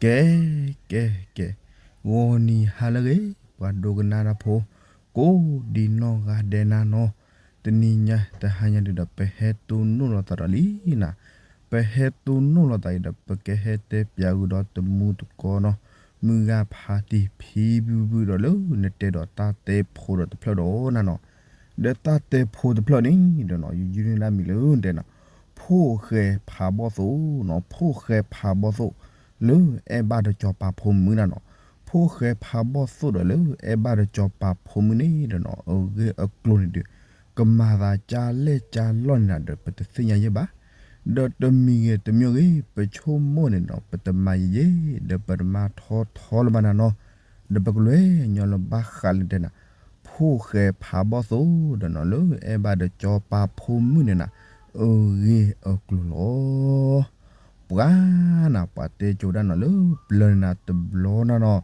ကဲ ကဲ ကဲ, ဂီၤနံၤဟါလၢအဂ့ၤ ပှၤဒိကနၣ်တၢ်ဖိ ကိးဒံနီၢ်ဂၤဒဲးနၤနီၤ, တနံၤညါတဟါညါဒုးဒီးပဟဲတိၢ်နီၣ်လိာ်သးဒီးလံနၤ, ပဟဲတိၢ်နီၣ်လိာ်သးအံၤဒီး ပကဟဲတဲပၠးဃုာ်ဒီးတမူတကိးနီၤ, မုၢ်ဂၤဖါတံၢ် ဖံဘုဘုဒီးလၢနတဲဒီးတၢ်တဲဖိဒီးတဖျၢၣ်ဒီးနၤနီၤ, ဒီးတၢ်တဲဖိတဖျၢၣ်န့ၣ်ဒီးနီၤ ယယုၢ်န့ၢ်ဒၣ်မံၤလၢနတဲနီၤ, ဖိၣ်ဃဲဖးဘီၣ်သိၣ်နီၤ, ဖိၣ်ဃဲဖးဘီၣ်သိၣ် လၢအဲၣ်ဘၣ်ဒီးစီၤပၤဖိမုၣ်နၤနီၤ, ဖိၣ်ဃဲဖးဘီၣ်သိၣ်ဒီးလၢအဲၣ်ဘၣ်ဒီးစီၤပၤဖိမုၣ်န့ၣ်ဒီးနီၤ အဂ့ၢ်အကျိၤန့ၣ်ဒုး ကမၤသးကၢ်လဲၣ်ကၢ်လီၢ်န့ၣ်နၤဒီး ပတသ့ၣ်ညါယဲၢ်ဘၣ်, ဒီးတမံၤဂ့ၤတမံၤဂ့ၤ ပဆိကမိၣ်န့ၣ်နီၤ ပတမၤယဲၢ်ယဲၢ် ဒီးပတမၤထီထီလၢၤဘၣ်နၤနီၤ, ဒီးပကလဲၤညီလၢဘၣ်ဃးလၢတဲနၤ, ဖိၣ်ဃဲဖးဘီၣ်သိၣ်ဒီးနီၤ လၢအဲၣ်ဘၣ်ဒီးစီၤပၤဖိမုၣ်န့ၣ်နၤ အဂ့ၢ်အကျိၤလီၤ. ပှၤနၤ ပှၤတဲကိးဒၣ်နီၤလၢပျၢၤန့ၣ်နၤတဘျီနၤနီၤ,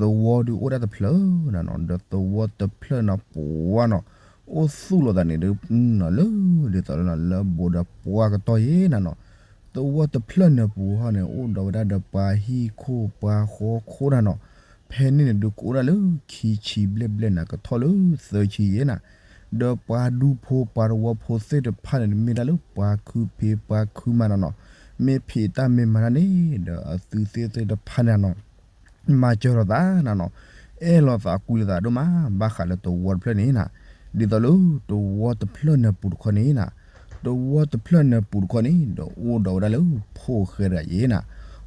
သဝီဒုးအိၣ်ဒၣ်တဖျၢၣ်နၤနီၤ, ဒီးသဝီတဖျၢၣ်နၤပှၤနီၤ, အိၣ်သူၣ်လီၤသးန့ၣ်ဒုးနီၤ လၢဒ်သိးလၢနီၤ လၢဘူးဒီးပှၤကတီၢ်ယဲၢ်နၤနီၤ, သဝီတဖျၢၣ်န့ၣ်ပူၤဟီန့ၣ် အိၣ်ဒီးဝဲဒၣ်ဒီးပှၤဟံၣ်ခိၣ်ပှၤဃီခိၣ်နၤနီၤ, ဖဲန့ၣ်န့ၣ်ဒုးကအိၣ်ဒၣ်လၢခံဆံဘျဲၣ်ဘျဲၣ်နၤ ကထီၣ်လၢသၢဆံယဲၢ်နၤ, ဒီးပှၤဒူဖိပှၤတဝီဖိသ့ၣ်တဖၣ်န့ၣ် မ့ၢ်ဒၣ်လၢပှၤခုဖံးပှၤခုမၤနၤနီၤ, မ့ၢ်ဖံးတၢ်မ့ၢ်မၤတၢ်န့ၣ် ဒီးအသုသ့ၣ်သ့ၣ်တဖၣ်န့ၣ်နၤနီၤ မၤစၢၤလိာ်သးနၤနီၤ, အဲၣ်လိာ်သးကွံလိာ်သးဒိၣ်မး ဘၣ်ဃးလၢသဝီတဖျၢၣ်န့ၣ်နၤ, ဒ်သိးလၢသဝီတဖျၢၣ်န့ၣ်ပူၤတခီန့ၣ်နၤ, သဝီတဖျၢၣ်န့ၣ်ပူၤတခီန့ၣ် ဒီးအိၣ်ဒီးဝဲဒၣ်လၢဖိၣ်ဃဲတဂၤယဲၢ်နၤ,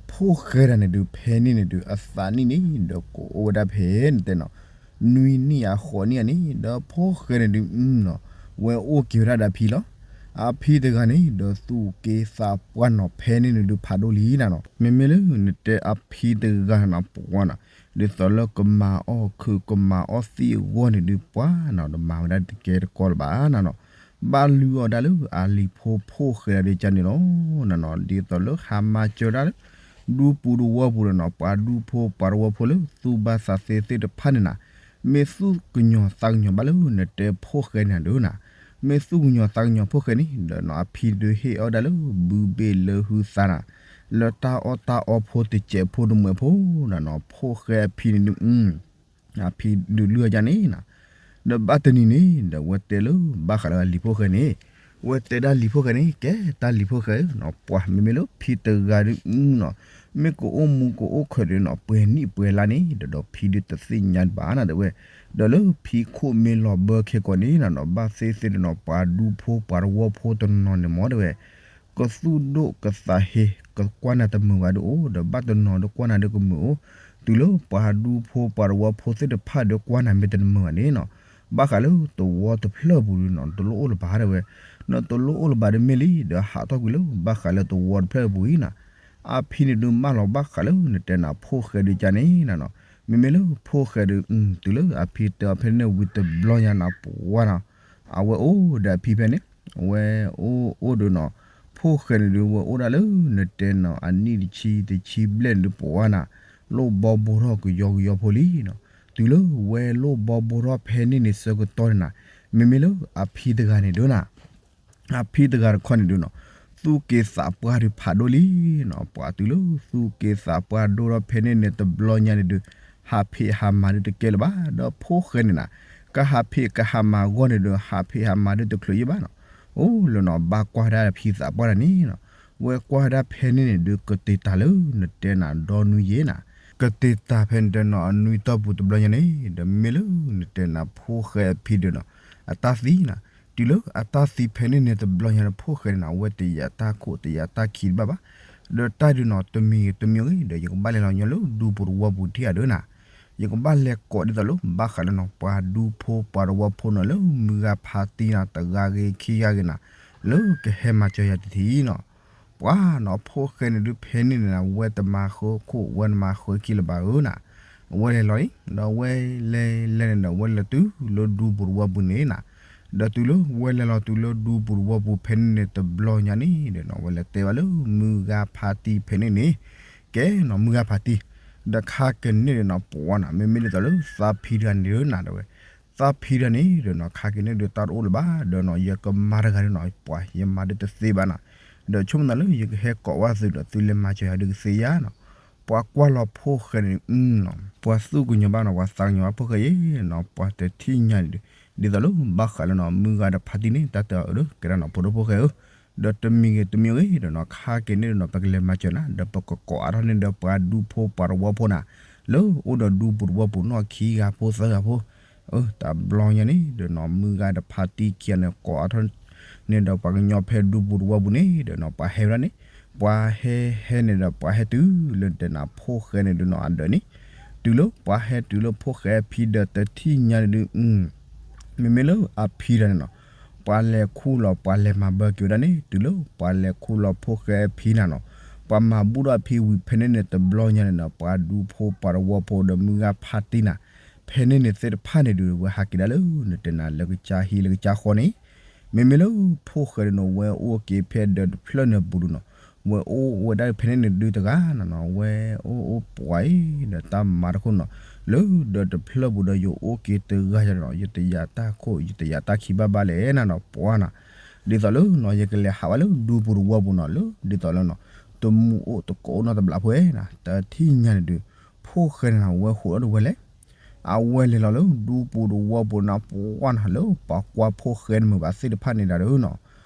ဖိၣ်ဃဲတဂၤန့ၣ်ဒုး ဖဲန့ၣ်န့ၣ်ဒုး အသးနံၣ်န့ၣ် ဒီးကအိၣ်ဝဲဒၣ်ဖဲန့ၣ်တဲနီၤ နွံနံၣ်အဃိးနံၣ်ဧါန့ၣ် ဒီးဖိၣ်ဃဲန့ၣ်ဒုးနီၤ ဝဲအိၣ်က့ၤဝဲဒၣ်ဒီးအဖံလီၤ. အဖံတဂၤန့ၣ် ဒီးသူၣ်က့သးပှၢ်နီၤ ဖဲန့ၣ်န့ၣ်ဒုးဖးဒိၣ်လံနၤနီၤ, မ့မ့ၢ်လၢနတဲအဖံတဂၤနၤပှၤနီၤ ဒ်သိးလၢကမၤအီၣ်ခုးကမၤအီၣ်သံးအဂီၢ်န့ၣ်ဒုးပှၤနီၤ ဒီးမၤဝဲဒၣ်တကဲတကီလၢၤဘၣ်နၤနီၤ, ဘၣ်လုၢ်အီၣ်ဒၣ်လၢအလံၤဖိဖိၣ်ဃဲဒုးကန့ၣ်လီၤနၤနီၤ, ဒ်သိးလၢဟးမၤစၢၤဒၣ်လၢ ဒူပူၤတဝီပူၤဒီးနီၤ ပှၤဒူဖိပှၤတဝီဖိလၢသူၣ်ဘၣ်သးသ့သ့ၣ်တဖၣ်န့ၣ်နၤ, မ့ၢ်သူၣ်ကညီၤသးကညီၤဘၣ်လၢနတဲဖိၣ်ဃဲန့ၣ်ဒုးနၤ, မ့ၢ်သူၣ်ကညီၤသးကညီၤဖိၣ်ဃဲန့ၣ် ဒီးနီၤ အဖံဒုးဟ့ၣ်အီၣ်ဒၣ်လၢဘုဘ့ၣ်လၢဟုသးနၤ, လၢတၢ်အီၣ်တၢ်အီဖိတစဲးဖိတမှဲးဖိနၤနီၤ, ဖိၣ်ဃဲအဖံန့ၣ်ဒုး အဖံဒုးလုၢ်အီၣ်ကန့ၣ်နၤ, ဒီးဘၣ်တနံၤန့ၣ် ဒီးဝဲတဲလၢဘၣ်ဃးလၢအလံၤဖိၣ်ဃဲန့ၣ်, ဝဲတဲဒၣ်လံၤဖိၣ်ဃဲန့ၣ် ကဲတၢ်လံၤဖိၣ်ဃဲဧၢနီၤ, ပှၤမ့မ့ၢ်လၢဖံတဂၤဒုးနီၤ, မ့ၢ်ကအိၣ်မူကအိၣ်ခွဲးဒုးနီၤ ပှဲၤနံၣ်ပှဲၤလါန့ၣ် ဒီးဒီးဖံဒုးတသ့ၣ်ညါဘၣ်နၤတဲဝဲ, ဒီးလၢဖံခိၣ်မ့ၢ်လီၤဘၢခဲကိာ်န့ၣ်နၤနီၤ ဘၣ်သ့ၣ်သ့ၣ်ဒီးနီၤ ပှၤဒူဖိပှၤတဝီဖိတနီၤန့ၣ်မ့ၢ်တဲဝဲ ကသူၣ်ဒိၣ်ကသးဟ့ ကကွၢ်နၤတမုာ်ဘၣ်ဒုးအိၣ် ဒီးဘၣ်တနီၤဒုးကွၢ်နၤဒုးကမုာ်အိၣ်, တုၤလၢပှၤဒူဖိပှၤတဝီဖိသ့ၣ်တဖၣ်ဒုးကွၢ်နၤမ့ၢ်တမုာ်ဘၣ်န့ၣ်နီၤ, ဘၣ်ဃးလၢသဝီတဖျၢၣ်ပူၤဒုးနီၤ တလိၣ်အိၣ်လၢၤဘၣ်တဲဝဲ, နတလိၣ်အိၣ်လၢၤဘၣ်ဒုးမ့ၢ်လံ ဒီးဟးထီၣ်ကွံာ်လၢဘၣ်ဃးလၢသဝီတဖျၢၣ်ပူၤအံၤနၤ, အဖံန့ၣ်ဒုးမၢလီၤဘၣ်ဃးလၢနတဲနၤဖိၣ်ဃဲဒုးကန့ၣ်နၤနီၤ, မ့မ့ၢ်လၢဖိၣ်ဃဲဒုး တုၤလၢအဖံတဲအီၤဖဲန့ၣ်ဝံၤတဘျီညါနၤပှၤနီၤ အဝဲအိၣ်ဒီးအဖံဖဲန့ၣ်, အဝဲအိၣ်အိၣ်ဒီးနီၤ, ဖိၣ်ဃဲန့ၣ်ဒုး ဝဲအိၣ်ဒၣ်လၢနတဲနီၤ အနံၣ်တဆံတဆံဘျဲၣ်န့ၣ်ဒုးပှၤနၤ, လိၣ်ဘီဘိထီၣ်ကယီကယီဖိလံနီၤ, တုၤလၢဝဲလိၣ်ဘီဘိထီၣ်ဖဲန့ၣ်န့ၣ်ဆၢကတီၢ်န့ၣ်နၤ, မ့မ့ၢ်လၢအဖံတဂၤန့ၣ်ဒုးနၤ အဖံတဂၤတခီန့ၣ်ဒုးနီၤ, သူၣ်က့သးပှၢ်ဒုးဖးဒိၣ်လံနီၤ, ပှၤတုၤလၢသူၣ်က့သးပှၢ်ဒိၣ်ထီၣ်ဖဲန့ၣ်န့ၣ် တဘျီညါန့ၣ်ဒုး ဟးဖံးဟးမၤဒုးတကဲလၢၤဘၣ်, ဒီးဖိၣ်ဃဲန့ၣ်နၤ, ကဟးဖံးကဟးမၤအဂီၢ်န့ၣ်ဒုး ဟးဖံးဟးမၤဒုးတချုးယံာ်ဘၣ်နီၤ, အိၣ်လၢနီၤ ဘၣ်ကွၢ်ဒၣ်ဖံသးပှၢ်တဂၤန့ၣ်နီၤ, ဝဲကွၢ်ဒၣ်ဖဲန့ၣ်န့ၣ်ဒုး ကတ့ၤတၢ်လၢနတဲနၤဒီနွံယဲၢ်နၤ ကတ့ၤတၢ်ဖဲနတဲနီၤ အနွံတီၢ်ပူၤတဘျီညါန့ၣ် ဒီးမ့ၢ်လၢနတဲနၤဖိၣ်ဃဲအဖံဒုးနီၤ အတၢ်သံနၤ, တုၤလၢအတၢ်သံဖဲန့ၣ်န့ၣ် တဘျီညါန့ၣ် ဖိၣ်ဃဲန့ၣ်နၤ အဝဲတယာ်တၢ်ခိၣ်တယာ်တၢ်ခံတဘၣ်ဘၣ်, ဒီးတၢ်ဒုးနီၤ တမံၤဂ့ၤတမံၤဂ့ၤ ဒီးယကဘၣ်လဲၤလီၤညီလၢဒူပူၤတဝီပူၤထံၣ်အဒုးနၤ, ယကဘၣ်လဲၤကိးဒ်သိးလၢ ဘၣ်ဃးလၢနီၤ ပှၤဒူဖိပှၤတဝီဖိနီၤ လၢမုၢ်ဂၤဖါတံၢ်နၤ တဂၤဂ့ၤခံဂၤဂ့ၤနၤ လၢကဟဲမၤစၢၤယၤတထံၣ်နီၤ ပှၤနီၤ ဖိၣ်ဃဲန့ၣ်ဒုးဖဲန့ၣ်န့ၣ်နၤ ဝဲတမၤဃၢခိၣ် ဝဲတမၤဃၢခံလၢၤဘၣ်ဧၢနၤ, အဝဲလဲၤလီၤလံ, ဒီးဝဲလဲၤလဲၤန့ၣ်ဒီး ဝဲလဲၤတုၤလၢဒူပူၤတဝီပူၤန့ၣ်နၤ, ဒီးတုၤလၢဝဲလဲၤလီၤတုၤလၢဒူပူၤတဝီပူၤဖဲန့ၣ်န့ၣ် တဘျီညါန့ၣ်ဒီးနီၤ ဝဲလဲၤတဲဘၣ်လၢမုၢ်ဂၤဖါတံၢ်ဖဲန့ၣ်န့ၣ်, ကဲနီၤ မုၢ်ဂၤဖါတံၢ်, ဒီးခါကန့ၣ်ဒီးနီၤ ပှၤနီၤ မ့မ့ၢ်ဒ်သိးလၢသးဖံတဂၤန့ၣ်ဒုးနၤတဲဝဲ, သးဖံတဂၤန့ၣ်ဒီးနီၤ ခါက့ၤန့ၣ်ဒုးတၢ်တအိၣ်လၢၤဘၣ်, ဒီးနီၤ ယကမၤတဂၤဒီးနီၤ ပှၤယမၤဒုးတသ့ဘၣ်နၤ, ဒီးဆိကမိၣ်သးလၢယကဟဲကိးဝဲသုးဒီးသုလဲၤမၤစၢၤယၤဒုးကသ့ယါနီၤ, ပှၤကွၢ်လီၤဖိၣ်ဃဲန့ၣ် ပှၤသူၣ်ကညီၤဘၣ်နီၤ ပှၤသးကညီၤဘၣ်ဖိၣ်ဃဲယဲနီၤ ပှၤတထံၣ်ညါန့ၣ်ဒုး ဒ်သိးလၢဘၣ်ဃးလၢနီၤ မုၢ်ဂၤဒီးဖါတံၢ်န့ၣ် တၢ်တအၢအၢဒီး ကဲဒၣ်နီၤ ဖိဒိၣ်ဖိၣ်ဃဲဧၢ, ဒီးတမံၤဂ့ၤတမံၤဂ့ၤဒီးနီၤ ခါက့ၤန့ၣ်ဒီးနီၤ ပကလဲၤမၤစၢၤနၤ ဒီးပကကိးအါထီၣ်န့ၣ်ဒီးပှၤဒူဖိပှၤတဝီဖိနၤ လၢအိၣ်ဒီးဒူပူၤတဝီပူၤနီၢ်ခံဂၤဖိသၢဂၤဖိ တဘျီညါန့ၣ်ဒီးနီၤ မုၢ်ဂၤဒီးဖါတံၢ်ခံဂၤန့ၣ် ကိးအါထီၣ်န့ၣ်ဒီးပှၤကညီဖဲဒူပူၤတဝီပူၤန့ၣ်ဒီးနီၤ ပှၤဟဲဝဲဒၣ်န့ၣ် ပှၤဟဲဟဲန့ၣ်ဒီးပှၤဟဲတုၤလၢတဲနၤဖိၣ်ဃဲန့ၣ်ဒုးနီၤ အဒၢးန့ၣ် တုၤလၢပှၤဟဲတုၤလၢဖိၣ်ဃဲအဖံဒီးတထံၣ်ညါန့ၣ်ဒုး မ့မ့ၢ်လၢအဖံတဂၤန့ၣ်နီၤ ပှၤလဲၤခူၣ်လီၤ ပှၤလဲၤမၤဘၢက့ၤဝဲဒၣ်န့ၣ် တုၤလၢပှၤလဲၤခူၣ်လီၤဖိၣ်ဃဲအဖံနၤနီၤ ပှၤမၤဘူၣ်ထီၣ်အဖံဝံၤဖဲန့ၣ်န့ၣ် တဘျီညါန့ၣ်နီၤ ပှၤဒူဖိပှၤတဝီဖိဒီးမုၢ်ဂၤဖါတံၢ်နၤ ဖဲန့ၣ်န့ၣ်သ့ၣ်တဖၣ်န့ၣ်ဒုး ဝဲဟးက့ၤဒၣ်လၢ နတဲနၤလၢကစၢ်ဟံၣ်လၢကစၢ်ဃီန့ၣ် မ့မ့ၢ်လၢဖိၣ်ဃဲဒုးနီၤ ဝဲအိၣ်က့ၤဖဲဒၢးတဖျၢၣ်န့ၣ်ပူၤဒုးနီၤ ဝဲအိၣ်ဝဲဒၣ်ဖဲန့ၣ်န့ၣ်ဒုးတဂၤနၤနီၤ ဝဲအိၣ်အိၣ်ပှၤအံၤဒီးတၢ်မၤတခိၣ်နီၤ လၢဒၢးတဖျၢၣ်ပူၤဒီးယအိၣ်က့ၤတဂၤယၤနီၤ ယတယာ်တၢ်ခိၣ် ယတယာ်တၢ်ခံဘၣ်ဘၣ်လဲၣ်နၤနီၤ ပှၤနီၤ ဒ်သိးလၢနီၤ ယကလဲၤဟးဝဲလၢဒူပူၤတဝီပူၤနီၤ လၢဒ်သိးလၢနီၤ တမူအိၣ်တကိးအိၣ်နီတဘျီဖိနီၤ တထံၣ်ညါန့ၣ်ဒုး ဖိၣ်ဃဲန့ၣ်နီၤ ဝဲဟူးထီၣ်ဒၣ်ဝဲလဲၣ် အဝဲလဲၤလီၤလၢဒူပူၤတဝီပူၤနၤ ပှၤနီၤ လၢပှၤကွၢ်ဖိၣ်ဃဲနမုာ်ဘၣ်သ့ၣ်တဖၣ်န့ၣ်ဒၣ်ဒုးနီၤ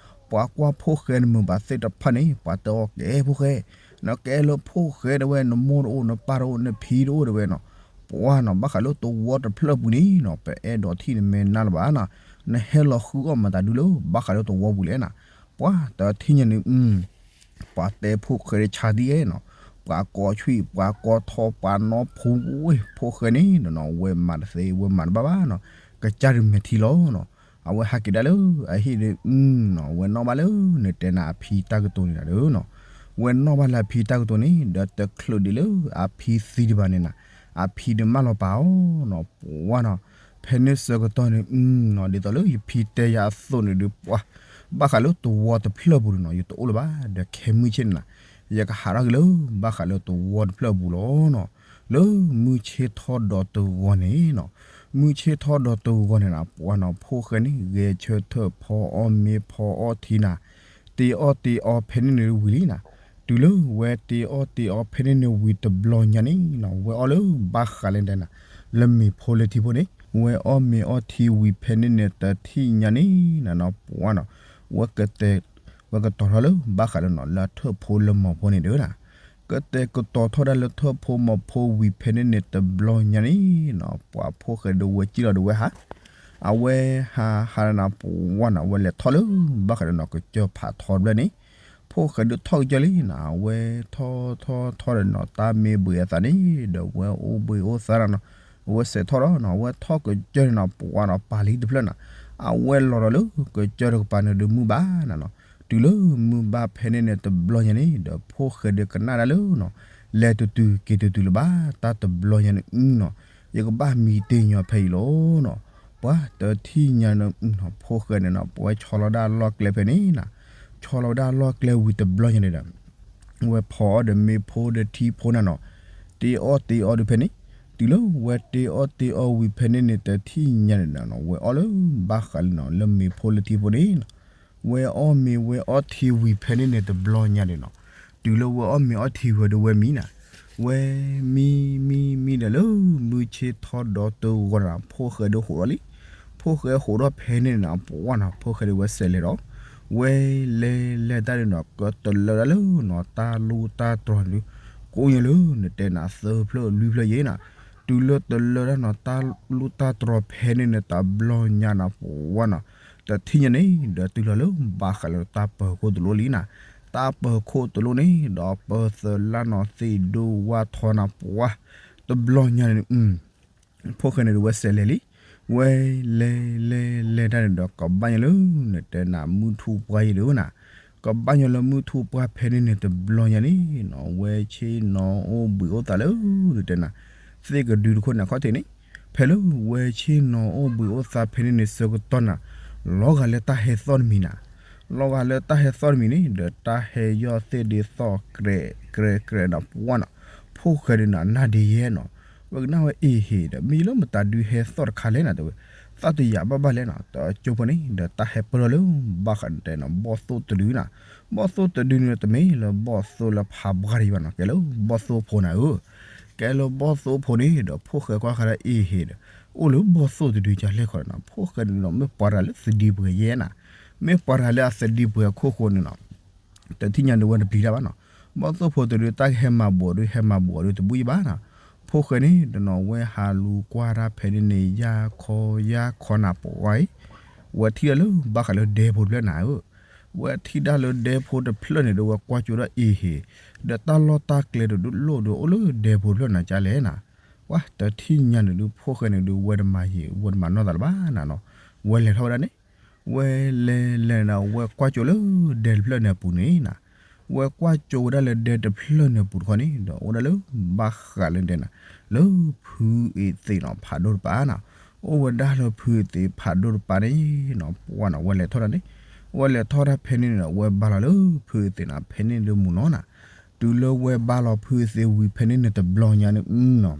ပှၤကွၢ်ဖိၣ်ဃဲနမုာ်ဘၣ်သ့ၣ်တဖၣ်န့ၣ် ပှၤတဲအီၤကဲဖိၣ်ဃဲ နကဲလၢဖိၣ်ဃဲဒၣ်ဝဲ နမိၢ်တအိၣ် နပၢ်တအိၣ် နဖံတအိၣ်ဒၣ်ဝဲနီၤ ပှၤနီၤ ဘၣ်ဃးလၢတဝီတဖျၢၣ်ပူၤန့ၣ်နီၤ ပအဲၣ်ဒိးထံၣ်နမဲာ်နါလၢၤဘၣ်နီၤ နဟဲလီၤဃုအီၣ်မတၤဒုးလၢ ဘၣ်ဃးလၢတဝီပူၤလဲၣ်နီၤ ပှၤတထံၣ်ညါန့ၣ် ပှၤတဲဖိၣ်ဃဲဒၣ်ဆါဒ်အဲၣ်နီၤ ပှၤကိးဆွံၣ် ပှၤကိးထီ ပှၤနီၢ်ဖူဝဲ ဖိၣ်ဃဲန့ၣ်နီၤ ဝဲမၤတသ့ ဝဲမၤတဘၣ်ဘၣ်နီၤ ကစၢ်ဒုးမဲာ်ထံလီၤနီၤ အဝဲဟးက့ၤဒၣ်လၢအဟံၣ်ဒုး နီၤ ဝဲနီၣ်ဘၣ်လၢ နတဲနၤအဖံတၢ်ကတိၤန့ၣ်ဒၣ်ဒုးနီၤ ဝဲနီၣ်ဘၣ်လၢအဖံတၢ်ကတိၤန့ၣ် ဒီးတချုးဒံးလၢအဖံသံဒံးဘၣ်န့ၣ်နီၤ အဖံဒုးမၢလီၤပာ်အီၤနီၤ ပှၤနီၤ ဖဲန့ၣ်ဆၢကတီၢ်န့ၣ် နီၤ ဒ်သိးလၢယဖံတဲယၤအသိးန့ၣ်ဒုး ပှၤ ဘၣ်ဃးလၢတဝီတဖျၢၣ်ပူၤန့ၣ်နီၤ ယတအိၣ်လၢၤဘၣ် ဒီးခဲမုၢ်ဆ့ၣ်န့ၣ်နီၤ ယကဟးထီၣ်က့ၤလၢ ဘၣ်ဃးလၢတဝီတဖျၢၣ်ပူၤလီၤနီၤ လၢမုၢ်ဆ့ၣ်ထီၣ်ဒီးတဂီၤန့ၣ်နီၤ မုၢ်ဆ့ၣ်ထီၣ်ဒီးတဂီၤန့ၣ်နီၤ ပှၤနီၤ ဖိၣ်ဃဲန့ၣ် ဂဲၤဆၢထၢၣ်ဖီအီၣ်မ့ၤဖီအီၣ်ထံနၤ တ့အီၣ်တ့အီဖဲန့ၣ်န့ၣ်ဝံၤလံနီၤ တုၤလၢဝဲတ့အီၣ်တ့အီဖဲန့ၣ်န့ၣ်ဝံၤတဘျီညါန့ၣ်နီၤ ဝဲအီၣ်လၢဘၣ်ဃးလၢတဲနၤ လၢမ့ၤဖိလၢထံဖိန့ၣ် ဝဲအီၣ်မ့ၤအီၣ်ထံဝံၤဖဲန့ၣ်န့ၣ် တထံၣ်ညါန့ၣ်နီၤ ပှၤနီၤ ဝဲကတဲာ် ဝဲကတီၤထီၣ်လၢဘၣ်ဃးလၢနီၤ လၢထၢၣ်ဖိလၢမီၤဖိန့ၣ်ဒၣ်နီၤ ကတဲာ်ကတီၤထီၣ်ဒၣ်လၢထၢၣ်ဖိမီၤဖိဝံၤဖဲန့ၣ်န့ၣ် တဘျီညါန့ၣ်နီၤ ပှၤဖိၣ်ဃဲဒုးဝဲစံၣ်လီၤဒုးဝဲဟး အဝဲဟးဟးနၤ ပှၤနီၤ ဝဲလဲၤထီၣ်လၢဘၣ်ဃးလၢနီၤ ကစၢၢ်ဖးထီတဖျၢၣ်န့ၣ် ဖိၣ်ဃဲဒုးထီၣ်ကစၢၢ်လံနီၤ အဝဲထီၣ်ထီၣ်ထီၣ်ဒီးနီၤ တၢ်မ့ၢ်ဘှံးအသးန့ၣ် ဒီးဝဲအိၣ်ဘှံးအိၣ်သါနၤနီၤ အဝဲစဲးထီၣ်ဒီးနီၤ အဝဲထီၣ်ကစၢၢ်န့ၣ်နီၤ ပှၤနီၤ ပာ်လံတဖျၢၣ်နီၤ အဝဲလီၤဒီးလၢကစၢၢ်တကပၤန့ၣ်ဒုးမုၢ်ဘၣ်နၤနီၤ တုၤလၢမုၢ်ဘၣ်ဖဲန့ၣ်န့ၣ် တဘျီညါန့ၣ် ဒီးဖိၣ်ဃဲဒုးကနၣ်ဒၣ်လၢနီၤ လဲၤတတုၤက့ၤတတုၤလၢၤဘၣ် တၢ်တဘျီညါန့ၣ်နီၤ ယကဘၣ်မံတ့ၢ်ညီဖဲအံၤလီၤနီၤ ပှၤတထံၣ်ညါန့ၣ်နီၤ ဖိၣ်ဃဲန့ၣ်နီၤ ပဝဲဆီလီၤဒၣ်လီၢ်ကျဲဖဲန့ၣ်နီၤ ဆီလီၤဝဲဒၣ်လီၢ်ကျဲဝံၤတဘျီညါန့ၣ်ဒီး ဝဲဖီအီၣ်ဒီးမ့ၤဖိဒီးထံဖိနၤနီၤ တ့အီၣ်တ့အီဒုးဖဲန့ၣ် တုၤလၢဝဲတ့အီၣ်တ့အီဝံၤဖဲန့ၣ်န့ၣ် တထံၣ်ညါန့ၣ်နီၤ ဝဲအီၣ်လၢဘၣ်ဃးလၢနီၤ လၢမ့ၤဖိလၢထံဖိန့ၣ်နီၤ ဝဲအီၣ်မ့ၤဝဲအီထံဝံၤဖဲန့ၣ်န့ၣ် တဘျီညါန့ၣ်နီၤ တုၤလၢဝဲအီၣ်မ့ၤအီထံဝံၤဒီးဝဲမံနၤ ဝဲမံမံမံဒီးလၢမုၢ်ဆ့ၣ်ထီၣ်ဒီးတဂီၤနၤ ဖိၣ်ဃဲဒုးဟးထီၣ်လံ ဖိၣ်ဃဲဟးထီၣ်ဖဲန့ၣ်န့ၣ်နီၤ ပှၤနီၤ ဖိၣ်ဃဲဒုးဝဲစဲးလဲၤဒီး ဝဲလဲၤလဲၤတၢ်ဒုးနီၤ ကတလၢဒၣ်လၢနီၤ တၢ်လူၢ်တၢ်တြီၤန့ၣ်ဒုး ကိးညါလၢနတဲနၤသၢဖျၢၣ်လွံၢ်ဖျၢၣ်ယဲနီၤ တုၤလၢတလၢဒၣ်နီၤ တၢ်လူၢ်တၢ်တြီၤဖဲန့ၣ်န့ၣ် တဘျီညါနၤ ပှၤနီၤ တထံၣ်ညါန့ၣ် ဒီးတုၤလီၤလၢဘၣ်ဃးလၢတၢ်ပၢၤခိၣ်တလိၣ်လံနီၤ တၢ်ပၢၤခိၣ်တလိၣ်န့ၣ် ဒီးပၢၤသၢလါနီၤ သ့ၣ်ဒိၣ်ဝါထီနၤ ပှၤ တဘျီညါန့ၣ် ဖိၣ်ဃဲန့ၣ်ဒုးဝဲစဲးလဲၤလံ ဝဲလဲၤလဲၤလဲၤတၢ်န့ၣ်ဒီး ကဘၣ်ညါလၢ နတဲနၤမုၢ်ထူၣ်ပှၢ်ယဲဒုးနီၤ ကဘၣ်ညါလၢမုၢ်ထူၣ်ပှၢ်ဖဲန့ၣ်န့ၣ် တဘျီညါန့ၣ်နီၤ ဝဲဆ့ၣ်နီၤအိၣ်ဘှံးအိၣ်သါလၢ နတဲနၤ သ့ၣ်ကဒုတခိၣ်န့ၣ်ခီၣ်ထံးန့ၣ် ဖဲလၢဝဲဆ့ၣ်နီၤအိၣ်ဘှံးအိၣ်သါဖဲန့ၣ်န့ၣ် ဆၢကတီၢ်နၤ လီၤဂာ်လၢတၢ်ဟဲသီၣ်တမံၤနၤ လီၤဂာ်လၢတၢ်ဟဲသီၣ်တမံၤန့ၣ် ဒီးတၢ်ဟဲယီၢ်သ့ၣ်ဒုးသီၣ် ကြဲးကြဲးကြဲးနီၤ ပှၤနီၤ ဖိၣ်ဃဲဒုးနၤ နၢ်ဒံးယဲနီၤ ဝဲကနၣ်ဝဲအ့ၣ်ဟ့ၣ်ဒီး မ့ၢ်လၢမတၤဒုးဟဲသီၣ်တခါလဲၣ်နၤ တဲဝဲ သးတယာ်ဘၣ်ဘၣ်လဲၣ်နီၤ တကၠိဖိန့ၣ် ဒီးတၢ်ဟဲပၢၢ်ထီၣ်လၢ ဘၣ်ဃးတဲနီၤ ဘီၣ်သိၣ်တလုာ်နၤ ဘီၣ်သိၣ်တဒုန့ၣ်ဒီးတမ့ၢ်လၢဘီၣ်သိၣ်လၢဖးဘှါတယံၤဘၣ်နီၤ, ကဲလၢဘီၣ်သိၣ်ဖိနၤဧၢ. ကဲလၢဘီၣ်သိၣ်ဖိန့ၣ်ဒီး ဖိၣ်ဃဲကွၢ်ဃာ်ဒၣ်အ့ဟ့ဒီး အိၣ်လၢဘီၣ်သိၣ်တဒုကလဲၢ်ဃီဒီးနီၤ, ဖိၣ်ဃဲန့ၣ်ဒီး မ့ၢ်ပှၤတဂၤလၢသဒံးပှဲၤယဲၢ်နၤ, မ့ၢ်ပှၤတဂၤလၢအသဒံးပှဲၤအခိၣ်ဃိန့ၣ်နီၤ တထံၣ်ညါဒီးဝဲတပျံၤတၢ်ဘၣ်နီၤ. ဘီၣ်သိၣ်ဖိတဒုတၢ်ကဟဲမၤဘူးဒုး ဟဲမၤဘူးဒုးတဘူၣ်ယံၤဘၣ်နီၤ. ဖိၣ်ဃဲန့ၣ်ဒီးနီၤ ဝဲဟးလူၤကွၢ်တၢ်ဖဲန့ၣ်န့ၣ် ယၢ်ခီယၢ်ခီနၤပှၤအံၤ, ဝဲထံၣ်ဒၣ်လၢဘၣ်ဃးလၢဒဲဖိတဖျၢၣ်နၤဧၢ. ဝဲထံၣ်ဒၣ်လၢဒဲဖိတဖျၢၣ်န့ၣ်ဒီး ဝဲကွၢ်ကၠိဒၣ်အ့ဟ့, ဒီးတၢ်လီၢ်တၢ်ကျဲတဒုးလိၣ်ဒီး အိၣ်လၢဒဲဖိတဖျၢၣ်နၤကလဲၣ်နၤ. ပှၤတထံၣ်ညါန့ၣ်ဒုး ဖိၣ်ဃဲန့ၣ်ဒုး ဝဲတမၤယံၤ ဝဲတမၤနီၢ်သးလၢၤဘၣ်နၤနီၤ. ဝဲလဲၤထီၣ်ဝဲဒၣ်န့ၣ် ဝဲလဲၤလဲၤနၤ ဝဲကွၢ်ကၠိလၢဒဲတဖျၢၣ်န့ၣ်အပူၤန့ၣ်နၤ, ဝဲကွၢ်ကၠိဝဲဒၣ်လၢဒဲတဖျၢၣ်န့ၣ်အပူၤတခီန့ၣ်ဒီး အိၣ်ဝဲဒၣ်လၢဘၣ်ဃးလၢဒဲနၤ, လၢဖုအ့သ့းနီၤ ဖးဒိၣ်တပၤနၤ. အိၣ်ဝဲဒၣ်လၢဖုအ့သ့းဖးဒိၣ်တပၤန့ၣ်နီၤ ပှၤနီၤ ဝဲလဲၤထီၣ်ဒၣ်န့ၣ်, ဝဲလဲၤထီၣ်တၢ်ဖဲန့ၣ်န့ၣ်ဒီး ဝဲဘါလီၤလၢဖုအ့သ့းနၤ ဖဲန့ၣ်လၢမုၢ်နီၤနၤ. တုၤလၢဝဲဘါလီၤဖုအ့သ့းဝံၤဖဲန့ၣ်န့ၣ်တဘျီညါန့ၣ်နီၤ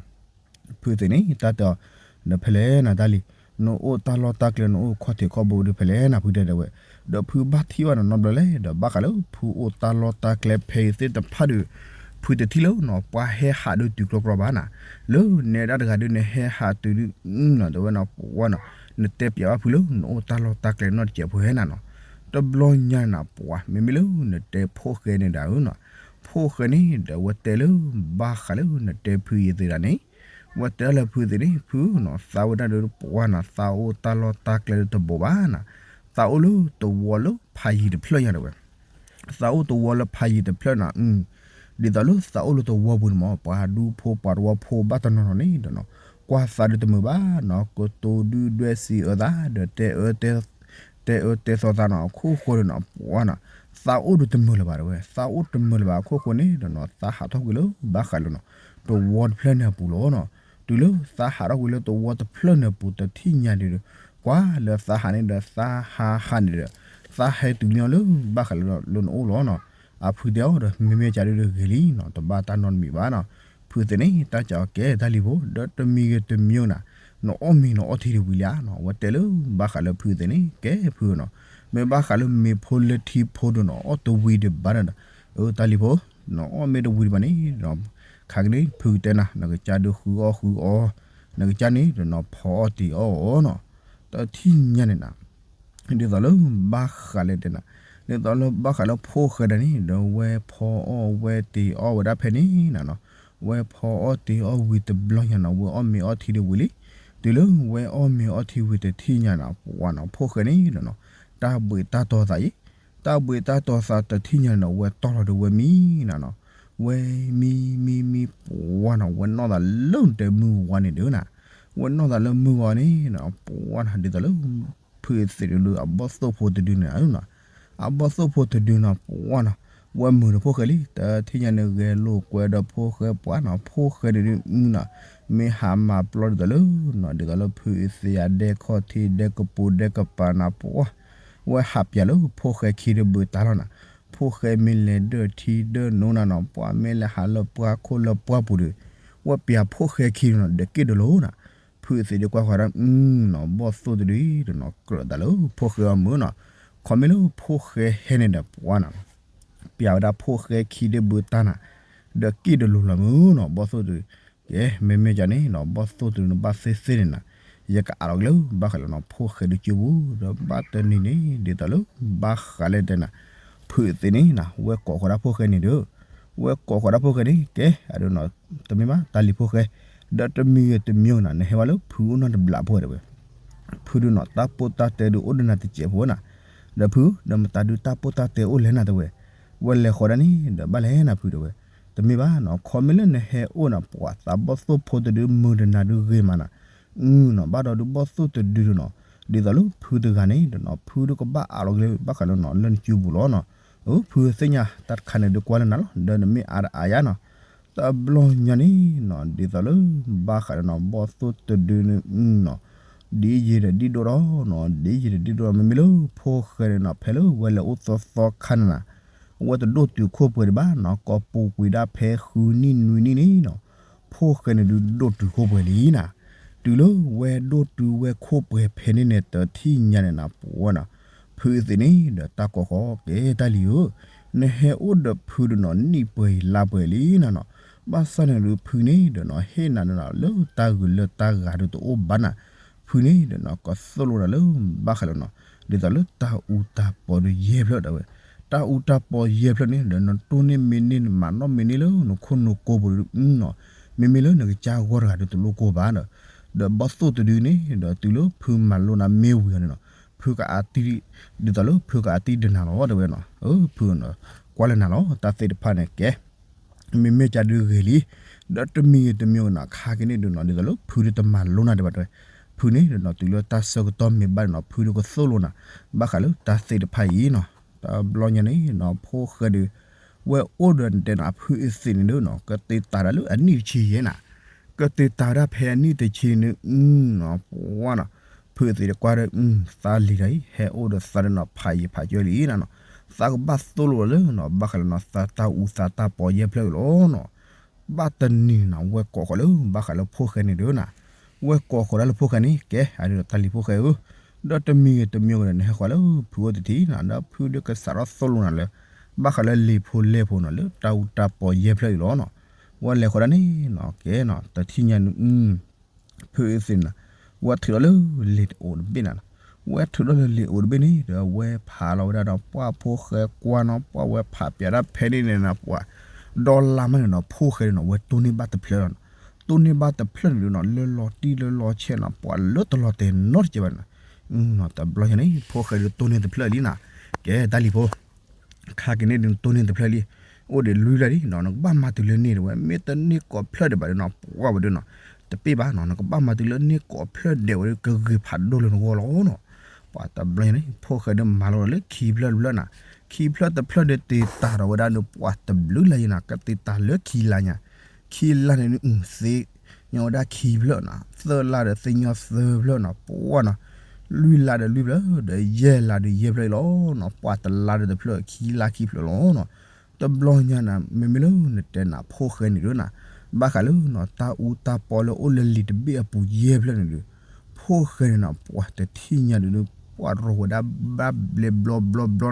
ဖုအ့သ့းန့ၣ် တၢ်တဲအီၤ, နဖဲလဲၣ်နၤတၢ်လံၤ, နအိၣ်တၢ်လီၢ်တၢ်ကျဲ နအိၣ်ခီၣ်ထံးခီၣ်ဘိဒုးဖဲလဲၣ်နၤ ဖုတဲဒၣ်ဝဲ. ဒီးဖုဘၣ်ထံၣ်ဘၣ်နီၤနီတဘျီလဲၣ် ဒီးဘၣ်ဃးလၢဖုအိၣ်တၢ်လီၢ်တၢ်ကျဲဖဲအံၤသ့ၣ်တဖၣ်ဒီး ဖုတထံၣ်လၢနီၤ ပှၤဟဲဟးဒုးတုၤကျီကျီဘၣ်နၤ, လၢနဲဒၣ်တဂၤဒုး နဟဲဟးတုၤဒုးနီၤ တဲဝဲနီၤ ပှၤနီၤ နတဲပျးဘၣ်ဖုလၢ နအိၣ်တၢ်လီၢ်တၢ်ကျဲနီတစဲးဖိဟဲနၤနီၤ. တဘျီညါနၤ ပှၤ မ့မ့ၢ်လၢနတဲဖိၣ်ဃဲန့ၣ်ဒၣ်ဧၢနီၤ, ဖိၣ်ဃဲန့ၣ်ဒီး ဝဲတဲလၢ ဘၣ်ဃးလၢနတဲဖုအ့သ့းဒၣ်န့ၣ်, ဝဲတဲဒၣ်လၢဖုအ့သ့းန့ၣ် ဖုနီၤ သးဝဲဒၣ်ဒီးပှၤနီၤ သးအိၣ်တၢ်လီၢ်တၢ်ကျဲလၢတဘိးဘၣ်နၤ, သးအိၣ်လၢသဝီလၢဖးယံၤတဖျၢၣ်ညါတဲဝဲ. သးအိၣ်သဝီလၢဖးယံၤတဖျၢၣ်နၤ, ဒ်သိးလၢသးအိၣ်လၢသဝီပူၤန့ၣ်မ့ၢ် ပှၤဒူဖိပှၤသဝီဖိဘၣ်တနီၤနီၤန့ၣ်ဒီးနီၤ ကွၢ်သးဒုးတမုာ်ဘၣ်နီၤ, ကတိၤဒုၣ်ဒွဲၣ်စံးအၢသး ဒီးတဲအၢတဲသီသးနီၤ အခိၣ်ဃိဒီးနီၤ ပှၤနီၤ သးအိၣ်ဒုးတမုာ်လၢၤဘၣ်တဲဝဲ, သးအိၣ်တမုာ်လၢၤဘၣ်အခိၣ်ဃိန့ၣ်ဒီးနီၤ သးဟးထီၣ်ကွံာ်လၢဘၣ်ဃးလၢနီၤ သဝီတဖျၢၣ်န့ၣ်အပူၤလီၤနီၤ. တုၤလၢသးဟးထီၣ်ကွံာ်လၢသဝီတဖျၢၣ်န့ၣ်အပူၤ တထံၣ်ညါဒုးဒီး ကွၢ်လၢသးဟးန့ၣ်ဒီး သးဟးဟးန့ၣ်ဒီး သးဟဲတုၤလၢဘၣ်ဃးလၢနအိၣ်လီၤနီၤ. အဖုတဲအီၤဒီး မ့မ့ၢ်ကဒီးဂ့ၤလံနီၤ တဘၣ်တၢ်နီတမံၤဘၣ်နီၤ. ဖုသ့ၣ်န့ၣ် တၢ်ကးအီၤကဲတၢ်လံၤဖိ ဒီးတမံၤဂ့ၤတမံၤနၤ နအီၣ်မ့ၤနအီထံတဝံၤလံဧါနီၤ. ဝဲတဲလၢဘၣ်ဃးလၢဖုသ့ၣ်န့ၣ် ကဲဖုနီၤ မ့ၢ်ဘၣ်ဃးလၢမ့ၤဖိလၢထံဖိဒုးနီၤ အီၣ်တဝံၤဒံးဘၣ်ဒီး အတၢ်လံၤဖိ နအီၣ်မ့ၢ်တဝံၤဒံးဘၣ်န့ၣ် ခါကန့ၣ် ဖုကတဲနၤ နကစၢ်ဒုးဃုအီၣ်ဃုအီ နကစၢ်န့ၣ်ဒီးနီၤ ဖီအီၣ်တ့ၤအီၣ်အီၤနီၤ. တထံၣ်ညါန့ၣ်နၤ ဒ်သိးလၢဘၣ်ဃးလၢတဲနၤ ဒ်သိးလၢဘၣ်ဃးလၢဖိၣ်ဃဲဒၣ်န့ၣ်ဒီး ဝဲဖီအီၣ်ဝဲတ့ၤအီၣ်ဝဲဒၣ်ဖဲန့ၣ်နၤနီၤ. ဝဲဖီအီၣ်တ့ၤအီၣ်ဝံၤတဘျီညါနီၤ ဝဲအီၣ်မ့ၤအီထံဒံးဝံၤလံ. တုၤလၢဝဲအီၣ်မ့ၤအီထံဝံၤတထံၣ်ညါနီၤ ပှၤနီၤ ဖိၣ်ဃဲန့ၣ်ဒီးနီၤ တၢ်ဘှံးတၢ်တီၤသးအံၤ တၢ်ဘှံးတၢ်တီၤသးတထံၣ်ညါနီၤ ဝဲတီၢ်လီၤဒီးဝဲမံနၤနီၤ. ဝဲမံမံမံ ပှၤနီၤ ဝဲနီၢ်သးလၢနတဲမုၢ်ဝါန့ၣ်ဒီးနၤ ဝဲနီၢ်သးလၢမုၢ်ဝါန့ၣ်နီၤ ပှၤနီၤ ဒ်သိးလၢ ဖုအ့သ့းဒုး အဘီၣ်သိၣ်ဖိတဒုန့ၣ်နီၤ အဘီၣ်သိၣ်ဖိတဒုနီၤ ပှၤနီၤ ဝဲမုာ်ဒီးဖိၣ်ဃဲလံ တထံၣ်ညါန့ၣ် ဂဲၤလိာ်ကွဲဒီးဖိၣ်ဃဲပှၤနီၤ ဖိၣ်ဃဲန့ၣ်ဒုးနီၤ မ့ၢ်ဟးမၤပျီဒ်သိးလၢနီၤ ဒ်သိးလၢဖုအ့သ့းယၤဒဲခီၣ်ထံးဒဲကပူၤဒဲကပၤနၤ ပှၤ ဝဲဟးပၠးလၢဖိၣ်ဃဲခံဒုးဘုးတၢ်လီၤနၤ. ဖိၣ်ဃဲမ့ၢ်လဲၤဒၢၣ်ထံဒၢၣ်နိနၤနီၤ ပှၤမ့ၢ်လဲၤဟးလၢပှၢ်ခိၣ်လၢပှၢ်ပူၤဒီး ဝဲပၠးဖိၣ်ဃဲခံဒုးနီၤ ဒီးက့ၣ်ဒိးလိၤနၤ. ဖုအ့သ့းဒုးကွၢ်ဃီၤဒၣ်နီၤ ဘီၣ်သိၣ်တဒုဒီးနီၤ ကြၢးသးလၢဖိၣ်ဃဲအီၤမုာ်နီၤ. ခီမ့ၢ်လၢဖိၣ်ဃဲဟဲန့ၣ်ဒီးပှၤနီၤ ပၠးဝဲဒၣ်ဖိၣ်ဃဲခံဒုးဘုးတၢ်နၤ ဒီးက့ၣ်ဒိးလိၤလီၤမုာ်နီၤ ဘီၣ်သိၣ်တဒု ကဲ မ့မ့ၢ်ကန့ၣ်နီၤ ဘီၣ်သိၣ်တဒုန့ၣ် ဘၣ်သ့ၣ်သ့ၣ်န့ၣ်နၤ ယကအးလီၤက့ၤလၢဘၣ်ဃးလၢနီၤ ဖိၣ်ဃဲဒုးကၠိပူၤ ဒီးဘၣ်တနံၤန့ၣ် ဒ်သိးလၢဘၣ်ဃးလၢတဲနၤ ဖုအ့သ့းန့ၣ်နၤ ဝဲကိးဃီၤဒၣ်ဖိၣ်ဃဲန့ၣ်ဒီး ဝဲကိးဃီၤဒၣ်ဖိၣ်ဃဲန့ၣ် ကဲ အဒိနီၤ တမ့ၢ်ဘၣ် တၢ်လံၤဖိၣ်ဃဲ ဒီးတမံၤဂ့ၤတမံၤနၤ နဟဲဘၣ်လၢဖုအိၣ်နီတဘျီဖိတဲဝဲ ဖုဒုးနီၤ တၢ်ပိၢ်တၢ်တဲဒုးအိၣ်ဒီးနၤတစဲးဖိနၤ ဒီးဖု ဒီးမတၤဒုးတၢ်ပိၢ်တၢ်တဲအိၣ်လဲၣ်နၤတဲဝဲ ဝဲလဲၤဃီၤဒၣ်န့ၣ် ဒီးဘၣ်လဲၣ်နၤဖုတဲဝဲ တမ့ၢ်ဘၣ်နီၤ ခီမ့ၢ်လၢနဟဲအိၣ်နၤ ပှၤသးဘီၣ်သိၣ်ဖိတဒုမုာ်ဒီးနၤဒုးဂ့ၤမးနၤ အနီၤ ဘၣ်ဒီးဒုးဘီၣ်သိၣ်တဒုဒီးနီၤ ဒ်သိးလၢဖုတဂၤန့ၣ်ဒီးနီၤ ဖုဒုးကဘၣ်အးလီၤက့ၤလၢဘၣ်ဃးလၢနီၤ လၢနစုပူၤလီၤနီၤ ဖုသ့ၣ်ညါတၢ်တခါန့ၣ်ဒုးကွၢ်လၢနၤလီၤ ဒီးနမ့ၢ်အါတအါယါနီၤ တဘျီညါန့ၣ်နီၤ ဒ်သိးလၢဘၣ်ဃးလၢနီၤ ဘီၣ်သိၣ်တဒုန့ၣ်နီၤ ဒ်ယံာ်ဒီးဒ်ဒိၣ်ဒီးနီၤ ဒ်ယံာ်ဒီးဒ်ဒိၣ်ဒီး မ့မ့ၢ်လၢဖိၣ်ဃဲန့ၣ်နီၤ ဖဲလၢဝဲလဲၤအိၣ်သီသီခါန့ၣ်နၤ အဝဲတဒိၣ်တုာ်ခိၣ်ပှဲၤဒံးဘၣ်နီၤ ကိးပူၤကွံာ်ဒၣ်ဖဲဃုနံၣ်နွံနံၣ်န့ၣ်နီၤ ဖိၣ်ဃဲန့ၣ်ဒုးဒိၣ်တုာ်ခိၣ်ပှဲၤလံနၤ တုၤလၢဝဲဒိၣ်တုာ်ဝဲခိၣ်ပှဲၤဖဲန့ၣ်န့ၣ် တထံၣ်ညါန့ၣ်နၤ ပှၤနီၤ ဖုအ့သ့းန့ၣ်ဒီးတၢ်ကိးဃီၤကဲတၢ်လံၤဧၢ နဟဲအိၣ်ဒီးဖုဒီးနီၤ နံၣ်ပှဲၤအံၤလါပှဲၤလံနၤနီၤ. ဘၣ်ဆၣ်န့ၣ်ဒုး ဖုန့ၣ်ဒီးနီၤ ဟ့ၣ်နၤဒီးနီၤ လၢတၢ်ဂုာ်လၢတၢ်ဂၤဒုးတအိၣ်ဘၣ်နၤ. ဖုန့ၣ်ဒီးနီၤ ကသိၣ်လိနၤလၢ ဘၣ်ဃးလၢနီၤ ဒ်သိးလၢတၢ်အူတၢ်ပီဒုးယဲၢ်ဖျၢၣ်ဒၣ်ဝဲ. တၢ်အူတၢ်ပီယဲၢ်ဖျၢၣ်န့ၣ်ဒီး နတိၢ်န့ၢ်မ့ၢ်န့ၢ် နမၤနီၣ်မ့ၢ်န့ၢ်လၢနခိၣ်နူာ်ကိၢ်ပူၤဒုးနီၤ, မ့မ့ၢ်လၢနကစၢ်ဂီၢ်တဂၤဒုးတလိၣ်ကိၢ်ဘၣ်ဒီး, ဒီးဘီၣ်သိၣ်တဒုန့ၣ်ဒီး တုၤလၢဖုမၤလိနၤမ့ၢ်ဝံၤအီၤန့ၣ်နီၤ ဖုကအါတံၢ်, ဒ်သိးလၢဖုကအါတံၢ်ဒုးနၤလီၤ တဲဝဲနီၤ. ဖုနီၤ ကွၢ်လၢနၤလီၤ တၢ်သ့ၣ်တဖၣ်န့ၣ်ကဲ မ့မ့ၢ်ကဒုးဂ့ၤလံ. ဒီးတမံၤဂ့ၤတမံၤဂ့ၤနီၤ ခါက့ၤန့ၣ်ဒုးနီၤ ဒ်သိးလၢဖုဒုးတမၤလိနၤဒံးဘၣ်တဲဝဲ, ဖုန့ၣ်ဒီးနီၤ တုၤလၢတၢ်ဆၢကတီၢ်မ့ၢ်ဘၣ်န့ၣ်နီၤ ဖုဒုးကသိၣ်လိနၤ ဘၣ်ဃးလၢတၢ်သ့ၣ်တဖၣ်အံၤနီၤ. တဘျီညါန့ၣ်နီၤ ဖိၣ်ဃဲဒုး ဝဲအိၣ်ဒီးနတဲနီၤ အဖုအသ့ၣ်န့ၣ်ဒုးနီၤ ကသ့တၤဒၣ်လၢအနံၣ်တဆံယဲၢ်နၤ, ကသ့တၤဒၣ်ဖဲအနံၣ်တဆံန့ၣ် နီၤ ပှၤနီၤ ဖုအသ့ၣ်တကွၢ်ဒီး သးလံၤတၢ်အံၤ ဟဲအိၣ်ဒီးသးဒီးနီၤ ဖးယံၤဖးကၢလံနၤနီၤ, သးကဘၣ်သိၣ်လိလၢနီၤ ဘၣ်ဃးလၢနီၤ သးတၢ်အူသးတၢ်ပီယဲၢ်ဖျၢၣ်အံၤလီၤနီၤ. ဘၣ်တနံၤနီၤ ဝဲကိးဃီၤလၢ ဘၣ်ဃးလၢဖိၣ်ဃဲန့ၣ်ဒုးနၤ, ဝဲကိးဃီၤဒၣ်လၢဖိၣ်ဃဲန့ၣ် ကဲအဒုးတၢ်လံၤဖိၣ်ဃဲဧၢ, ဒီးတမံၤဂ့ၤတမံၤဂ့ၤဒီး နဟဲဃီၤလၢဖုအိၣ်တထံၣ်နီၤ ဒီးဖုဒုးကစးထီၣ်သိၣ်လိနၤလၢ ဘၣ်ဃးလၢလံာ်ဖိလဲၢ်ဖိနီၤ လၢတၢ်အူတၢ်ပီယဲၢ်ဖျၢၣ်အံၤလီၤနီၤ. ဝဲလဲၤဃီၤဒၣ်န့ၣ်နီၤ ကဲနီၤ တထံၣ်ညါန့ၣ် ဖုအသ့ၣ်န့ၣ် ဝဲထုးထီၣ်လၢလံာ်တအိၣ်တဘ့ၣ်နၤနီၤ, ဝဲထုးထီၣ်လၢလံာ်အိၣ်တဘ့ၣ်န့ၣ်ဒီး ဝဲဖးလီၤဝဲဒၣ်ဒီး ပှၢ်ဖိၣ်ဃဲကွၢ်နီၤ ပှၢ်ဝဲဖးပၠးတၢ်ဖဲန့ၣ်န့ၣ်နီၤ ပှၤ ဒီလါမးန့ၣ်နီၤ ဖိၣ်ဃဲန့ၣ်နီၤ ဝဲတိၢ်န့ၢ်ဘၣ်တဖျၢၣ်လီၤနီၤ, တိၢ်န့ၢ်ဘၣ်တဖျၢၣ်န့ၣ်ဒုးနီၤ လၢလီၤတံၢ်လၢလီၤဆဲးနီၤ ပှၤလၢတလီၤတဲာ်နီတစဲးဘၣ်နီၤ, တဘျီညါန့ၣ် ဖိၣ်ဃဲဒုးတိၢ်န့ၢ်တဖျၢၣ်လံနၤ, ကဲတၢ်လံၤဖိ ခါက့ၤန့ၣ်ဒုးနတိၢ်န့ၢ်တဖျၢၣ်လံ, အိၣ်ဒီးလွံၢ်လါလံနီၤ နကဘၣ်မၤတုၤလၢန့ၢ်ဒၣ်ဝဲ မ့ၢ်တန့ၢ်ကိးဖျၢၣ်ဒံးဘၣ်ဒုးနီၤ ပှၢ်ဝဲဒုးနီၤ တပ့ၢ်ဘၣ်နီၤ နကဘၣ်မၤတုၤလၢန့ၢ်ကိးဖျၢၣ်ဒံးဝဲဒုး ကဂ့ၤဖးဒိၣ်လၢနဂီၢ်လီၤနီၤ. ပှၤတဘျီညါန့ၣ် ဖိၣ်ဃဲဒုးမၤလီၤလၢခံဖျၢၣ်တဖျၢၣ်နၤ, ခံဖျၢၣ်တဖျၢၣ်ဒုးတ့တၢ်ဒီးဝဲဒၣ်ဒုး ပှၢ်တဘျုးလါယံၤနၤ ကတ့တၢ်လၢခံလါညါ, ခံလါန့ၣ်ဒုး သ့ညီဝဲဒၣ်ခံဖျၢၣ်နီၤ, သၢလါဒီးသ့ညီသၢဖျၢၣ်နီၤ ပှၢ်နီၤ, လွံၢ်လါဒီးလွံၢ်ဖျၢၣ် ဒီးယဲၢ်လါဒီးယဲၢ်ဖျၢၣ်အံၤလီၤနီၤ, ပှၢ်တလါဒီးတဖျၢၣ် ခံလါခံဖျၢၣ်လီၤနီၤ. တဘျီညါနၤ မ့မ့ၢ်လၢနတဲနၤ ဖိၣ်ဃဲန့ၣ်ဒုးနၤ, ဘၣ်ဃးလၢနီၤ တၢ်အူတၢ်ပီလၢအိၣ်လၢလံာ်တဘ့ၣ်အပူၤယဲၢ်ဖျၢၣ်န့ၣ်ဒုး ဖိၣ်ဃဲန့ၣ်နီၤ ပှၢ်တထံၣ်ညါဒုး ပှၢ်ရိၤဝဲဒၣ်ဘၣ်ဘျဲဘျီဘျီဘျီနီၤ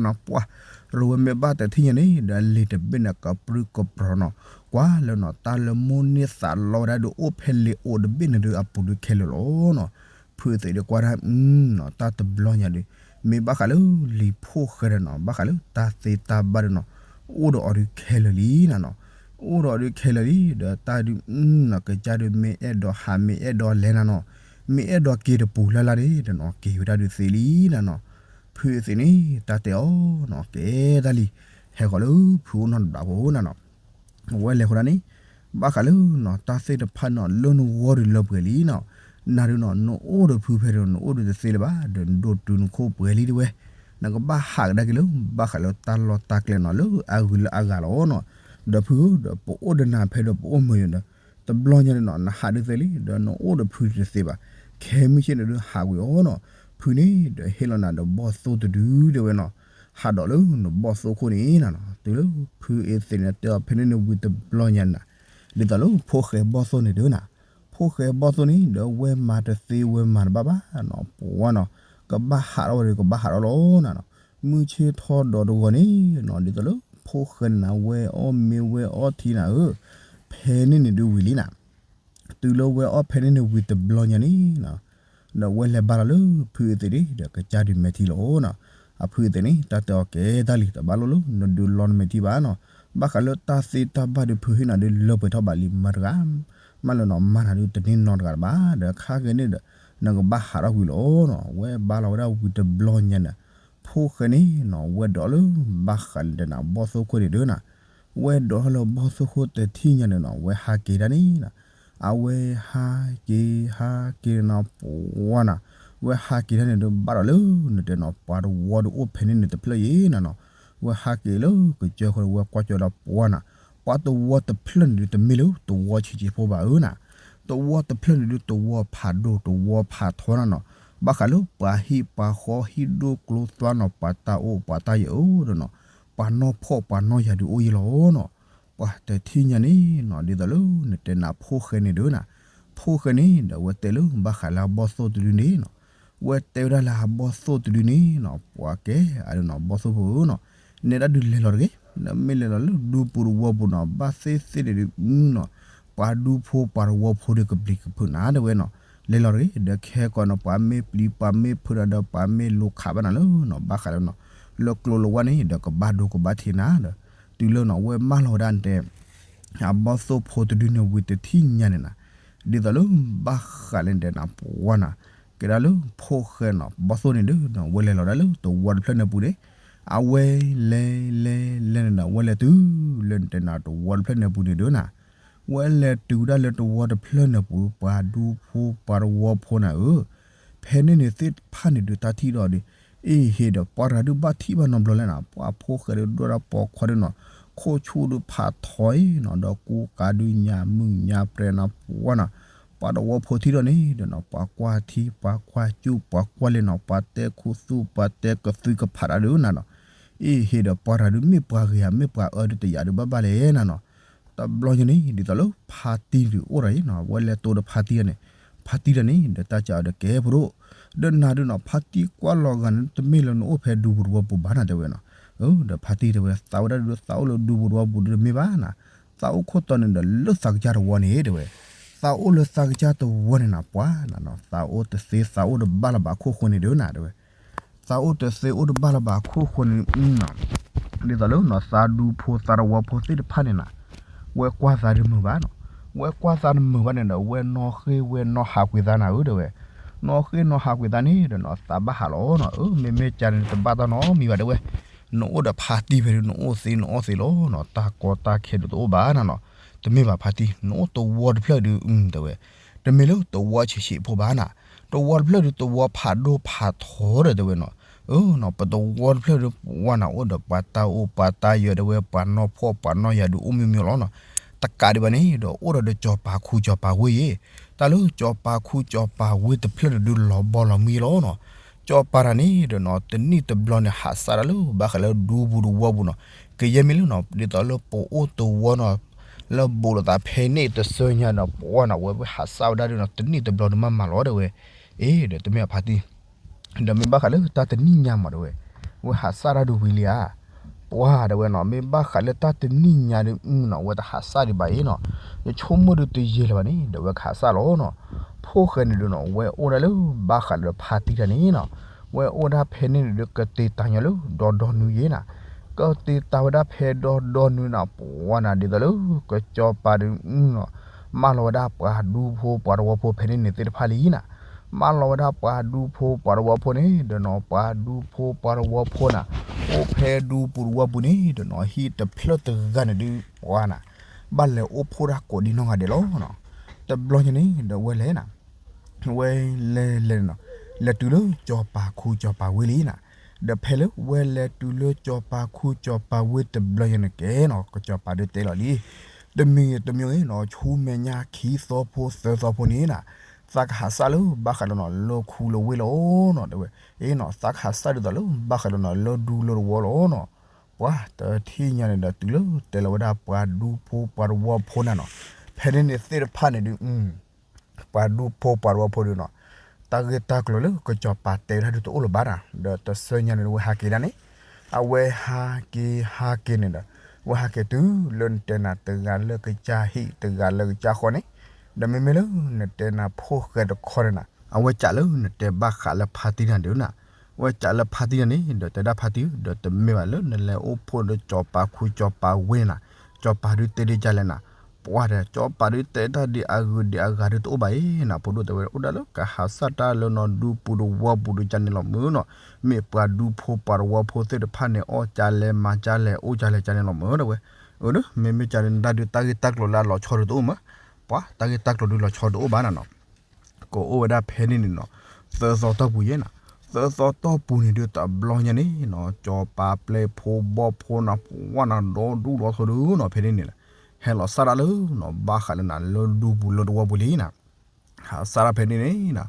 ပှၢ် ရိၤဝဲမ့ၢ်ဘၣ်တထံၣ်ညါန့ၣ် ဒီးလံာ်တဘ့ၣ်န့ၣ် ကပြုၢ်ကပြီၤနီၤ, ကွၢ်လၢနီၤ တၢ်လၢမိၢ်န့ၢ်သးလီဝဲဒၣ်ဒုး အိၣ်ဖဲလံာ်အိၣ်တဘ့ၣ်န့ၣ်ဒုး အပူၤဒုးခဲလၢာ်လီၤနီၤ. ဖုအသ့ၣ်ဒုးကွၢ်ဒၣ် အနီၤ တၢ်တဘျီညါဒုး မ့ၢ်ဘၣ်ဃးလၢလံာ်ဖိၣ်ဃဲဒီးနီၤ ဘၣ်ဃးလၢတၢ်သ့တၢ်ဘၣ်ဒုးနီၤ အိၣ်ဒီးအီၤဒုးခဲလၢာ်လံနၤနီၤ. အိၣ်ဒီးအီၤဒုးခဲလၢာ်လံ ဒီးတၢ်ဒုး နီၤ ကစၢ်ဒုးမ့ၢ်အဲၣ်ဒိးဟး မ့ၢ်အဲၣ်ဒိးလဲၤနၤနီၤ, မ့ၢ်အဲၣ်ဒိးက့ၤတပူၤလၢ်လၢ်န့ၣ် တနီၤက့ၤဝဲဒၣ်ဒုးသ့လံနၤနီၤ. ဖုအသ့ၣ်န့ၣ် တၢ်တဲအီၤနီၤ ကဲတၢ်လံၤ ဟဲဃီၤလၢဖုအိၣ်နီတဘျီဖိနၤနီၤ. အဝဲလဲၤဃီၤဒၣ်န့ၣ် ဘၣ်ဃးလၢနီၤ တၢ်သ့ၣ်တဖၣ်နီၤ လၢနဂီၢ်ဒုးလၢပှဲၤလံနီၤ. နၤဒုးနီၤ နအိၣ်ဒီးဖုဖဲဒုး နအိၣ်ဒီးတသ့လၢၤဘၣ် ဒီးနဒိၣ်တုၤနခိၣ်ပှဲၤလံတဝဲ, နကဘၣ်ဟးကဒါက့ၤလၢ ဘၣ်ဃးလၢတၢ်လီၢ်တၢ်ကျဲနီၤ လၢအဂုၤလၢအဂၤလီၤနီၤ. ဒီးဖုဧၢ ဒီးပအိၣ်ဒီးနၤဖဲဒီးပအိၣ်မုာ်ဒီး တဘျီညါန့ၣ်နီၤ နဟးဒုးသ့လံ ဒီးနအိၣ်ဒီးဖုတသ့ဘၣ်. ခဲမုၢ်ဆ့ၣ်န့ၣ်ဒုးဟးကွံာ်အီၤနီၤ. ဖုန့ၣ်ဒီးဟ့ၣ်လီၤနၤဒီးဘီၣ်သိၣ်တဒုဒၣ်ဝဲနီၤ. ဟးဒီးလၢနဘီၣ်သိၣ်ခိၣ်န့ၣ်နၤနီၤ. တုၤလၢဖုအသ့ၣ်န့ၣ်တဲအီၤဖဲန့ၣ်န့ၣ်ဝံၤတဘျီညါနၤ ဒ်သိးလၢဖိၣ်ဃဲဘီၣ်သိၣ်န့ၣ်ဒုးနၤ, ဖိၣ်ဃဲဘီၣ်သိၣ်န့ၣ် ဒီးဝဲမၤတသ့ဝဲမၤတဘၣ်ဘၣ်နီၤ ပှၤနီၤ, ကဘၣ်ဟးထီၣ်ဝဲဒီးကဘၣ်ဟးထီၣ်လီၤနၤနီၤ. မုၢ်ဆ့ၣ်ထီၣ်ဒီးတဂီၤန့ၣ်နီၤ ဒ်သိးလၢဖိၣ်ဃဲန့ၣ်နၤ ဝဲအီၣ်မ့ၤဝဲအီထံနၤဧၢ, ဖဲန့ၣ်န့ၣ်ဒုးဝံၤလံနၤ. တုၤလၢဝဲအီၣ်ဖဲန့ၣ်န့ၣ်ဝံၤတဘျီညါန့ၣ်နီၤ ဒီးဝဲလဲၤဘါလီၤလၢဖုအသ့ၣ်န့ၣ် ဒီးကစၢ်ဒုးမဲာ်ထံလီၤနီၤ. အဖုအသ့ၣ်န့ၣ် တၢ်တဲအီၤကဲတၢ်လံၤ တဘၣ်လိၣ်လၢနဒုးလီနမဲာ်ထံဘၣ်နီၤ. ဘၣ်ဃးလၢတၢ်သ့တၢ်ဘၣ်ဒုးဖုဟ့ၣ်နၤဒုးလၢပှဲၤထီၣ်ဘၣ်လံမတၤတဂၤ, မ့ၢ်လၢနီၤ မၤနၤဒုးတန့ၢ်နီတဂၤတဘၣ် ဒီးခါက့ၤန့ၣ်ဒီး နကဘၣ်ဟးထီၣ်ကွံာ်လီၤနီၤ. ဝဲဘါလီၤဝဲဒၣ်ဝံၤတဘျီညါန့ၣ် ဖိၣ်ဃဲန့ၣ်နီၤ ဝဲဒိးလၢဘၣ်ဃးန့ၣ်ဒီးနၤ ဘီၣ်သိၣ်ခိၣ်န့ၣ်ဒုးနၤ ဝဲဒိးထီၣ်လၢဘီၣ်သိၣ်ခိၣ်တထံၣ်ညါန့ၣ်နီၤ ဝဲဟးက့ၤဒၣ်န့ၣ်နီၤ. အဝဲဟးက့ၤ ဟးက့ၤနီၤ ပှၤနီၤ, ဝဲဟးက့ၤဒၣ်န့ၣ်ဒုး ဘၣ်ဒီးလၢနတဲနီၤ ပှၤတဝီဒုးအိၣ်ဖဲန့ၣ်န့ၣ်တဖျၢၣ်အံၤနၤနီၤ. ဝဲဟးက့ၤလၢကစၢၢ်ဃီဒီး ဝဲကွၢ်ကၠီဒီးပှၤနီၤ, ပှၤတဝီတဖျၢၣ်န့ၣ်ဒုး တမ့ၢ်လၢတဝီဆံးဆံးဖိဘၣ်ဧၢနၤ. တဝီတဖျၢၣ်န့ၣ်ဒုး တဝီဖးဒိၣ် တဝီဖးထီနၤနီၤ. ဘၣ်ဃးလၢပှၤဟံၣ်ပှၤဃီ ဟံၣ်ဒိၣ်ကျိသွါနီၤ ပှၤတၢ်အိၣ်ပှၤတၢ်ယၢၤဧၢဒီးနီၤ, ပှၤနီၢ်ဖှီၣ်ပှၤနီၢ်ယၤဒုးအိၣ်ယံၤလီၤနီၤ. ပှၤတထံၣ်ညါန့ၣ်နီၤ ဒ်သိးလၢနတဲနၤဖိၣ်ဃဲန့ၣ်ဒုးနၤ, ဖိၣ်ဃဲန့ၣ်ဒီး ဝဲတဲလၢဘၣ်ဃးလၢအဘီၣ်သိၣ်တဒုန့ၣ်နီၤ. ဝဲတဲဝဲဒၣ်လၢအဘီၣ်သိၣ်တဒုန့ၣ်နီၤ ပှၤကဲအဒုးနီၤ ဘီၣ်သိၣ်ဖိဧၢနီၤ, နဲဒၣ်ဒုးလဲၤလီၤတဂ့ၤ. နမ့ၢ်လဲၤလီၤလၢဒူပူၤတဝီပူၤနီၤ ဘၣ်သ့ၣ်သ့ၣ်န့ၣ်ဒုးနီၤ ပှၤဒူဖိပှၤတဝီဖိဒီးကပျံၤကဖုးနၤတဲဝဲနီၤ. လဲၤလီၤတဂ့ၤ ဒီးခဲကိာ်နီၤ ပှၤမ့ၢ်ပျံၤ ပှၤမ့ၢ်ဖုးဒီး ပှၤမ့ၢ်လူၤခးဘၣ်နၤလၢနီၤ ဘၣ်ဃးလၢနီၤ လၢကျိၤလၢဝါန့ၣ် ဒီးကဘၣ်ဒိကဘၣ်ထံးနၤဒီး တုၤလၢနီၤ ဝဲမၢလီၤဝဲဒၣ်နတဲ အဘီၣ်သိၣ်ဖိတဒုန့ၣ်ဝံၤတထံၣ်ညါန့ၣ်နၤ ဒ်သိးလၢဘၣ်ဃးလၢနတဲနၤပှၢ်နၤ ကဲဒၣ်လၢဖိၣ်ဃဲနီၤ ဘီၣ်သိၣ်န့ၣ်ဒုးနီၤ ဝဲလဲၤလီၤဒၣ်လၢတဝီတဖျၢၣ်န့ၣ်ပူၤန့ၣ် အဝဲလဲၤလဲၤလဲၤလဲၤန့ၣ်ဒီး ဝဲလဲၤတုၤလၢနတဲနၤတဝီတဖျၢၣ်န့ၣ်ပူၤန့ၣ်ဒုးနၤ ဝဲလဲၤတုၤဒၣ်လၢတဝီတဖျၢၣ်န့ၣ်ပူၤ ပှၤဒူဖိပှၤတဝီဖိနၤဧၢ ဖဲန့ၣ်န့ၣ်သ့ၣ်တဖၣ်န့ၣ်ဒုးတၢ်ထံၣ်ဒီးဒုး အ့ၣ်ဟ့ဒီးပှၢ်တဂၤဒုးဘၣ်ထံၣ်ဘၣ်နီတဘျီလဲၣ်နၤ ပှၤဖိၣ်ဃဲဒုးဒိၣ်ဒၣ်ပိာ်ခွါဒုးနီၤ ခိၣ်ဆူၣ်ဒုးဖးထီအံၤနီၤ ဒီးကူကၤဒုးညၣ်မုၣ်ညၣ်ပြဲနၤပှၢ်နၤ ပှၤတဝီဖိထံၣ်ဒီးန့ၣ်ဒီးနီၤ ပှၤကွၢ်ထံ ပှၤကွၢ်စူၣ် ပှၤကွၢ်လ့နီၤ ပှၤတဲခူသူၣ် ပှၤတဲကသွံကဖးတၢ်ဒုးနၤနီၤ အ့ၣ်ဟ့ဒီးပှၢ်တဂၤဒုး မ့ၢ်ပှၤဂ့ၤဧါ မ့ၢ်ပှၤအၢဒုးတယာ်ဒုးဘၣ်ဘၣ်လဲၣ်နၤနီၤ တဘျီညါန့ၣ် ဒ်သိးလၢဖါတံၢ်ဒုးအိၣ်ဒီးအံၤနီၤ ဝဲလဲၤတိၤဒီးဖါတံၢ်ဒီးန့ၣ် ဖါတံၢ်ဒီးန့ၣ် ဒီးတၢ်စးအီၤဒီးကဲဖိဒိၣ် ဒီးနၤဒုးနီၤ ဖါတံၢ်ကွၢ်လီၤဂာ်န့ၣ် တမ့ၢ်လၢနအိၣ်ဖဲဒူပူၤတဝီပူၤဘၣ်နၤတဲဝဲနီၤ ဒီးဖါတံၢ်တဲဝဲ သးဝဲဒၣ်ဒုးသးအိၣ်လၢဒူပူၤတဝီပူၤဒုးတမ့ၢ်ဘၣ်နၤ သးအိၣ်ခိၣ်တီန့ၣ်ဒီးလၢသးကစၢ်တဝီန့ၣ် တဲဝဲ သးအိၣ်လၢသးကစၢ်တဝီန့ၣ်နၤ ပှၢ်နၤနီၤ သးအိၣ်တသ့သးအိၣ်တဘၣ်လၢၤဘၣ်ခိၣ်ဃိန့ၣ်ဒုးနၤ တဲဝဲ သးအိၣ်တသ့အိၣ်တဘၣ်လၢၤဘၣ်ခိၣ်ဃိန့ၣ် ဒ်သိးလၢနီၤ သးဒူဖိသးတဝီဖိသ့ၣ်တဖၣ်န့ၣ်နၤ ဝဲကွၢ်သးတမုာ်ဘၣ်နီၤ ဝဲကွၢ်သးတမုာ်ဘၣ်န့ၣ်ဒီး ဝဲနီၣ်ဃ့ၢ်ဝဲနီၣ်ဟးကွံာ်သးနၤဧၢ တဲဝဲ နီၣ်ဃ့ၢ်နီၣ်ဟးကွံာ်သးန့ၣ်ဒီးနီၤ သးဘၣ်ဟးလီၤနီၤ အၢ မ့မ့ၢ်ကန့ၣ်တဘၣ်တၢ်နီတမံၤဘၣ် တဲဝဲ နအိၣ်ဒီးဖါတံၢ်ဖဲဒုး နအိၣ်သ့နအီၣ်သ့လီၤနီၤ တၢ်ကီတၢ်ခဲဒုးတအိၣ်ဘၣ်နၤနီၤ တမ့ၢ်ဘၣ်ဖါတံၢ် နအိၣ်တဝီတဖျၢၣ်ဒုး တဲဝဲ တမ့ၢ်လၢတဝီဆံးဆံးဖိဘၣ်နၤ တဝီတဖျၢၣ်ဒုးတဝီဖးဒိၣ်ဖးထီဒီး တဲဝဲနီၤ အၢနီၤ ပတဝီတဖျၢၣ်ဒုး ပှၢ်နၤအိၣ်ဒီးပှၤတၢ်အိၣ်ပှၤတၢ်ယၢၤ တဲဝဲ ပှၤနီၢ်ဖှီၣ်ပှၤနီၢ်ယၤဒုးအိၣ်မ့ၢ်မ့ၢ်လီၤနီၤ တကးဒံးဘၣ်န့ၣ်ဒီး အိၣ်ဒီးဒီးကၠီၤပၤခူကၠီၤပၤဝ့ၢ်ယ့ၣ် တၢ်လၢကၠီၤပၤခူကၠီၤပၤဝ့ၢ်တဖျၢၣ်န့ၣ်ဒုးလီၤဘီလီၤမုၢ်လီၤနီၤ ကၠီၤပၤတၢ်န့ၣ်ဒီးနီၤ တနံၣ်တဘျီန့ၣ် ဟးစၢ်ဒၣ်လၢဘၣ်ဃးလၢဒူပူၤတဝီပူၤနီၤ ကယဲၢ်မ့ၢ်လၢနီၤ ဒ်သိးလၢပအိၣ်တဝီနီၤ လၢဘူးလိာ်သးဖဲန့ၣ်တဆၢညါဒီး ပှၢ်နၤဝဲဝဲဟးစၢ်ဝဲဒၣ်ဒုးနီၤ တနံၣ်တဘျီဒုးမးမးလီၤ တဲဝဲ အ့ ဒီးတမ့ၢ်အဖါတံၢ် ဒီးမ့ၢ်ဘၣ်ဃးလၢတၢ်တနံၣ်ညါမး တဲဝဲ ဝဲဟးစၢ်တၢ်ဒုးဝံၤလံဧါ ပှၢ်တဲဝဲနီၤ မ့ၢ်ဘၣ်ဃးလၢတၢ်တနံၣ်ညါဒုးနီၤ ဝဲတဟးစၢ်ဒံးဘၣ်အံၤနီၤ ယဆိကမိၣ်ဒုးတယံာ်လၢၤဘၣ်န့ၣ် ဒီးဝဲကဟးစၢ်လီၤနီၤ ဖိၣ်ဃဲန့ၣ်ဒုးနီၤ ဝဲအိၣ်ဒၣ်လၢဘၣ်ဃးဒီးဖါတံၢ်တၢ်န့ၣ်နီၤ ဝဲအိၣ်ဒၣ်ဖဲန့ၣ်န့ၣ်ဒုး ကတ့တၢ်ညီလၢဒီဒီနုၤယ့ၣ်နၤ ကတ့တၢ်ဝဲဒၣ်ဖဲဒီဒီနုၤနၤ ပှၢ်နၤဒ်သိးလၢ ကစီၤပၤဒုးနီၤ မၢလီၤဝဲဒၣ်ပှၤဒူဖိပှၤတဝီဖိဖဲန့ၣ်န့ၣ်သ့ၣ်တဖၣ်လံနၤ မၢလီၤဝဲဒၣ်ပှၤဒူဖိပှၤတဝီဖိန့ၣ်ဒီးနီၤ ပှၤဒူဖိပှၤတဝီဖိနၤ အိၣ်ဖဲဒူပူၤတဝီပူၤန့ၣ်ဒီးနီၤ ဟံၣ်တဖျၢၣ်တဂၤန့ၣ်ဒုး ပှၢ်နၤ ဘၣ်လဲၤအိၣ်ဖှိၣ်တၢ်ကိးဒံနီၢ်ဂၤဒဲးလီၤနီၤ တဘျီညါန့ၣ်ဒီးဝဲလဲၤနၤ ဝဲလဲၤလဲၤနီၤ လဲၤတုၤလၢကၠီၤပၤခူကၠီၤပၤဝ့ၢ်လံနၤ ဒီးဖဲလၢဝဲလဲၤတုၤလၢကၠီၤပၤခူကၠီၤပၤဝ့ၢ်တဘျီညါန့ၣ်ကဲနီၤ ကစီၤပၤဒုးတဲလီၤလံ တမံၤတမံၤဂ့ၤနီၤ ဆူမဲာ်ညါခံသီဖိသၢသီဖိန့ၣ်နၤ သးကဟးစၢ်လၢဘၣ်ဃးဒီးနီၤ လၢခူလၢဝ့ၢ်လီၤနီၤ တဲဝဲ အ့နီၤ သးကဟးစၢ်ဒ်သိးလၢဘၣ်ဃးဒီးနီၤ လၢဒူလၢတဝီလီၤနီၤ ပှၢ်တထံၣ်ညါန့ၣ်ဒီးတုၤလၢတဲလီၤဝဲဒၣ်ပှၤဒူဖိပှၤတဝီဖိနၤနီၤ ဖဲန့ၣ်န့ၣ်သ့ၣ်တဖၣ်န့ၣ်ဒုး ပှၤဒူဖိပှၤတဝီဖိဒုးနီၤ တၢ်ဂ့ၢ်တၢ်ကျိၤလၢကစီၤပၤတဲဝဲဒၣ်ဒုးတအိၣ်လၢၤဘၣ်နၤ ဒီးတဆၢညါန့ၣ်ဝဲဟးက့ၤဒၣ်န့ၣ် အဝဲဟးက့ၤဟးက့ၤန့ၣ်ဒီး ဝဲဟးက့ၤတုၤလၢနတဲနၤတဂၤလၢကစၢ်ဟံၣ်တဂၤလၢကစၢ်ဃီန့ၣ် ဒီးမ့မ့ၢ်လၢနတဲနၤဖိၣ်ဃဲတခီန့ၣ်နၤ အဝဲစးလၢနတဲဘၣ်ဃးလၢဖါတံၢ်နၤဒုးနၤ အဝဲစးလၢဖါတံၢ်နၤန့ၣ် ဒီးတဲဒၣ်ဖါတံၢ် ဒီးတမ့ၢ်ဘၣ်လၢနလဲၤအိၣ်ဖှိၣ်ဒီးကၠီၤပၤခူကၠီၤပၤဝ့ၢ်နၤ ကၠီၤပၤဒုးတဲဒ်ကလဲၣ်နၤ ပှၢ်ဒီး ကၠီၤပၤဒုးတဲတၢ်ဒ်အဂုၤဒ်အဂၤဒုးတအိၣ်ဘၣ်အံၤနၤ ဖိဒိၣ်တဲဝဲ အိၣ်ဒၣ်လၢကဟးစၢ်တၢ်လၢနီၢ်ဒူပူၤတဝီပူၤဒုးကန့ၣ်လီၤမုၢ်နီၤ မ့ၢ်ပှၤဒူဖိပှၤတဝီဖိသ့ၣ်တဖၣ်န့ၣ် အီၣ်ကလဲမၤကလဲ အိၣ်ကလဲကန့ၣ်လီၤမုၢ် တဲဝဲ အၢ မ့မ့ၢ်ကန့ၣ်ဒၣ်ဒုးတၢ်ဂ့ၢ်တၢ်ကျိၤလၢအလီၤဆီဒုးတအိၣ်မး ပှၤတၢ်ဂ့ၢ်တၢ်ကျိၤဒုးလီၤဆီတအိၣ်ဘၣ်နၤနီၤ ကအိၣ်ဝဲဒၣ်ဖဲန့ၣ်န့ၣ်နီၤ သၢသီတီၢ်ပူၤယဲၢ်နၤ သၢသီတီၢ်ပူၤန့ၣ်ဒုးတဘျီညါန့ၣ်နီၤ ကၠီၤပၤပျဲၢ်ဖိဘီၣ်ဖိနၤ ပှၢ်နၤဒီဒူၣ်ဒီထၢဒုးနီၤ ဖဲန့ၣ်န့ၣ် ဟဲလီၤစၢ်ဒၣ်လၢနီၤ ဘၣ်ဃးလၢနၤ လၢဒူပူၤလၢတဝီပူၤလံနၤ ဟးစၢ်ဒၣ်ဖဲန့ၣ်န့ၣ်နၤ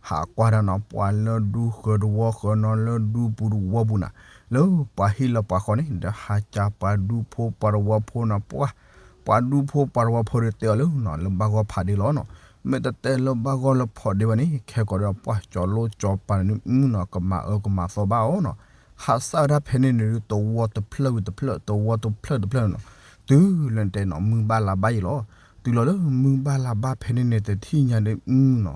ဟးကွၢ်ဒၣ်နီၤ ပှၤလၢဒူဃၢၤတဝီဃၢၤနီၤ လၢဒူပူၤတဝီပူၤနၤ လၢပှၤဟံၣ်လၢပှၤဃီန့ၣ် ဒီးဟးစၢ်ပှၤဒူဖိပှၤတဝီဖိနၤ ပှၢ် ပှၤဒူဖိပှၤတဝီဖိဒုးတဲအီၤလၢနီၤ လၢဘၣ်ဂီၢ်ဖးဒ့လီၤနီၤ မ့ၢ်တတဲလၢဘၣ်ဂီၢ်လၢဖးဒ့ဘၣ်န့ၣ် ခဲကိာ်ဒီးပှၢ်ကၠီၤလိကၠီၤပၤန့ၣ်နီၤ ကမၤအၢကမၤသီဘၣ်အီၤနီၤ ဟးစၢ်ဝဲဒၣ်ဖဲန့ၣ်န့ၣ်ဒုး သဝီတဖျၢၣ်ဝံၤတဖျၢၣ် သဝီတဖျၢၣ်တဖျၢၣ်န့ၣ်နီၤ, တုၤလၢနတဲနီၤ မုၢ်ဘၣ်လါဘၣ်ယံၤလီၤ. တုၤလီၤလၢမုၢ်ဘၣ်လါဘၣ်ဖဲန့ၣ်န့ၣ် တထံၣ်ညါဒုးနီၤ,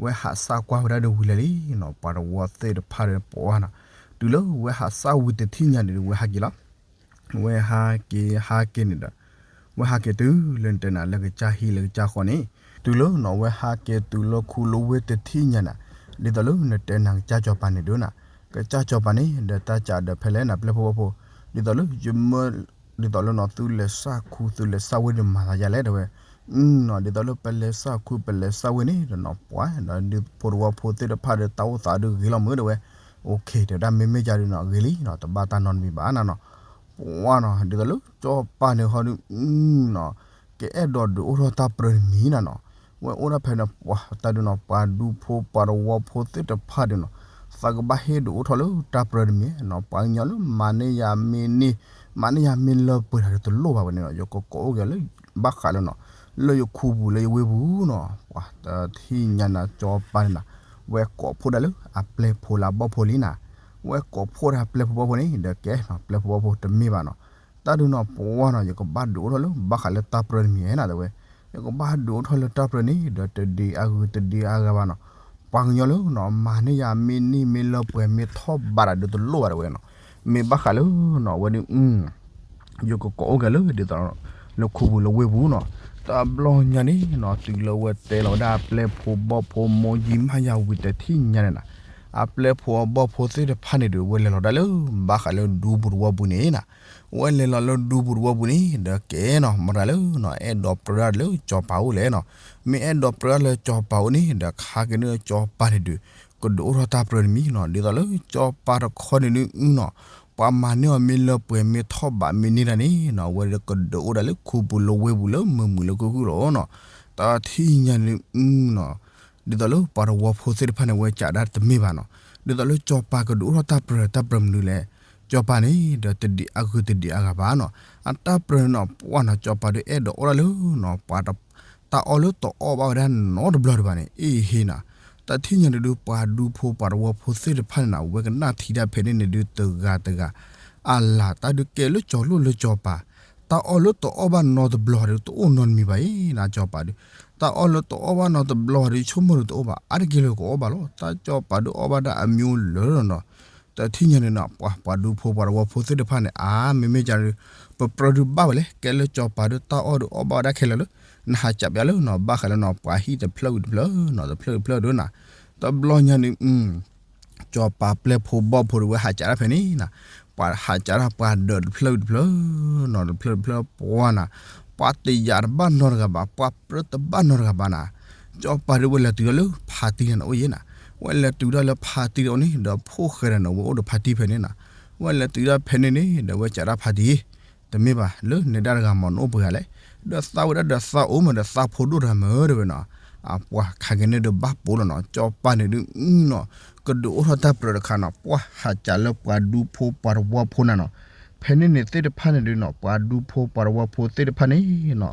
ဝဲဟးစၢ်ကွၢ်ဝဲဒၣ်ဒီးဝံၤလဲၣ်လံနီၤ, ပှၤသဝီသ့ၣ်တဖၣ်ဒီးပှၤနီၤ, တုၤလၢဝဲဟးစၢ်ဝံၤတထံၣ်ညါန့ၣ်ဒုး ဝဲဟးက့ၤလီၤ. ဝဲဟးက့ၤဟးက့ၤန့ၣ်ဒီး ဝဲဟးက့ၤတုၤလၢနတဲနၤလၢကစၢ်ဟံၣ်လၢကစၢ်ဃီန့ၣ်, တုၤလၢနီၤ ဝဲဟးက့ၤတုၤလၢခူလၢဝ့ၢ်တထံၣ်ညါန့ၣ်, ဒ်သိးလၢနတဲနၤကစၢ်စီၤပၤန့ၣ်ဒုးနီၤ, ကစၢ်စီၤပၤန့ၣ် ဒီးတၢ်ကးဒီးဖဲလဲၣ်နၤ ပျဲၢ်ဖိဘီၣ်ဖိ, ဒ်သိးလၢယမၢ ဒ်သိးလၢနီၤ သုလဲၤစၢ်ခူသုလဲၤစၢ်ဝ့ၢ်ဒီးမၤသးယါလဲၣ်တဲဝဲ, နီၤ ဒ်သိးလၢပလဲၤစၢ်ခူပလဲၤစၢ်ဝ့ၢ်န့ၣ်ဒီးနီၤ ပှၤဒီးဖိတဝီဖိသ့ၣ်တဖၣ်ဒီးတၢ်အိၣ်သးဒုးဂ့ၤလီၤမုၢ်တဲဝဲ, အိၣ်ခ့ တဲဝဲဒၣ် မ့မ့ၢ်ကဒီးနီၤ ဂ့ၤလံနီၤ တဘၣ်တၢ်နီတမံၤဘၣ်နၤနီၤ, ပှၤနီၤ ဒ်သိးလၢစီၤပၤန့ၣ်ဟီဒုး နီၤ ကအဲၣ်ဒိးဒုးအိၣ်ထီၣ်တၢ်ပြၢတမံၤနၤနီၤ, ဝဲအိၣ်ဒၣ်ဖဲန့ၣ် ပှၤတၢ်ဒုးနီၤ ပှၤဒူဖိပှၤသဝီဖိသ့ၣ်တဖၣ်ဒုးနီၤ, သးကဘၣ်ဟ့ၣ်ဒုးအိၣ်ထီၣ်လၢတၢ်ပြၢတမံၤနီၤ, ပှၤကညီလၢမၤန့ၢ်ယၤမ့ၢ်န့ၢ် မၤန့ၢ်ယၤမ့ၢ်လၢပှဲၤတၢ်ဒုးတလိၣ်ဘၣ်ဝဲန့ၣ်နီၤ, ယကကိးအိၣ်က့ၤလၢ ဘၣ်ဃးလၢနီၤ လၢယခူပူၤလၢယဝ့ၢ်ပူၤနီၤ, ပှၤတထံၣ်ညါနၤစီၤပၤန့ၣ်နၤ, ဝဲကိးဖှိၣ်ဒၣ်လၢအပျဲၢ်ဖိလၢအဘီၣ်ဖိလံနၤ, ဝဲကိးဖှိၣ်ဒၣ်ပျဲၢ်ဖိဘီၣ်ဖိန့ၣ် ဒီးကဲနီၤ ပျဲၢ်ဖိဘီၣ်ဖိတမ့ၢ်ဘၣ်နီၤ, တၢ်ဒုးနီၤ ပှၤနီၤ ယကဘၣ်ဒုးအိၣ်ထီၣ်လၢဘၣ်ဃးလၢတၢ်ပြၢတမံၤနၤတဲဝဲ, ယကဘၣ်ဒုးအိၣ်ထီၣ်လၢတၢ်ပြၢန့ၣ် ဒီးတဒံးအဂုၤတဒံးအဂၤဘၣ်နီၤ, ပှၤကညီလၢနီၤ မၤန့ၢ်ယၤမ့ၢ်န့ၢ်မ့ၢ်လၢပှဲၤမ့ၢ်ထီၣ်ဘးတၢ်ဒုးတလိၣ်ဘၣ်တဲဝဲနီၤ, မ့ၢ်ဘၣ်ဃးလၢနီၤ ဝဲဒုး ယကကိးအိၣ်က့ၤလၢဒ်သိး လၢခူပူၤလၢဝ့ၢ်ပူၤနီၤ, တဘျီညါန့ၣ်နီၤ တုၤလၢဝဲတဲလီၤဝဲဒၣ်အပျဲၢ်ဖိဘီၣ်ဖိမိၢ်ယံၤမးယၤဝံၤတထံၣ်ညါန့ၣ်နၤ, အပျဲၢ်ဖိအဘီၣ်ဖိသ့ၣ်တဖၣ်န့ၣ်ဒီး ဝဲလဲၤလီၤဒၣ်လၢ ဘၣ်ဃးလၢဒူပူၤတဝီပူၤန့ၣ်နၤ, ဝဲလဲၤလီၤလၢဒူပူၤတဝီပူၤန့ၣ် ဒီးကဲနီၤ မတၤလၢနီၤ အဲၣ်ဒိးပြၢဒၣ်လၢစီၤပၤအိၣ်လဲၣ်နီၤ, မ့ၢ်အဲၣ်ဒိးပြၢဒၣ်လၢစီၤပၤအိၣ်န့ၣ် ဒီးခါက့ၤန့ၣ်စီၤပၤန့ၣ်ဒီး ကဒုးအိၣ်ထီၣ်တၢ်ပြၢတမံၤနီၤ, ဒ်သိးလၢစီၤပၤတခီန့ၣ်ဒုးနီၤ ပှၤမၤန့ၢ်အီၤမ့ၢ်လၢပှဲၤမ့ၢ်ထီၣ်ဘးမ့ၢ်န့ၢ်ဒၣ်န့ၣ်နီၤ အဝဲဒီးကဒုးအိၣ်ဒၣ်လၢခူပူၤလၢဝ့ၢ်ပူၤလၢမုာ်မုာ်လၢခုၣ်ခုၣ်လီၤနီၤ, တထံၣ်ညါန့ၣ်နီၤ ဒ်သိးလၢပှၤသဝီဖိသ့ၣ်တဖၣ်န့ၣ် ဝဲကးဒၣ်တမ့ၢ်ဘၣ်နီၤ, ဒ်သိးလၢစီၤပၤကဒုးအိၣ်ထီၣ်တၢ်ပြၢ တၢ်ပြၢမနုၤလဲၣ်, စီၤပၤန့ၣ် ဒီးတဒံးအဂုၤတဒံးအဂၤဘၣ်နီၤ, အတၢ်ပြၢန့ၣ်နီၤ ပှၤနီၤ စီၤပၤဒီးအဲၣ်ဒိးအိၣ်ဒၣ်လၢနီၤ ပှၤ တၢ်အီၣ်လၢတအီၣ်ဘၣ်ဝဲဒၣ်နီတဘျီဒံးဘၣ်န့ၣ် အ့ဟ့နီၤ, တထံၣ်ညါန့ၣ်ဒုး ပှၤဒူဖိပှၤသဝီဖိသ့ၣ်တဖၣ်န့ၣ်နီၤ ဝဲကနၣ်ထံတၢ်ဖဲန့ၣ်န့ၣ်ဒုး တဂၤတဂၤ အလၤတၢ်ဒုးကဲလၢကၠီၤလိၣ်လၢစီၤပၤ, တၢ်အီၣ်လၢတအီၣ်ဘၣ်နီတဘျီဒုး တအိၣ်နီတမံၤဘၣ်အံၤ နၤစီၤပၤဒုး, တၢ်အီၣ်လၢတအီၣ်ဘၣ်နီတဘျီဒုး ဆိကမိၣ်ဒုးတအိၣ်ဘၣ် အါတက့ၢ်လၢကအီၣ်ဘၣ်လီၤ, တၢ်စီၤပၤဒုးအီၣ်ဘၣ်ဒၣ်အမျိုးလၢာ်လီၤနီၤ, တထံၣ်ညါန့ၣ်နီၤ ပှၤ ပှၤဒူဖိပှၤသဝီဖိသ့ၣ်တဖၣ်န့ၣ် အါ မ့မ့ၢ်ကဒီး ပပြၢဒုးဘၣ်ဝဲလဲၣ် ကဲလၢစီၤပၤဒုး တၢ်အီၣ်ဒုးအီၣ်ဘၣ်ဝဲဒၣ်ခဲလၢာ်လၢ နဟးကးပျးလၢနီၤ ဘၣ်ဃးလၢနီၤ ပှၤဟံၣ်တဖျၢၣ်ဝံၤတဖျၢၣ်နီၤ တဖျၢၣ်တဖျၢၣ်ဒုးနၤ, တဘျီညါန့ၣ် စီၤပၤပျဲၢ်ဖိဘီၣ်ဖိဒုး ဝဲဟးကးတၢ်ဖဲန့ၣ်နၤ, ပှၤဟးကးတၢ်ပှၤဒၢးတဖျၢၣ်ဝံၤတဖျၢၣ်နီၤ တဖျၢၣ်တဖျၢၣ်ပှၤနၤ, ပှၤတယာ်တဘၣ်နီတဂၤဘၣ် ပှၤပြၢတဘၣ်နီတဂၤဘၣ်နၤ, စီၤပၤဒုးဝဲလဲၤတုၤဒၣ်လၢဖါတံၢ်န့ၣ်အိၣ်ယဲနၤ, ဝဲလဲၤတုၤဒၣ်လၢဖါတံၢ်န့ၣ်အိၣ်န့ၣ် ဒီးဖိၣ်ဃဲဒီးန့ၣ် ဝဲအိၣ်ဒီးဖါတံၢ်ဖဲန့ၣ်နၤ, ဝဲလဲၤတုၤဒၣ်ဖဲန့ၣ်န့ၣ် ဒီးဝဲကးတၢ်ဖါတံၢ် တမ့ၢ်ဘၣ် လၢနဲဒၣ်တဂၤမၤနအိၣ်ပှဲၤဂၤလဲၣ်, ဒီးသးဝဲဒၣ်ဒီးသးအိၣ်မးဒီးသးဖိဒိၣ်တဂၤမးတဲဝဲနီၤ, အပှၤခါက့ၤန့ၣ်ဒီးဘၣ်ပိာ်လီၤနီၤ, စီၤပၤန့ၣ်ဒုးနီၤ ကဒုးအိၣ်ထီၣ်တၢ်ပြၢတခါနီၤ ပှၤဟးကးလၢပှၤဒူဖိပှၤသဝီဖိနၤနီၤ, ဖဲန့ၣ်န့ၣ်သ့ၣ်တဖၣ်န့ၣ်ဒုးနီၤ ပှၤဒူဖိပှၤသဝီဖိသ့ၣ်တဖၣ်န့ၣ်နီၤ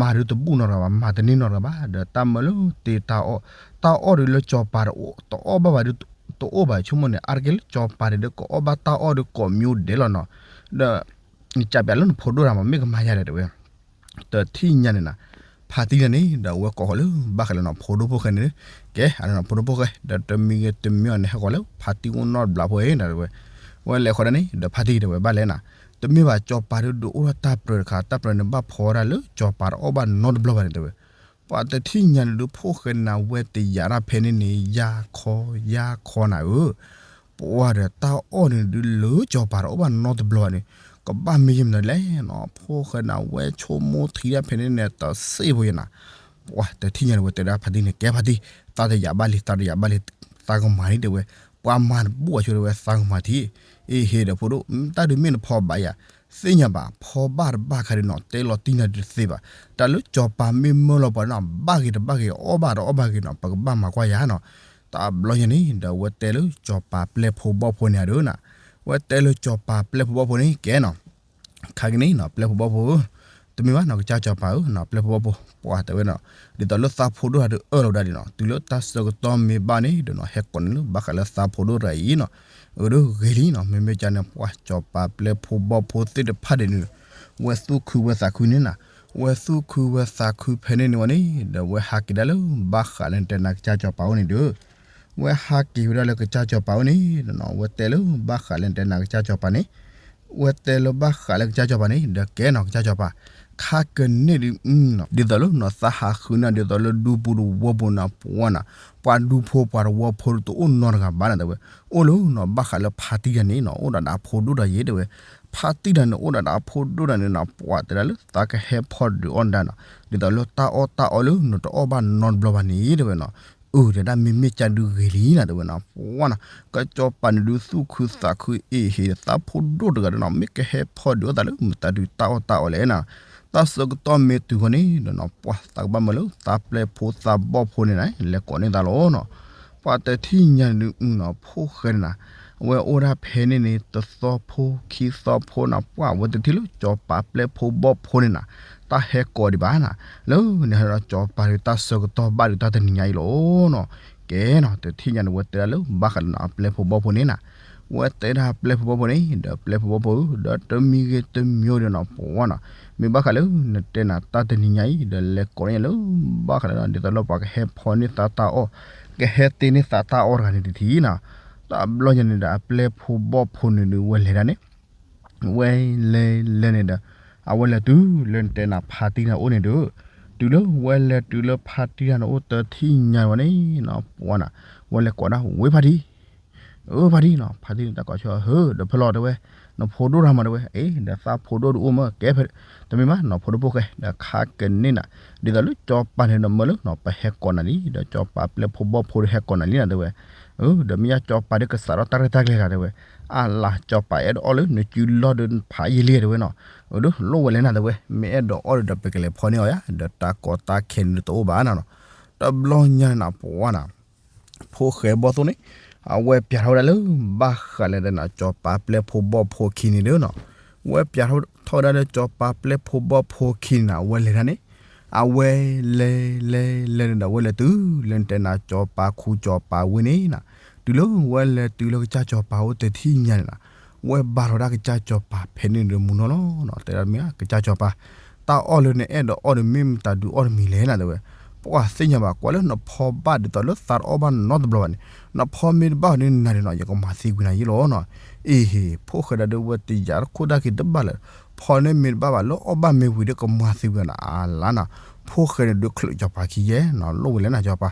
မၤဒုးတဘူၣ်နီတဂၤဘၣ် မၤတန့ၢ်နီတဂၤဘၣ် ဒီးတၢ်မၢလၢတ့တၢ်အီၣ် တၢ်အီၣ်ဒုးလၢစီၤပၤတအီၣ်ဘၣ်ဘၣ်ဒုး တအိၣ်ဘၣ်ဆိကမိၣ်န့ၣ် အါတက့ၢ်လၢစီၤပၤန့ၣ်ဒီး ကအီၣ်ဘၣ်တၢ်အီၣ်ဒုးကိးမံၤဒဲးလီၤနီၤ, ဒီး ကးပျးလၢနဖိဒိၣ်တဂၤမး မ့ၢ်ကမၤယၤဒီးတဲဝဲ, တထံၣ်ညါန့ၣ်နၤ, ဖါတံၢ်န့ၣ်န့ၣ် ဒီးအဝဲကိးဃီၤလၢ ဘၣ်ဃးလၢနီၤ ဖိဒိၣ်ဖိၣ်ဃဲန့ၣ်, ကဲ အနီၤ ဖိဒိၣ်ဖိၣ်ဃဲ ဒီးတမံၤဂ့ၤတမံၤအီၤန့ၣ် ဟဲဃီၤလၢဖါတံၢ်အိၣ်နီတဘျီဖိအံၤနၤတဲဝဲ, ဝဲလဲၤဃီၤဒၣ်န့ၣ် ဒီးဖါတံၢ်တဲဝဲဘၣ်လဲၣ်နၤ, တမ့ၢ်ဘၣ် စီၤပၤဒုးဒုးအိၣ်ထီၣ်တၢ်ပြၢတခါ တၢ်ပြၢန့ၣ်ဘၣ်ဖီဝဲဒၣ်လၢစီၤပၤတအီၣ်ဘၣ်နီတဘျီဘၣ်န့ၣ်တဲဝဲ, ပှၤတထံၣ်ညါန့ၣ်ဒုး ဖိၣ်ဃဲန့ၣ် ဝဲတယာ်တၢ်ဖဲန့ၣ်န့ၣ် ယါခီ ယါခီနၤဧၢ, ပှၤဒီးတၢ်အီၣ်န့ၣ်ဒုးလၢစီၤပၤတအီၣ်ဘၣ်နီတဘျီဘၣ်န့ၣ် ကဘၣ်မ့ၢ်ယမနုၤလဲၣ်နီၤ, ဖိၣ်ဃဲန့ၣ် ဝဲဆိကမိၣ်ထံတၢ်ဖဲန့ၣ်န့ၣ် တစ့ၢ်ဖိယဲနၤ, ပှၤတထံၣ်ညါန့ၣ် ဝဲတဲဒၣ်ဖါတံၢ်န့ၣ် ကဲဖါတံၢ် သးတယာ်ဘၣ်လံ သးတယာ်ဘၣ်လံ သးကမၤန့ၣ်တဲဝဲ, ပှၤမၤတဘူၣ်အဆိတဲဝဲ သးကမၤထံၣ်, အ့ဟ့ဒီးဖိဒိၣ် တၢ်ဒုးမ့ၢ်နဖီဘၣ်ယၤ သ့ၣ်ညါဘၣ် ဖီဘၣ်တဘၣ်ခါဒုးနီၤ တဲလီၤတံၢ်နၤဒုးတသ့ဘၣ်, တၢ်လၢစီၤပၤမ့ၢ်မၢလီၤပှၤန့ၣ် ဘၣ်ဂ့ၤတဘၣ်ဂ့ၤ အီၣ်ဘၣ်တအီၣ်ဘၣ်ဂ့ၤနီၤ ပကဘၣ်မၤကွၢ်ယၤနီၤ, တဘျီညါန့ၣ် ဒီးဝဲတဲလၢစီၤပၤပျဲၢ်ဖိဘီၣ်ဖိန့ၣ်ဒုးနၤ, ဝဲတဲလၢစီၤပၤပျဲၢ်ဖိဘီၣ်ဖိန့ၣ် ကဲနီၤ ခါက့ၤန့ၣ်နီၤ ပျဲၢ်ဖိဘီၣ်ဖိဧၢ, တမ့ၢ်ဘၣ်နီၤ ကစၢ်စီၤပၤဧၢနီၤ ပျဲၢ်ဖိဘီၣ်ဖိ ပှၤတဲဝဲနီၤ ဒ်သိးလၢသးဖိဒိၣ်တဂၤဒုးအၢၣ်လီၤဝဲဒၣ်န့ၣ်နီၤ တုၤလၢတၢ်ဆၢကတီၢ်မ့ၢ်ဘၣ်န့ၣ်ဒီးနီၤ ဟဲကိးန့ၣ်လၢဘၣ်ဃးလၢသးဖိဒိၣ်တဂၤအံၤနီၤ အၢဒိၣ်ဂ့ၤလံနီၤ မ့မ့ၢ်ကန့ၣ် ပှၤစီၤပၤပျဲၢ်ဖိဘီၣ်ဖိသ့ၣ်တဖၣ်ဒ်န့ၣ် ဝဲသူၣ်ခုဝဲသးခုန့ၣ်နီၤ ဝဲသူၣ်ခုဝဲသးခုဖဲန့ၣ်န့ၣ်ဝဲန့ၣ် ဒီးဝဲဟးက့ၤဒၣ်လၢဘၣ်ဃးလၢနတဲနၤကစၢ်စီၤပၤအိၣ်န့ၣ်ဒီး ဝဲဟးက့ၤဝဲဒၣ်လၢကစၢ်စီၤပၤအိၣ်န့ၣ်ဒီးနီၤ ဝဲတဲလၢဘၣ်ဃးလၢနတဲနၤကစၢ်စီၤပၤန့ၣ် ဝဲတဲလၢဘၣ်ဃးလၢကစၢ်စီၤပၤန့ၣ် ဒီးကဲနီၤကစၢ်စီၤပၤ ခါကန့ၣ်ဒုး ဒ်သိးလၢနီၤ သးဟးဃုန့ၢ်ဒ်သိးလၢဒူပူၤတဝီပူၤန့ၣ် ပှၤနီၤ ပှၤဒူဖိပှၤတဝီဖိတအိၣ်နီတဂၤဘၣ်န့ၣ်တဲဝဲ အိၣ်လၢနီၤဘၣ်ဃးလၢဖါတံၢ်တဂၤန့ၣ်နီၤ အိၣ်ဒၣ်ဒီးအဖိဒိၣ်တဂၤယဲတဲဝဲ ဖါတံၢ်တဂၤန့ၣ် အိၣ်ဒၣ်ဒီးအဖိဒိၣ်တဂၤန့ၣ်နီၤ ပှၤတဲဒၣ်လၢသးကဟဲဖီဒုးအီၣ်နဒၣ်နီၤ ဒ်သိးလၢတၢ်အီၣ်တၢ်အီလၢနတအီၣ်ဘၣ်နီတဘျီဘၣ်န့ၣ်တဲဝဲနီၤ အၢ တဲဒၣ်မ့မ့ၢ်ကဒုးဂ့ၤလံနီၤတဲဝဲနီၤ ပှၤနီၤ ကစီၤပၤန့ၣ်ဒုးသူၣ်ခုသးခုအ့ၣ်ဟ့ၣ်သးဖိဒိၣ်တဂၤဒီးနီၤ မ့ၢ်ကဟဲဖီဒုးအီၣ်သးလၢမတၤဒုးတၢ်အီၣ်တၢ်အီလဲၣ်နီၤ တၢ်ဆၢကတီၢ်မ့ၢ်တုၤဃီန့ၣ်ဒီးနီၤ ပှၤသးကဘၣ်မၤလၢသးပျဲၢ်ဖိသးဘီၣ်ဖိန့ၣ်နၤ လဲၤကိးန့ၢ်သးလီၤနီၤ ပှၤတထံၣ်ညါန့ၣ်ဒုးနီၤ ဖိၣ်ဃဲန့ၣ်နၤ အဝဲအိၣ်ဒၣ်ဖဲန့ၣ်န့ၣ် တသီဖိခံသီဖိနီၤ ပှၤအဝဲတထံၣ်လၢစီၤပၤပျဲၢ်ဖိဘီၣ်ဖိန့ၣ်နၤ တၢ်ဟဲကိးဒံးဘၣ်နီၤ လၢန့ၣ်ဒီးစီၤပၤဒုး တၢ်ဆၢကတီၢ်ဘၣ်ဒုးတၢ်တနံၤညါအံၤလီၤနီၤ ကဲနီၤ တထံၣ်ညါန့ၣ် ဝဲတဲဒၣ်လၢဘၣ်ဃးလၢနီၤ အပျဲၢ်ဖိဘီၣ်ဖိန့ၣ်နၤ ဝဲတဲဒၣ်ပျဲၢ်ဖိဘီၣ်ဖိန့ၣ် ဒီးပျဲၢ်ဖိဘီၣ်ဖိဧၢ ဒီးတမံၤဂ့ၤတမံၤဒီးနီၤ ပှၤနီၤ မ့ၢ်ဘၣ်ဃးလၢနတဲနၤတၢ်တနံၤညါအံၤ ဒီးလဲၤကိးန့ၢ်ယၤလၢ ဘၣ်ဃးလၢနီၤ ဒ်သိးလၢပှၤကဟဲဖီန့ၢ်သးတၢ်အီၣ် ကဟဲတ့န့ၢ်သးတၢ်အီၣ်တဂၤန့ၣ်တထံၣ်နီၤ တဘျီညါန့ၣ်ဒီး အပျဲၢ်ဖိဘီၣ်ဖိန့ၣ်ဒုး ဝဲလဲၤဒၣ်န့ၣ် ဝဲလဲၤလဲၤန့ၣ်ဒီး အဝဲလဲၤတုၤလၢနတဲနၤဖါတံၢ်တဂၤအိၣ်န့ၣ်ဒီး တုၤလၢဝဲလဲၤတုၤလၢဖါတံၢ်တဂၤန့ၣ်အိၣ်တထံၣ်ညါဝဲန့ၣ်နီၤ ပှၤနီၤ ဝဲလဲၤကိးဒၣ် ဝ့ၢ်ဖါတံၢ် အၢ ဖါတံၢ်နီၤ ဖါတံၢ်န့ၣ်တၢ်ကိးဆၢ ဟၢ ဒီးဖဲလီၤတဲဝဲ နဖိဒိၣ်တဂၤမးတဲဝဲ အ့ ဒီးသးဖိဒိၣ်ဒုးအိၣ်မး ကဲဖဲ တမ့ၢ်ဘၣ်နီၤ ဖိဒိၣ်ဖိၣ်ဃဲ ဒီးခါကန့ၣ်နၤ ဒ်သိးလၢစီၤပၤန့ၣ်ဒီးမၢလၢနီၤ ပဟဲကိးနၤလံ ဒီးစီၤပၤပျဲၢ်ဖိဘီၣ်ဖိဒီးဟဲကိးနၤလံနၤတဲဝဲ အၢ ဒီးမ့ၢ်ယါစီၤပၤဒုးကစးထီၣ်တၢ်ရဲၣ်တၢ်ကျဲၤဂၤတဲဝဲ အလၤစီၤပၤအဲၣ်ဒိးအီၣ်လၢနစုလီၢ်ဒီးဖးယံာ်လံတဲဝဲနီၤ အၢ ဒုးလိၣ်ဝဲလဲၣ်နၤတဲဝဲ မ့ၢ်အဲၣ်ဒိးအီၣ်ဒီးပကလဲၤဖီန့ၢ်အီၤယါ ဒီးတၢ်ကီတၢ်ခဲန့ၣ်ဒုးတအိၣ်ဘၣ်နၤနီၤ တဘျီညါန့ၣ်နၤ ပှၤနီၤ ဖိၣ်ဃဲဘီၣ်သိၣ်န့ၣ် အဝဲပျးထီၣ်ဝဲဒၣ်လၢ ဘၣ်ဃးလၢနတဲနၤ စီၤပၤပျဲၢ်ဖိဘီၣ်ဖိခံန့ၣ်ဒီးနီၤ ဝဲပျးထီၣ်ဝဲဒၣ်လၢ စီၤပၤပျဲၢ်ဖိဘီၣ်ဖိခံန့ၣ်နၤ အဝဲလဲၤဒၣ်န့ၣ် အဝဲလဲၤလဲၤလဲၤန့ၣ်ဒီး အဝဲလဲၤတုၤလၢနတဲနၤ စီၤပၤခူစီၤပၤဝ့ၢ်န့ၣ်နၤ တုၤလၢဝဲလဲၤတုၤလၢကစၢ်စီၤပၤအိၣ်တထံၣ်ညါန့ၣ်နၤ ဝဲဘါထီၣ်ဝဲဒၣ်ကစၢ်စီၤပၤဖဲန့ၣ်ဒီးမုာ်နီၢ်လီၤနီၤ တဲဒၣ်မ့ၢ်ကစၢ်စီၤပၤ တၢ်အီၣ်လၢနအဲၣ်ဒိးအီၣ်ဒီးမ့ၢ်မတၤဒုးအီၣ်တမံၤလဲၣ်နၤတဲဝဲ ပှၤသ့ၣ်ညါဘၣ် ကွၢ်လၢနဖီဘၣ်ဒ်သိးလၢသးတအီၣ်ဘၣ်နီတဘျီဘၣ်န့ၣ် နဖီမ့ၢ်တဘၣ်န့ၣ်နၤန့ၣ်နီၤ ယကမၤသံကွံာ်နၤယ့လီၤနီၤ အ့ဟ့ၣ် ဖိၣ်ဃဲဒၣ်ဒုးဝဲတယာ်တခိၣ်တၢ်ခံတဘၣ်လၢၤ ဖီန့ၢ်မ့ၢ်တဘၣ်ဘၣ်လၢအီၣ်ဘၣ်မ့ၢ်ဝံၤဒီးကမၤသံကွံာ်နၤအလါနီၤ ဖိၣ်ဃဲန့ၣ်ဒုးချုးစီၤပၤခံယဲနီၤ လိၣ်ဝဲလဲၣ်နၤစီၤပၤ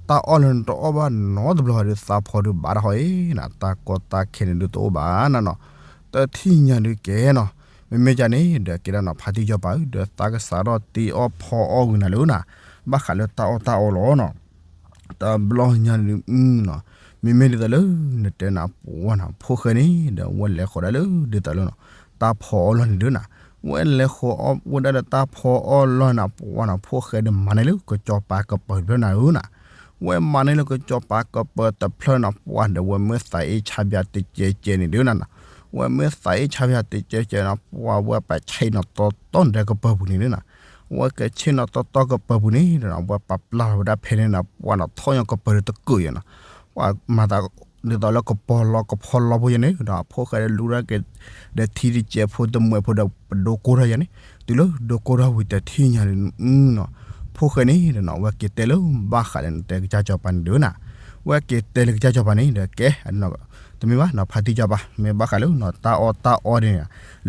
တၢ်အီၣ်လၢနတအီၣ်ဘၣ်နီတဘျီဘၣ်ဒီးသးဖီဒုးဘါထီၣ်အီၤနၤ တၢ်ကီတၢ်ခဲန့ၣ်ဒုးတအိၣ်ဘၣ်နၤနီၤ တထံၣ်ညါဒုးကဲနီၤ မ့မ့ၢ်ကန့ၣ် ဒီးကဲဒၣ်နီၤ ဖါတံၢ်စီၤပၤဧၢ ဒီးသးကစးထီၣ်တ့အီၣ်ဖီအီၣ်ဝံၤနၤလၢနၤ ဘၣ်ဃးလၢတၢ်အီၣ်တၢ်အီလီၤနီၤ တဘျီညါဒုးနီၤ မ့မ့ၢ်ဒ်သိးလၢ နတဲနၤပှၤနီၤ ဖိၣ်ဃဲန့ၣ် ဒီးဝဲလဲၤဃီၤဒၣ်လၢဒ်သိးလၢနီၤ တၢ်ဖီအီၣ်လီၢ်န့ၣ်ဒုးနၤ ဝဲလဲၤဃီၤဝဲဒၣ်ဒီးတၢ်ဖီအီၣ်လီၢ်န့ၣ်နၤ ပှၤနီၤ ဖိၣ်ဃဲဒီးမၤန့ၢ်လၢကစီၤပၤကပၢၤတဖျၢၣ်နၤဧၢနၤ ဝဲမၤန့ၢ်လၢကစီၤပၤကပၢၤတဖျၢၣ်နၤ ပှၤဒီးဝဲမ့ၢ်သးအ့ၣ်ဆါဘၣ်တကဲကဲန့ၣ်ဒုးနၤ ဝဲမ့ၢ်သးအ့ၣ်ဆါဘၣ်တကဲကဲနၤ ပှၤဝဲပာ်ဆ့ၣ်နီၤတီတီန့ၣ်ဒီးကပၢၤပူၤန့ၣ်ဒုးနၤ ဝဲကဆ့ၣ်နီၤတီတီကပၢၤပူၤန့ၣ်ဒီး ဝဲပာ်ပျၢ်ထီၣ်ဝဲဒၣ်ဖဲန့ၣ်နၤ ပှၤနီၤထီၣ်ညီကပၢၤဒီးတကၢၢ်ယဲနီၤ ပှၤမၤသး ဒ်သိးလၢကပီၤလီၤကဖီလီၤဖိယဲန့ၣ်ဒီး အဖိၣ်ဃဲဒီးလူၤဒၣ်က့ၤ ဒီးထံတစဲးဖိတမှဲးဖိဒီးပဒိကိၢ်ထီၣ်ယဲန့ၣ် တုၤလၢဒိကိၢ်ထီၣ်ဝံၤတထံၣ်ညါန့ၣ်နီၤ ဖိၣ်ဃဲန့ၣ်ဒီးနီၤ ဝဲက့ၤတဲလၢဘၣ်ဃးလၢနတဲကစၢ်စီၤပၤန့ၣ်ဒုးနၤ ဝဲက့ၤတဲလၢကစၢ်စီၤပၤန့ၣ်ဒီးကဲ တမ့ၢ်ဘၣ်နီၤဖါတံၢ်စီၤပၤ မ့ၢ်ဘၣ်ဃးလၢနီၤ တၢ်အီၣ်တၢ်အီဒ်န့ၣ်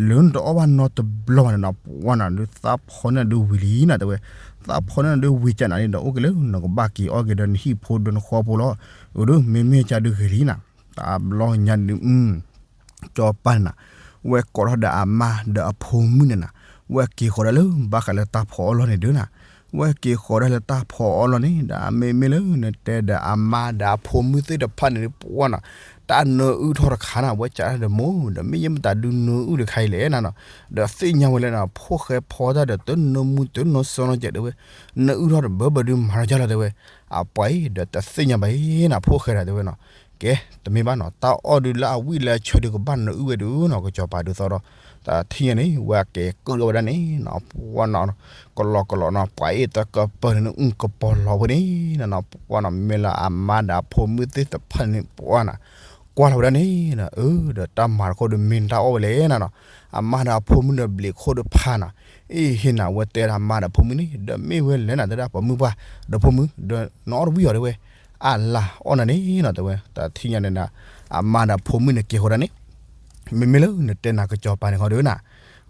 လၢနတအီၣ်ဘၣ်နီတဘျီဘၣ်န့ၣ်နီၤ ပှၤနီၤဒုးသးဖီန့ၢ်ဒုးဝံၤလံနၤတဲဝဲ သးဖီန့ၢ်ဒုးဝံၤကနၤလံဒီး အိၣ်က့ၤလၢနကဘၣ်က့ၤအီၣ်က့ၤဒီးနဟံၣ်ဖိဒီးနဃီဖိလီၤ အၢ ဒုးမ့မ့ၢ်ကဒုးဂ့ၤလံနၤ တဘျီညါဒုး စီၤပၤန့ၣ်နၤ ဝဲကိးထီၣ်ဒီးအမါဒီးအဖိမုၣ်န့ၣ်နၤ ဝဲက့ၤဃီၤဒၣ်လၢဘၣ်ဃးလၢတၢ်ဖီအီၣ်လီၢ်န့ၣ်ဒုးနၤ ဝဲက့ၤဃီၤဒၣ်လၢတၢ်ဖီအီၣ်လီၢ်န့ၣ် ဒီးမ့မ့ၢ်လၢနတဲဒီးအမါဒီးအဖိမုၣ်သ့ၣ်တဖၣ်န့ၣ်ဒုး ပှၤနီၤ တၢ်နၢအုၣ်ထီၣ်တခါနၤ ဝဲစးထီၣ်ဒီးမိၢ် ဒီးမ့ၢ်ယဲမတၤဒုးနၢအုၣ်တခါအံၤလဲၣ်နၤနီၤ ဒီးသ့ၣ်ညါဝဲလၢနၤ ဖိၣ်ဃဲဖီတၢ်ဒီးတနၢမူတနၢစီနီကဲးတဲဝဲ နၢအုၣ်ထီၣ်တဘၢဘၢဒုးမၤထီၣ်ကၢ်လီၤတဲဝဲ အပှၤအံၤဒီးတသ့ၣ်ညါဘၣ်အံၤနၤ ဖိၣ်ဃဲဒီးတဲဝဲနီၤ ကဲ တမ့ၢ်ဘၣ်နီၤ တၢ်အီၣ်ဒုးလၢအဝံၣ်လၢအဆၢဒုးကဘၣ်နၢအုၣ်ဝဲဒုးနီၤ ကစီၤပၤဒုးသီဒီး တၢ်ထံၣ်ညါန့ၣ် ဝဲက့ၤကုၣ်လီၤဝဲဒၣ်န့ၣ်နီၤ ပှၢ်နီၤ ကလီကလီနီၤ ပှၤအ့ၣ်တကပၢၢ်န့ၣ် အုၣ်ကပီၤလီၤဝဲန့ၣ်နီၤ ပှၢ်နီၤ မ့မ့ၢ်လၢအမါဒီးအဖိမုၣ်သ့ၣ်တဖၣ်န့ၣ် ပှၢ်နီၤ ကွၢ်လီၤဝဲဒၣ်န့ၣ်နီၤ အၢ ဒီးတၢ်မၤတခီဒီးမ့ၢ်တၢ်အီၣ်ဝဲလဲၣ်နီၤနီၤ အမါဒီးအဖိမုၣ်ဒီးဘျံးခိၣ်ဒီးဖးနီၤ အ့ၣ်ဟ့ၣ်နၤ ဝဲတဲဒၣ်အမါဒီးအဖိမုၣ်န့ၣ် ဒီးမ့ၢ်ဝဲလဲၣ်နၤ တဲဒၣ်ပှၤမုၣ်ပှၢ် ဒီးဖိမုၣ် ဒီးနအီၣ်တဝံၣ်အီၤတဲဝဲ အလၢ်အီၣ်နၤန့ၣ်နီၤ တဲဝဲ တၢ်ထံၣ်ညါန့ၣ်ဒီး အမါဒီးအဖိမုၣ်န့ၣ်က့ၤဃီဒၣ်န့ၣ် မ့မ့ၢ်လၢနတဲနၤကစီၤပၤန့ၣ်ခီဒုးနၤ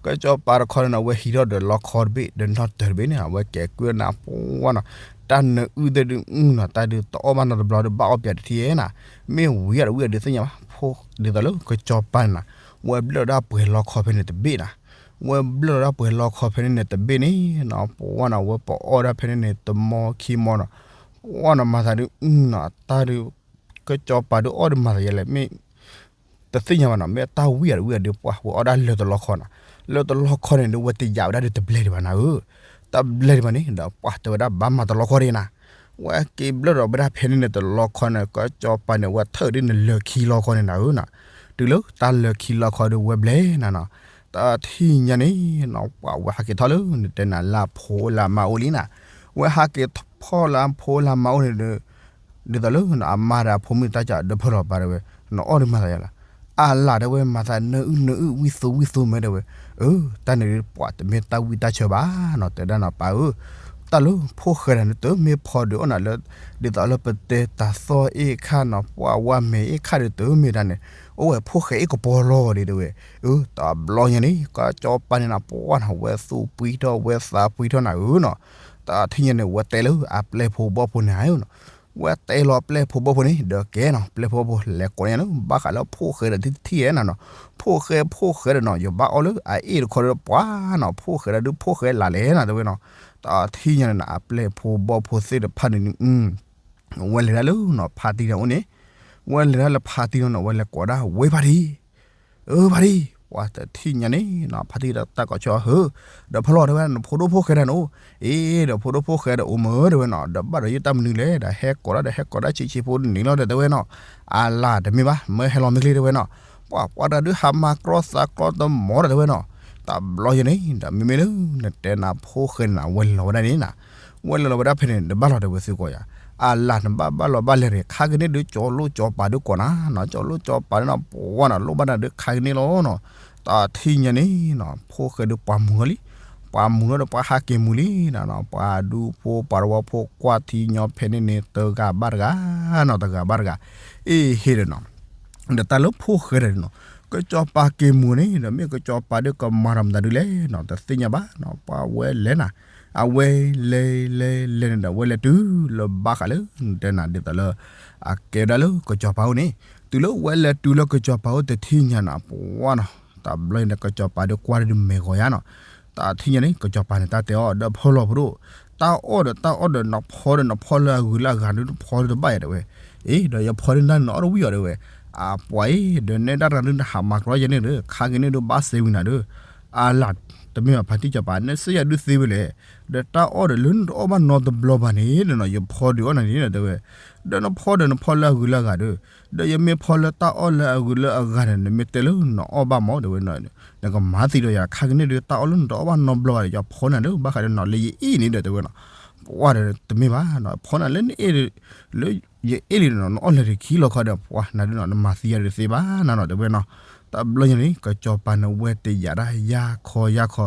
ကစီၤပၤတခီန့ၣ်နီၤ အဝဲဟံးထီၣ်ဒီးလီခီတဘ့ၣ် ဒီးနီၣ်တၢၤတဘ့ၣ်န့ၣ် အဝဲက့ၤကွံာ်နၤပှၢ်နီၤ တၢ်နအုၣ်သ့ၣ်ဒုးအုၣ်နီၤ တၢ်ဒုးတအီၣ်ဘၣ်နီတဘျီဒီး ဘၣ်အီၣ်ပၠးတထံၣ်ဧဲနၤ မ့ၢ်ဝံၤအတဝံၣ်အဒုးသ့ၣ်ညါဘၣ် ဖိဒ်သိးလၢကစီၤပၤန့ၣ်နီၤ ဝဲဘျၢၣ်ဒၣ်ပှဲၤလီခီဖဲန့ၣ်တဘ့ၣ်နီၤ ဝဲဘျၢၣ်ဒၣ်ပှဲၤလီခီဖဲန့ၣ်န့ၣ်တဘ့ၣ်န့ၣ်နီၤ ပှၢ်နီၤ ဝဲပအီၣ်ဒၣ်ဖဲန့ၣ်န့ၣ် တမီခံမီနီၤ ပှၢ်နီၤ မၤသးဒုးအုၣ်နီၤ တၢ်ဒုး ကစီၤပၤဒုးအီၣ်ဒုးမၤသးယဲလဲၣ် မ့ၢ် တသ့ၣ်ညါဘၣ်နီၤ မ့ၢ်တၢ်ဝံၣ်အတဝံၣ်အဒုးပှၢ် ဝဲအီၣ်ဒၣ်လၢတလီခီနီၤ လၢတလီခီန့ၣ်ဒီး ဝဲတယာ်ဝဲဒၣ်ဒီးတဘျဲၣ်ဒံးဘၣ်နၤဧၢ တဘျဲၣ်ဒံးဘၣ်န့ၣ် ဒီးပှၢ်တဲဝဲဒၣ်ဘၣ်မၤတလီခီဒံးနၤ ဝဲက့ၤဘျၢၣ်ဒီးဝဲဒၣ်ဖဲန့ၣ်န့ၣ် တလီခီန့ၣ် ကစီၤပၤန့ၣ် ဝဲထၢၣ်ဒ်န့ၣ်လၢခံလီခီန့ၣ်နၤဧၢနီၤ တုၤလၢတၢ်လၢခံလီခီဒီးဝဲဘျဲၣ်နၤနီၤ တၢ်ထံၣ်ညါန့ၣ်နီၤ ပှၢ်ဝဲဟးက့ၤထီၣ်လၢ နတဲနၤလၢအဖိလၢအမါအိၣ်လံနၤ ဝဲဟးက့ၤဖီၣ်လၢအဖိလၢအမါအိၣ်န့ၣ်ဒီး ဒ်သိးလၢအမါဒီးအဖိမုၣ်တၢ်ကဒီးဖၢလီၤပာ်တဲဝဲ နအီၣ်ဒုးမၤသးယဲလဲၣ် အလၢ်တဲဝဲ မၤသးနအုၣ်နအုၣ်ဝံၣ်သိဝံၣ်သိမဲတဲဝဲ အၢ တၢ်န့ၣ်ပှၢ်တမ့ၢ်တၢ်ဝံၣ်တၢ်ဆၢဘၣ်နီၤ တဲဒၣ်နီၤပၢ်ဧၢ တၢ်လၢဖိၣ်ဃဲတၢ်န့ၣ် တမ့ၢ်ဖီဒုးအီၣ်နၤလၢ ဒ်သိးလၢပတဲတၢ်သီၣ်အ့ၣ်ခါနီၤ ပှၢ်ဝါမဲာ်အ့ၣ်ခါဒီးတမ့ၢ်တၢ်န့ၣ် အိၣ်ဝဲဖိၣ်ဃဲအ့ၣ်ကပီၤလီၤဒံးတဲဝဲ အၢ တဘျီညါန့ၣ် ကစီၤပၤန့ၣ်နီၤ ပှၢ်နီၤ ဝဲသူၣ်ပှံထီၣ်ဝဲသးပှံထီၣ်နၤဧၢနီၤ တၢ်ထံၣ်ညါန့ၣ် ဝဲတဲလၢအပျဲၢ်ဖိဘီၣ်ဖိန့ၣ်ဧၢနီၤ ဝဲတဲလီၤပျဲၢ်ဖိဘီၣ်ဖိန့ၣ် ဒီးကဲနီၤ ပျဲၢ်ဖိဘီၣ်ဖိလဲၤကိးညါလၢ ဘၣ်ဃးလၢဖိၣ်ဃဲဒီးတထံၣ်ဧဲနၤနီၤ ဖိၣ်ဃဲဖိၣ်ဃဲဒီးနီၤ ယဘၣ်အီၣ်လၢအအ့ၣ်တခီဒီးပှၢ်နီၤ ဖိၣ်ဃဲဒီးဒုးဖိၣ်ဃဲလၢ်လဲၣ်နီၤ တဲဝဲနီၤ တၢ်ထံၣ်ညါန့ၣ်နီၤ အပျဲၢ်ဖိဘီၣ်ဖိသ့ၣ်တဖၣ်န့ၣ် ဝဲလဲၤဒၣ်လၢနီၤ ဖါတံၢ်န့ၣ်အိၣ်န့ၣ် ဝဲလဲၤဒၣ်လၢဖါတံၢ်န့ၣ်နီၤ ဝဲလဲၤကိးဒၣ်ဝဲဖါတံၢ် အၢ ဖါတံၢ် ပှၢ်တထံၣ်ညါန့ၣ်နီၤ ဖါတံၢ်ဒီးတၢ်ကိးဆၢဟၢ ဒီးဖီလီၤတဲဝဲဒၣ် နဖိဒိၣ်ဖိၣ်ဃဲတၢ်န့ၣ်အိၣ် အ့ ဒီးဖိဒိၣ်ဖိၣ်ဃဲဒီးအိၣ်မ့ၢ်တဲဝဲနီၤ ဒီးဘၣ်ဒီးယတၢ်မနုၤလဲၣ် ဒီးဟဲကိးဒၣ်ဒီးဟဲကိးဒၣ်ဆံးဆံးဖိန့ၣ်လီၤဒီးတဲဝဲနီၤ အလၢ်တမ့ၢ်ဘၣ် မၢဟဲလီၤမ့ၢ်ချ့တဲဝဲနီၤ ပှၢ်ပှၢ်တၢ်ဒုးဟးမၤကြီသးကြီတမီၤဒီးတဲဝဲနီၤ တဘျီယဲန့ၣ် ဒီးမ့မ့ၢ်လၢ နတဲနၤဖိၣ်ဃဲန့ၣ်နီၤ ဝဲလဲၤလီၤဝဲဒၣ်န့ၣ်နီၤ ဝဲလဲၤလီၤဝဲဒၣ်ဖဲန့ၣ် နဘၣ်လီၤတဲဝဲသုကိးယၤ အလၢ်နဘၣ်ဘၣ်လီၤဘၣ်လဲၤရ့ၣ် ခါကန့ၣ်ဒုးကၠီၤလိၣ်ကၠီၤပၤဒုးကိးနၤနီၤ ကၠီၤလိၣ်ကၠီၤပၤန့ၣ်နီၤ ပှၢ်နီၤ လိၣ်ဘၣ်နၤဒုးခါကန့ၣ်လီၤနီၤ တၢ်ထံၣ်ညါန့ၣ်နီၤ ဖိၣ်ဃဲဒုးပှၤမူၤလီၤလံ ပှၤမူၤလီၤဒီးပှၤဟးက့ၤမူၤလံနီၤ ပှၤဒူဖိပှၤတဝီဖိကွၢ်ထံညီဖဲန့ၣ်န့ၣ် တဂၤဘၣ်တဂၤနီၤ တဂၤဘၣ်တဂၤ အ့ၣ်ဟ့ၣ်ဒီးနီၤ ဒီးတၢ်လၢဖိၣ်ဃဲဒီးနီၤ ကစီၤပၤက့ၤမူၤန့ၣ် ဒီးမ့ၢ်ကစီၤပၤဒုးကမၤတၢ်မတၤဒုးလဲၣ်နီၤ တသ့ၣ်ညါဘၣ်နီၤ ပှၢ်ဝဲလဲၤနၤ အဝဲလဲၤလဲၤလဲၤန့ၣ်ဒီး ဝဲလဲၤတုၤလၢဘၣ်ဃးလၢ နတဲနၤဒ်သိးလၢ အကဲဝဲဒၣ်လၢကစီၤပၤအိၣ်န့ၣ် တုၤလၢဝဲလဲၤတုၤလၢကစီၤပၤအိၣ်တထံၣ်ညါနီၤ ပှၢ်နီၤ တဘျီန့ၣ် ကစီၤပၤဒုးကွၢ်ဒုးမဲာ်ဂီၤယါနီၤ တၢ်ထံၣ်ညါန့ၣ် ကစီၤပၤန့ၣ် တၢ်တဲအီၤ ဒီးဖီလီၤဖိဒိၣ် တၢ်အီၣ်ဒီးတၢ်အီၣ်ဒီး နဖီဒီးနဖီလၢအဂုၤလၢအဂၤဒုး နဖီဒုးတဘၣ်ယၤတဲဝဲ အ့ ဒီးယဖီဒုးနၤန့ၣ် နအီၣ်တဝံၣ်အီၤတဲဝဲ အပှၤအံၤ ဒီးနဲဒၣ်တဂၤဒုး နဟးမၤကြီယဲန့ၣ်ဒီး ခါကန့ၣ်ဒုးဘၣ်စဲဝံၤနၤဒီး အလၢ် တမ့ၢ်ဘၣ်ဖါတံၢ်စီၤပၤ နစံးယၤဒုးသ့ဝဲလဲၣ် ဒီးတၢ်အီၣ်ဒီးလၢနတအီၣ်ဘၣ်နီတဘျီဘၣ်န့ၣ်ဒီးနီၤ ယဖီဒုးအီၣ်နၤန့ၣ်တဲဝဲ ဒီးနဖီဒီးနဖီလၢအဂုၤလၢအဂၤဒီး ဒီးယမ့ၢ်ဖီလၢတၢ်အီၣ်လၢအဂုၤလၢအဂၤန့ၣ် နမ့ၢ်တဲလၢနအီၣ်ဘၣ်မးတဲဝဲ နကမၤသံဒီးယၤ ခါကန့ၣ်ဒုး တၢ်အီၣ်လၢနတအီၣ်ဘၣ်နီတဘျီဘၣ်ဒီး ယဖီနၤလၢဘၣ်ဃးဒီးနီၤ လၢယအ့ၣ်န့ၣ်ဒီးတဲဝဲနီၤ ပှၢ်ဒီးတမ့ၢ်ဘၣ်နီၤ ဖီနၤလၢနအ့ၣ် လၢယအ့ၣ်လံနီၤ နအီၣ်လဲၤတခံလီၤခီဒီး ပှၢ်နၤဒုးနီၤ နမၤသံယၤဒုးသ့ဘၣ်နၤနီၤတဲဝဲနီၤ တဘျီညါန့ၣ် ကစီၤပၤန့ၣ် ဝဲတယာ်ဒၣ်ယါခီယါခီ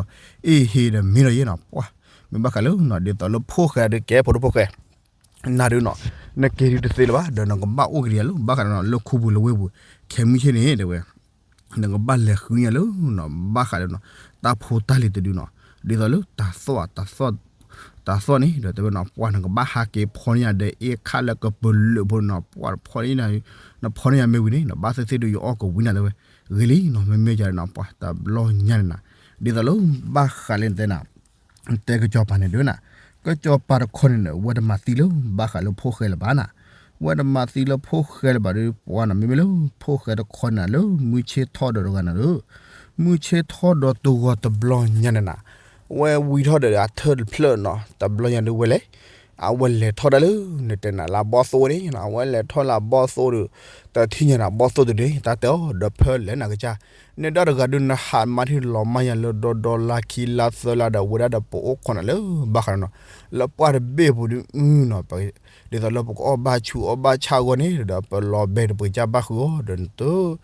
အ့ၣ်ဟ့ၣ်ဒီးမ့ၢ်ဒီးယဲနီၤ ပှၢ် မ့ၢ်ဘၣ်ဃးလၢနီၤ ဒ်သိးလၢဖိၣ်ဃဲဒုးကဲဖိဒိၣ်ဖိၣ်ဃဲ နၤဒုးနီၤ နက့ၤဒုးတသ့လၢၤဘၣ် ဒီးနကဘၣ်အိၣ်က့ၤဒံးလၢ ဘၣ်ဃးဒီးနီၤ လၢခူပူၤလၢဝ့ၢ်ပူၤ ခဲမုၢ်ဆ့ၣ်န့ၣ်တဲဝဲ နကဘၣ်လဲၤဃုညါလၢနီၤ ဘၣ်ဃးဒီးနီၤ တၢ်ဖိတၢ်လံၤတဒုနီၤ ဒ်သိးလၢတၢ်သီၣ် တၢ်သီၣ် တၢ်သီၣ်န့ၣ်ဒီးတဲဝဲနီၤ ပှၢ်နကဘၣ်ဟးက့ၤဖီန့ၢ်ယၤဒီးအ့ၣ်ခါလၢကပလၢၢ်ဖိနီၤ ပှၢ်ဖီန့ၢ် နဖီန့ၢ်ယၤမ့ၢ်ဝံၤန့ၣ်နီၤ ဘၣ်သ့ၣ်သ့ၣ်ဒုးယအီၣ်ကဝံၤနၤတဲဝဲ ဂ့ၤလံနီၤ မ့မ့ၢ်ယၤနီၤ ပှၢ်တဘျီညါန့ၣ်နီၤ ဒ်သိးလၢ ဘၣ်ဃးလၢနတဲနၤ တဲကစီၤပၤန့ၣ်ဒုးနၤ ကစီၤပၤတခီန့ၣ်ဒီး ဝဲတမၤသံလၢ ဘၣ်ဃးလၢဖိၣ်ဃဲလၢၤဘၣ်နၤ ဝဲတမၤသံလၢဖိၣ်ဃဲလၢၤဘၣ်ဒီး ပှၢ်နီၤ မ့မ့ၢ်လၢ ဖိၣ်ဃဲတခီန့ၣ်လၢ မုၢ်ဆ့ၣ်ထီၣ်ဒီးတဂၤနၤဒီး မုၢ်ဆ့ၣ်ထီၣ်ဒီးတဂီၤတဘျီညါန့ၣ်နၤ ဝဲဝံထီၣ်ဒီးအထၢၣ်တဖျၢၣ်နီၤ တဘျီညါဒုးဝဲလဲၤ အဝဲလဲၤထီၣ်ဒၣ်လၢ နတဲနၤလၢဘီၣ်သိၣ်န့ၣ် အဝဲလဲၤထီၣ်လၢဘီၣ်သိၣ်ဒီး တထံၣ်ညါနၤဘီၣ်သိၣ်တဒုန့ၣ် တၢ်တဲအီၤဒီး ဖၢလဲၣ်နကစၢ်, နဒၣ်တဂၤဒုးနဟးမၤထံၣ်လီၤမၢ်ယၤလၢဒီဒီလါခံလါသၢလါဒီး ဝဲဒၣ်ဒီးပအိၣ်ခိးနၤလၢဘၣ်ဃးနီၤ လၢပှၢ်တဘ့ၣ်အပူၤဒုးနီၤ ဒ်သိးလၢပကအီၣ်ဘၣ်ဆူၣ်အီၣ်ဘၣ်ဆၣ်အဂီၢ်န့ၣ်ဒီး ပလီၤဘဲတပှ့ၤကၢ်ဘၣ်ဃုာ်အီၤဒီး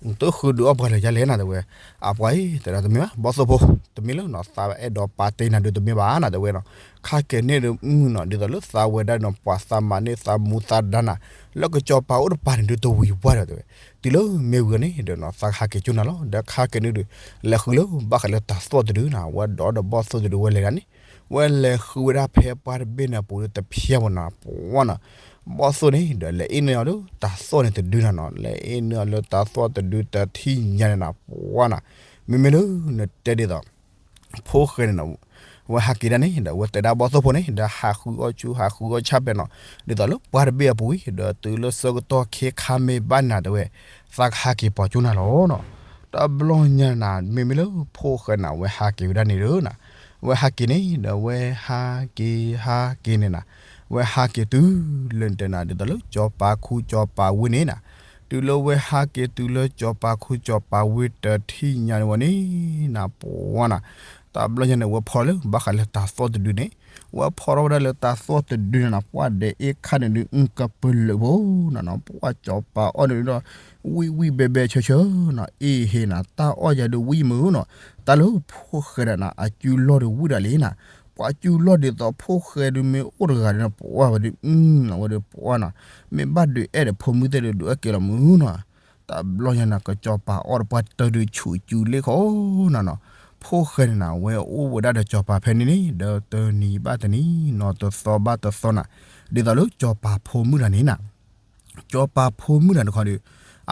နတဃုဒုးအီၣ်ပှၤလၢၤယါလဲၣ်နၤတဲဝဲ, အပှၤအံၤ တဲဒၣ်တမ့ၢ်ဘၣ် ဘီၣ်သိၣ်ဖိ, တမ့ၢ်လၢနီၤ သးအဲၣ်ဒိးပာ်တ့ၢ်နၤဒုးတမ့ၢ်ဘၣ်နၤတဲဝဲနီၤ, ခါကဲန့ၣ်ဒုးနီၤ ဒ်သိးလၢသးဝဲဒၣ်နီၤ ပှၤသးမၤန့ၢ်သးမူသးဒါနၤ လၢကစီၤပၤအိၣ်တပၤန့ၣ်ဒုးတဝံၤဝါဒီးတဲဝဲ, တုၤလၢမ့ၢ်ဝံၤန့ၣ်ဒီးနီၤ သးကဟးက့ၤကၠိနၤလီၤ ဒီးခါကဲန့ၣ်ဒုး လဲၤဃုလၢဘၣ်ဃးလၢတၤသွီၣ်တဒုနၤ ဝဲဒီးဒီးဘီၣ်သိၣ်တဒုဝဲလဲၤဒၣ်န့ၣ် ဝဲလဲၤဃုဝဲဒၣ်ဖဲပှၢ်တဘ့ၣ်န့ၣ်အပူၤဒုးတဖျဲးဘၣ်နၤ ပှၤနီၤ ဘီၣ်သိၣ်န့ၣ်ဒီး လဲၤအ့ၣ်န့ၢ်အီၤလၢတၤသွီၣ်န့ၣ်တဒုနၤနီၤ လဲၤအ့ၣ်န့ၢ်အီၤလၢတၤသွီၣ်တဒုတထံၣ်ညါန့ၣ်နၤ ပှၤနီၤ, မ့မ့ၢ်လၢနတဲဒ်သိး ဖိၣ်ဃဲန့ၣ်နီၤ ဝဲဟးက့ၤဒၣ်န့ၣ်ဒီး ဝဲတဲဒၣ်ဘီၣ်သိၣ်ဖိန့ၣ် ဒီးဟးဃုအီၣ်ဆူၣ်ဟးဃုအီၣ်ဆၣ်ဖဲနီၤ ဒ်သိးလၢပှၢ်တဘ့ၣ်အပူၤဝံၤ ဒီးတုၤလၢဆၢကတီၢ်ခဲခါမ့ၢ်ဘၣ်နၤတဲဝဲ သးကဟးက့ၤပိာ်ကၠိနၤလီၤနီၤ, တဘျီညါနၤ မ့မ့ၢ်လၢဖိၣ်ဃဲနၤ ဝဲဟးက့ၤဝဲဒၣ်န့ၣ်ဒီးနၤ ဝဲဟးက့ၤန့ၣ်ဒီး ဝဲဟးက့ၤဟးက့ၤန့ၣ်နၤ ဝဲဟးက့ၤတုၤလၢနတဲနၤ ဒ်သိးလၢစီၤပၤခူ စီၤပၤဝ့ၢ်န့ၣ်နၤ, တုၤလၢဝဲဟးက့ၤတုၤလၢစီၤပၤခူ စီၤပၤဝ့ၢ်တထံၣ်ညါန့ၣ်ဝဲန့ၣ်နၤ ပှၤနီၤ, တဘျီညါန့ၣ် ဝဲဖီၣ်လၢဘၣ်ဃးလၢတၤသွီၣ်တဒုန့ၣ်, ဝဲဖီၣ်ထီၣ်ဝဲဒၣ်လၢတၤသွီၣ်တဒုန့ၣ်နၤ ပှၢ်ဒဲးအ့ၣ်ခါန့ၣ်ဒုး အကပလၢာ်ဖိနီၤနီၤ ပှၢ်စီၤပၤအီၣ်န့ၣ်ဒီး ဝံၣ်ဝံၣ်ဘဲဘဲဆၢဆၢနီၤ အ့ၣ်ဟ့ၣ်နၤ တၢ်အီၣ်ယၤဒုးဝံၣ်မုာ်နီၤ, တၢ်လၢဖိၣ်ဃဲဒၣ်နၤ အစုလီၢ်ဒုးဝံၣ်ဒၣ်လံနၤ, ပှၤစုလီၢ်ဒ်သိးဖိၣ်ဃဲဒုးမ့ၢ်အိၣ်တဂၤဒီးနၤ ပှၢ်ဝဲဒုး အဝဲဒုးပှၢ်နီၤ, မ့ၢ်ဘၣ်ဒုးအဲၣ်ဒီးဖိမုၣ်သ့ၣ်ဒုး ဒုးအဲၣ်ကဲလီၤမုာ်နီၤ, တဘျီညါနၤ ကစီၤပၤအီၣ်တပှၢ်တၢၢ်ဒုးဆူၣ်စုလ့ၣ်ခီနီၤနီၤ, ဖိၣ်ဃဲန့ၣ်နၤ ဝဲအိၣ်ဝဲဒၣ်ဒီးစီၤပၤဖဲန့ၣ်န့ၣ် ဒီးတနံၤဘၣ်တနံၤ နီၢ်တသီဘၣ်တသီနၤ, ဒ်သိးလၢစီၤပၤဖိမုၣ်တဂၤန့ၣ်နၤ စီၤပၤဖိမုၣ်တဂၤတခီဒီး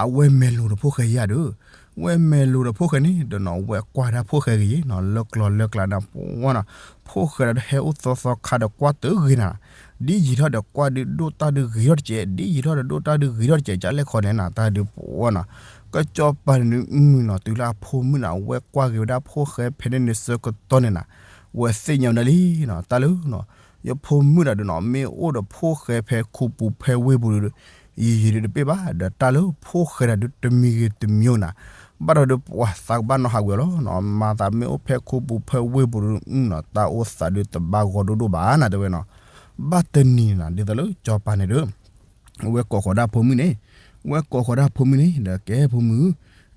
အဝဲမဲာ်လိၤဒီးဖိၣ်ဃဲယၤဒီး, ဝဲမဲာ်လိၤဒီးဖိၣ်ဃဲန့ၣ်ဒီးနီၤ ဝဲကွၢ်ဒၣ်ဖိၣ်ဃဲဂ့ၤနီၤ လၢကျီလၢကျါနၤ ပှၢ်နီၤ, ဖိၣ်ဃဲဒီးဟဲအိၣ်သီသီခါဒီးကွၢ်တဂ့ၤနၤ, ဒ်ယံာ်ထီၣ်ဒီးကွၢ်ဒုးဒိၣ်တၢ်ဒုးဂ့ၤထီၣ်တကဲး, ဒ်ယံာ်ထီၣ်ဒီးဒိၣ်တၢ်ဒုးဂ့ၤထီၣ်တကဲး ကလဲၣ်ခီန့ၣ်နၤ တၢ်ဒုးပှၢ်နီၤ, ကစီၤပၤန့ၣ်ဒုးနီၤ တုၤလၢအဖိမုၣ်နၤ ဝဲကွၢ်က့ၤဝဲဒၣ်ဖိၣ်ဃဲဖဲန့ၣ်န့ၣ်ဆၢကတီၢ်န့ၣ်နၤ, ဝဲသ့ၣ်ညါဝဲဒၣ်လံနီၤ တၢ်လၢ ယဖိမုၣ်တဂၤဒုးနီၤ မ့ၢ်အိၣ်ဒီးဖိၣ်ဃဲဖဲခူပူၤဖဲဝ့ၢ်ပူၤဒီး ယံာ်ယံာ်ဒုးတပ့ၢ်ဘၣ် ဒီးတၢ်လၢဖိၣ်ဃဲတဂၤဒုးတမံၤဂ့ၤတမံၤနၤ, ဘၣ်ဒီးဒုးပှၢ်သးကဘၣ်နီၣ်ဟးဝံၤအီၤလီၤနီၤ, မၤသးမ့ၢ်အိၣ်ဖဲခူပူၤဖဲဝ့ၢ်ပူၤဒုးနီၤ တၢ်အိၣ်သးဒုးတဘၣ်ဂီၤဒိၣ်ဒိၣ်ဘၣ်နၤတဲဝဲနီၤ, ဘၣ်တနံၤနၤ ဒ်သိးလၢစီၤပၤန့ၣ်ဒီး ဝဲကိးဃီၤဒၣ်ဖိမုၣ်န့ၣ်, ဝဲကိးဃီၤဒၣ်ဖိမုၣ်န့ၣ် ဒီးကဲဖိမုၣ်,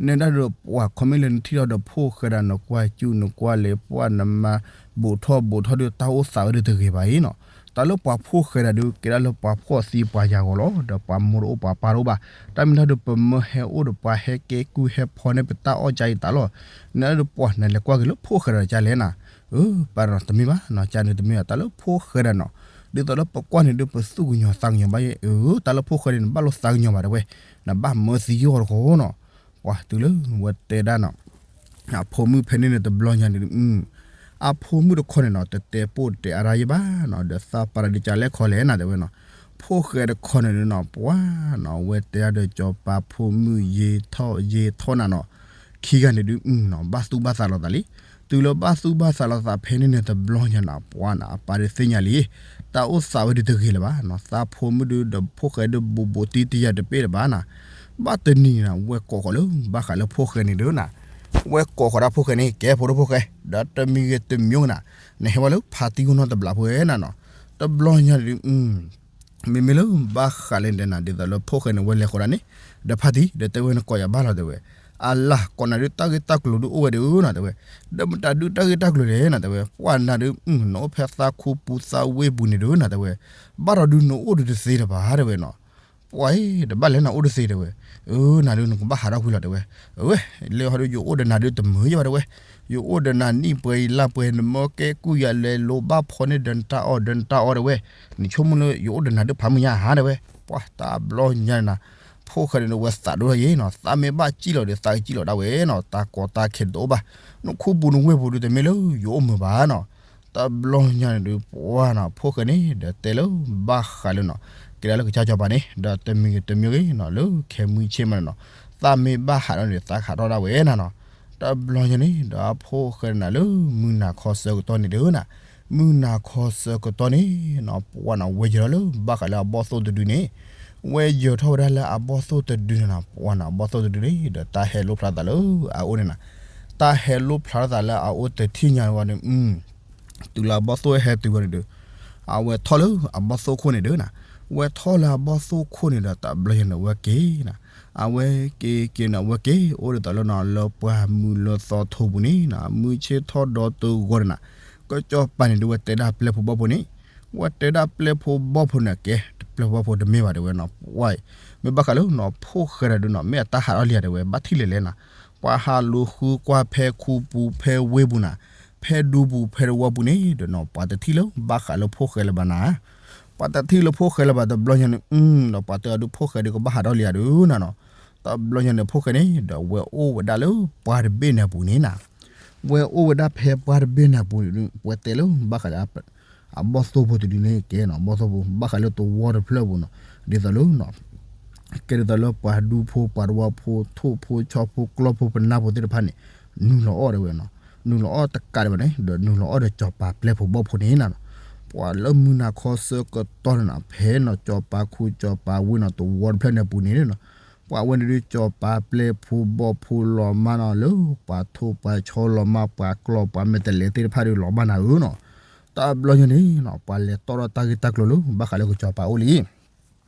နဲဒၣ်ဒီးပှၢ်ခီမ့ၢ်လၢနထံၣ်ထီၣ်ဒီးဖိၣ်ဃဲဒၣ် နကွၢ်စူၣ်နကွၢ်လဲၤပှၢ်နမၤ ဘူးထီၣ်ဘူးထီၣ်ဒီးတၢ်အိၣ်သးဝဲဒုးတဂ့ၤဘၣ်အံၤနီၤ, တၢ်လၢပှၤဖိၣ်ဃဲဒၣ်ဒုး ကဲဒၣ်လၢပှၤဖှီၣ်သံပှၤယာ်ဂီၤလီၤ, ဒီးပှၤမိၢ်တအိၣ်ပှၤပၢ်တအိၣ်ဘၣ်, တၢ်မ့ၢ်တၢ်ဒုးပမၢဟဲအိၣ်ဒီးပှၤဟဲကဲကုၢ်ဟဲဖီန့ၢ်ပတၢ်အီၣ်ကါအံၤသးလီၤ, နဲဒၣ်ဒီးပှၢ်နလဲၤကွၢ်က့ၤလၢဖိၣ်ဃဲဒၣ်ကါလဲၣ်နၤ အၢ ပၢ်နီၤ တမ့ၢ်ဘၣ်နီၤ ကန့ၣ်တမ့ၢ်ဘၣ် တၢ်လၢဖိၣ်ဃဲဒၣ်နီၤ, ဒ်သိးလၢပကွၢ်န့ၣ်ဒုးပသူၣ်ကညီၤသးကညီၤဘၣ်ယဲ အၢ တၢ်လၢဖိၣ်ဃဲန့ၣ် နဘၣ်လိာ်သးကညီၤဘၣ်တဲဝဲ, နဘၣ်မၢသံအီၤတခီနီၤ, ပှၢ်တုၤလၢဝဲတဲဒၣ်နီၤ အဖိမုၣ်ဖဲန့ၣ်န့ၣ်တဘျီညါန့ၣ်ဒုး အဖိမုၣ်တခီန့ၣ်နီၤ တတဲပိၢ်တဲအါရၢ်ယဲဘၣ်နီၤ ဒီးသးပှၢ်တၢ်ဒုးကလဲၣ်ခီလဲၣ်နၤတဲဝဲနီၤ, ဖိၣ်ဃဲတခီန့ၣ်ဒုးနီၤ ပှၢ်နီၤ ဝဲတဲဒၣ်ဒီးစီၤပၤဖိမုၣ်ယ့ၤထီၣ်ယ့ၤထီၣ်နၤနီၤ, ခံဂၤန့ၣ်ဒုး ဘၣ်သူၣ်ဘၣ်သးလိာ်သးလံ, တုၤလၢဘၣ်သူၣ်ဘၣ်သးလိာ်သးဖဲန့ၣ်န့ၣ်တဘျီညါနၤ ပှၢ်နၤ အပၢ်ဒုးသ့ၣ်ညါလံ, တၢ်အိၣ်သးဝဲဒုးတဂ့ၤလၢၤဘၣ်နီၤ, သးဖိမုၣ်ဒုးဒီးဖိၣ်ဃဲဒုးဘူးဘူးတံၢ်တံၢ်ယၤတပ့ၢ်လၢၤဘၣ်နၤ, ဘၣ်တနံၤနၤ ဝဲကိးဃီၤလၢ ဘၣ်ဃးလၢဖိၣ်ဃဲန့ၣ်ဒုးနၤ, ဝဲကိးဃီၤဒၣ်ဖိၣ်ဃဲန့ၣ် ကဲဖိဒိၣ်ဖိၣ်ဃဲ, ဒီးတမံၤဂ့ၤတမံၤနၤ, နဟဲဝဲလၢဖါတံၢ်အိၣ်နီတဘျီဖိနၤနီၤ, တဘျီညါဒုး မ့မ့ၢ်လၢဘၣ်ဃးလၢနတဲနၤ ဒ်သိးလၢဖိၣ်ဃဲန့ၣ် ဝဲလဲၤဃီၤဒၣ်န့ၣ်, ဒီးဖါတံၢ် ဒီးတဲဝဲနကိးယၤဘၣ်လီၤတဲဝဲ, အလၤကိးနၤဒုးတၢ်ဂ့ၢ်တၢ်ကျိၤဒုးအိၣ်ဝဲဒုးနၤတဲဝဲ, ဒီးမတၤဒုးတၢ်ဂ့ၢ်တၢ်ကျိၤလဲၣ်နၤတဲဝဲ, ပှၢ်နၤဒုး နအိၣ်ဖဲသးခူပူၤသးဝ့ၢ်ပူၤန့ၣ်ဒုးနၤတဲဝဲ, ဘၣ်ဒီးဒုးနအိၣ်ဒုးတသ့လၢၤဘၣ်တဲဝဲနီၤ, ပှၢ်အံၤ တဘၣ်လဲၣ်နၤအိၣ်ဒုးသ့တဲဝဲ, အၢ နၤဒုးနကဘၣ်ဟးထီၣ်ကွံာ်လီၤတဲဝဲ, အဝဲ လၢဟီဒုးယအိၣ်ဒီးနၤဒုးတမုာ်ယဘၣ်တဲဝဲ, ယအိၣ်ဒီးနၤနံၣ်ပှဲၤယလါပှဲၤ နမၢကဲကုၢ်ယၤလဲၤလိၤဘၣ်ဖီန့ၢ်ဒီးနတၢ်အီၣ် ဒီးနတၢ်အီၣ်တဲဝဲ, နဆိကမိၣ်လၢယအိၣ်ဒီးနၤဒုးဖးမုၢ်ညါဧါတဲဝဲ, ပှၢ်တဘျီညါနၤ, ဖိၣ်ဃဲန့ၣ်ဝဲသးဒိၣ်ထီၣ်ယဲနီၤ, သးမ့ၢ်ဘၣ်စံၣ်လီၤဒီးသးကစံၣ်လီၤဒၣ်ဝဲနီၤ, တၢ်ကီတၢ်ခဲတအိၣ်ဘၣ်, နခူပူၤနဝ့ၢ်ပူၤဒုးတမ့ၢ်လၢယအိၣ်မုာ်ဘၣ်နီၤ, တဘျီညါန့ၣ်ဒုးပှၢ်နီၤ ဖိၣ်ဃဲန့ၣ် ဒီးတဲလၢဘၣ်ဃးလၢနီၤ, ကဲဒၣ်လၢကစၢ်စီၤပၤန့ၣ် ဒီးတမံၤဂ့ၤတမံၤဂ့ၤနီၤ လၢခဲမုၢ်ဆ့ၣ်မးန့ၣ်နီၤ, သးမ့ၢ်ဘၣ်ဟးထီၣ်န့ၣ် သးကဟးထီၣ်ဒၣ်ဝဲနၤနီၤ, တဘျီညါန့ၣ် ဒီးအဖိၣ်ဃဲနၤလၢမုၢ်နၤခီဆၢကတီၢ်န့ၣ်ဒုးနၤ, မုၢ်နၤခီဆၢကတီၢ်န့ၣ်နီၤ ပှၢ်နီၤ ဝဲယၢၤထီၣ်လၢဘၣ်ဃးလၢအဘီၣ်သိၣ်တဒုန့ၣ်, ဝဲယၢၤထီၣ်ဝဲဒၣ်လၢအဘီၣ်သိၣ်တဒုန့ၣ်နီၤ ပှၢ်နီၤ အဘီၣ်သိၣ်တဒုန့ၣ် ဒီးတၢ်ဟဲလိၣ်ဖျါသးလၢအအိၣ်န့ၣ်နီၤ, တၢ်ဟဲလိၣ်ဖျါထီၣ်သးလၢအအိၣ်တထံၣ်ညါဝဲန့ၣ် တုၤလၢအဘီၣ်သိၣ်ဟဲတုၤဝဲန့ၣ်ဒီး အဝဲထီၣ်လၢအဘီၣ်သိၣ်ခိၣ်န့ၣ်ဒီးနီၤ, ဝဲထီၣ်လၢအဘီၣ်သိၣ်ခိၣ်န့ၣ်ဒီး တဘျီညါန့ၣ် အဝဲက့ၤနီၤ, အဝဲက့ၤက့ၤန့ၣ် အဝဲက့ၤအိၣ်ဒ်သိးလၢနီၤ လၢပှၢ်မုၢ်လၢသီထိပူၤန့ၣ်နီၤ, မုၢ်ဆ့ၣ်ထီၣ်ဒီတဂီၤန့ၣ်နီၤ, ကစီၤပၤန့ၣ်ဒီး ဝဲတဲဒၣ်ပျဲၢ်ဖိဘီၣ်ဖိန့ၣ်, ဝဲတဲဒၣ်ပျဲၢ်ဖိဘီၣ်ဖိန့ၣ် ကဲ ပျဲၢ်ဖိဘီၣ်ဖိတမ့ၢ်ဘၣ်တဲဝဲနီၤ, ပှၢ်အံၤ မ့ၢ်ဘၣ်ဃးလၢနီၤ ဖိၣ်ဃဲတဒုနီၤ မ့ၢ်အတၢ်ဟးထီၣ်လံဧါတဲဝဲ ဘၣ်ထံၣ်လဲၣ်လဲၣ်နီၤ, ပှၤဟးလူၤဃုကွၢ်ဖဲခူပူၤဖဲဝ့ၢ်ပူၤနီၤ, ဖဲဒူပူၤဖဲတဝီပူၤန့ၣ်ဒီးနီၤ ပှၤတထံၣ်လၢဘၣ်ဃးလၢဖိၣ်ဃဲလၢၤဘၣ်နီၤ, ပှၤတထံၣ်လၢဖိၣ်ဃဲလၢၤဘၣ်တဘျီညါန့ၣ် ဒီးပှၤတဲအီၤဒုး ဖိၣ်ဃဲဒုးကဘၣ်ဟးထီၣ်လံဧါဒုးနီၤနီၤ, တဘျီညါန့ၣ် ဖိၣ်ဃဲန့ၣ်ဒီး ဝဲအိၣ်ဝဲဒၣ်လၢပှၢ်တဘ့ၣ်န့ၣ်အပူၤန့ၣ်နီၤ, ဝဲအိၣ်ဝဲဒၣ်ဖဲပှၢ်တဘ့ၣ်န့ၣ်အပူၤန့ၣ် ပှၤတဲလၢဘၣ်ဃးလၢ အဘီၣ်သိၣ်ဖိတဒုန့ၣ်ကဲနီၤ အဘီၣ်သိၣ်ဖိ ဘၣ်ဃးလၢတဝီတဖျၢၣ်ပူၤနီၤ, ဒ်သိးလၢ ကဲဒ်သိးလၢပှၤဒူဖိပှၤတဝီဖိ ထိၣ်ဖိဆီဖိ ကျီၢ်ဖိပနၢ်ဖိသ့ၣ်တဖၣ်န့ၣ် နုာ်လီၤအီၣ်တဲဝဲနီၤ, နုာ်လီၤအီၣ်တကးဒံးဘၣ်န့ၣ် ဒီးနုာ်လီၤအီၣ်ဒီးစီၤပၤပျဲၢ်ဖိဘီၣ်ဖိန့ၣ်နီၤ, ပှၤလၢမုၢ်နၤခီဆၢကတီၢ်န့ၣ်နီၤ ဖဲနီၤစီၤပၤခူစီၤပၤဝ့ၢ်နီၤ တဝီတဖျၢၣ်န့ၣ်အပူၤန့ၣ်နီၤ, ပှၤဝဲန့ၣ်ဒုး စီၤပၤပျဲၢ်ဖိဘီၣ်ဖိလီၤမၢ်နီၤ လၢပှၤထိၣ်ပှၤဆီလီၤမၢ် ပှၤကျီၢ်ပှၤမဲာ်တဲးလဲးသ့ၣ်တဖၣ်ဒုး လီၤမၢ်နၤဧၢနီၤ, တဘျီညါန့ၣ်နီၤ ပှၤလဲၤတီၣ်ထီၣ်တၢ်ဂ့ၢ်တၢ်ကျိၤလၢဘၣ်ဃးလၢကစီၤပၤအိၣ်လံ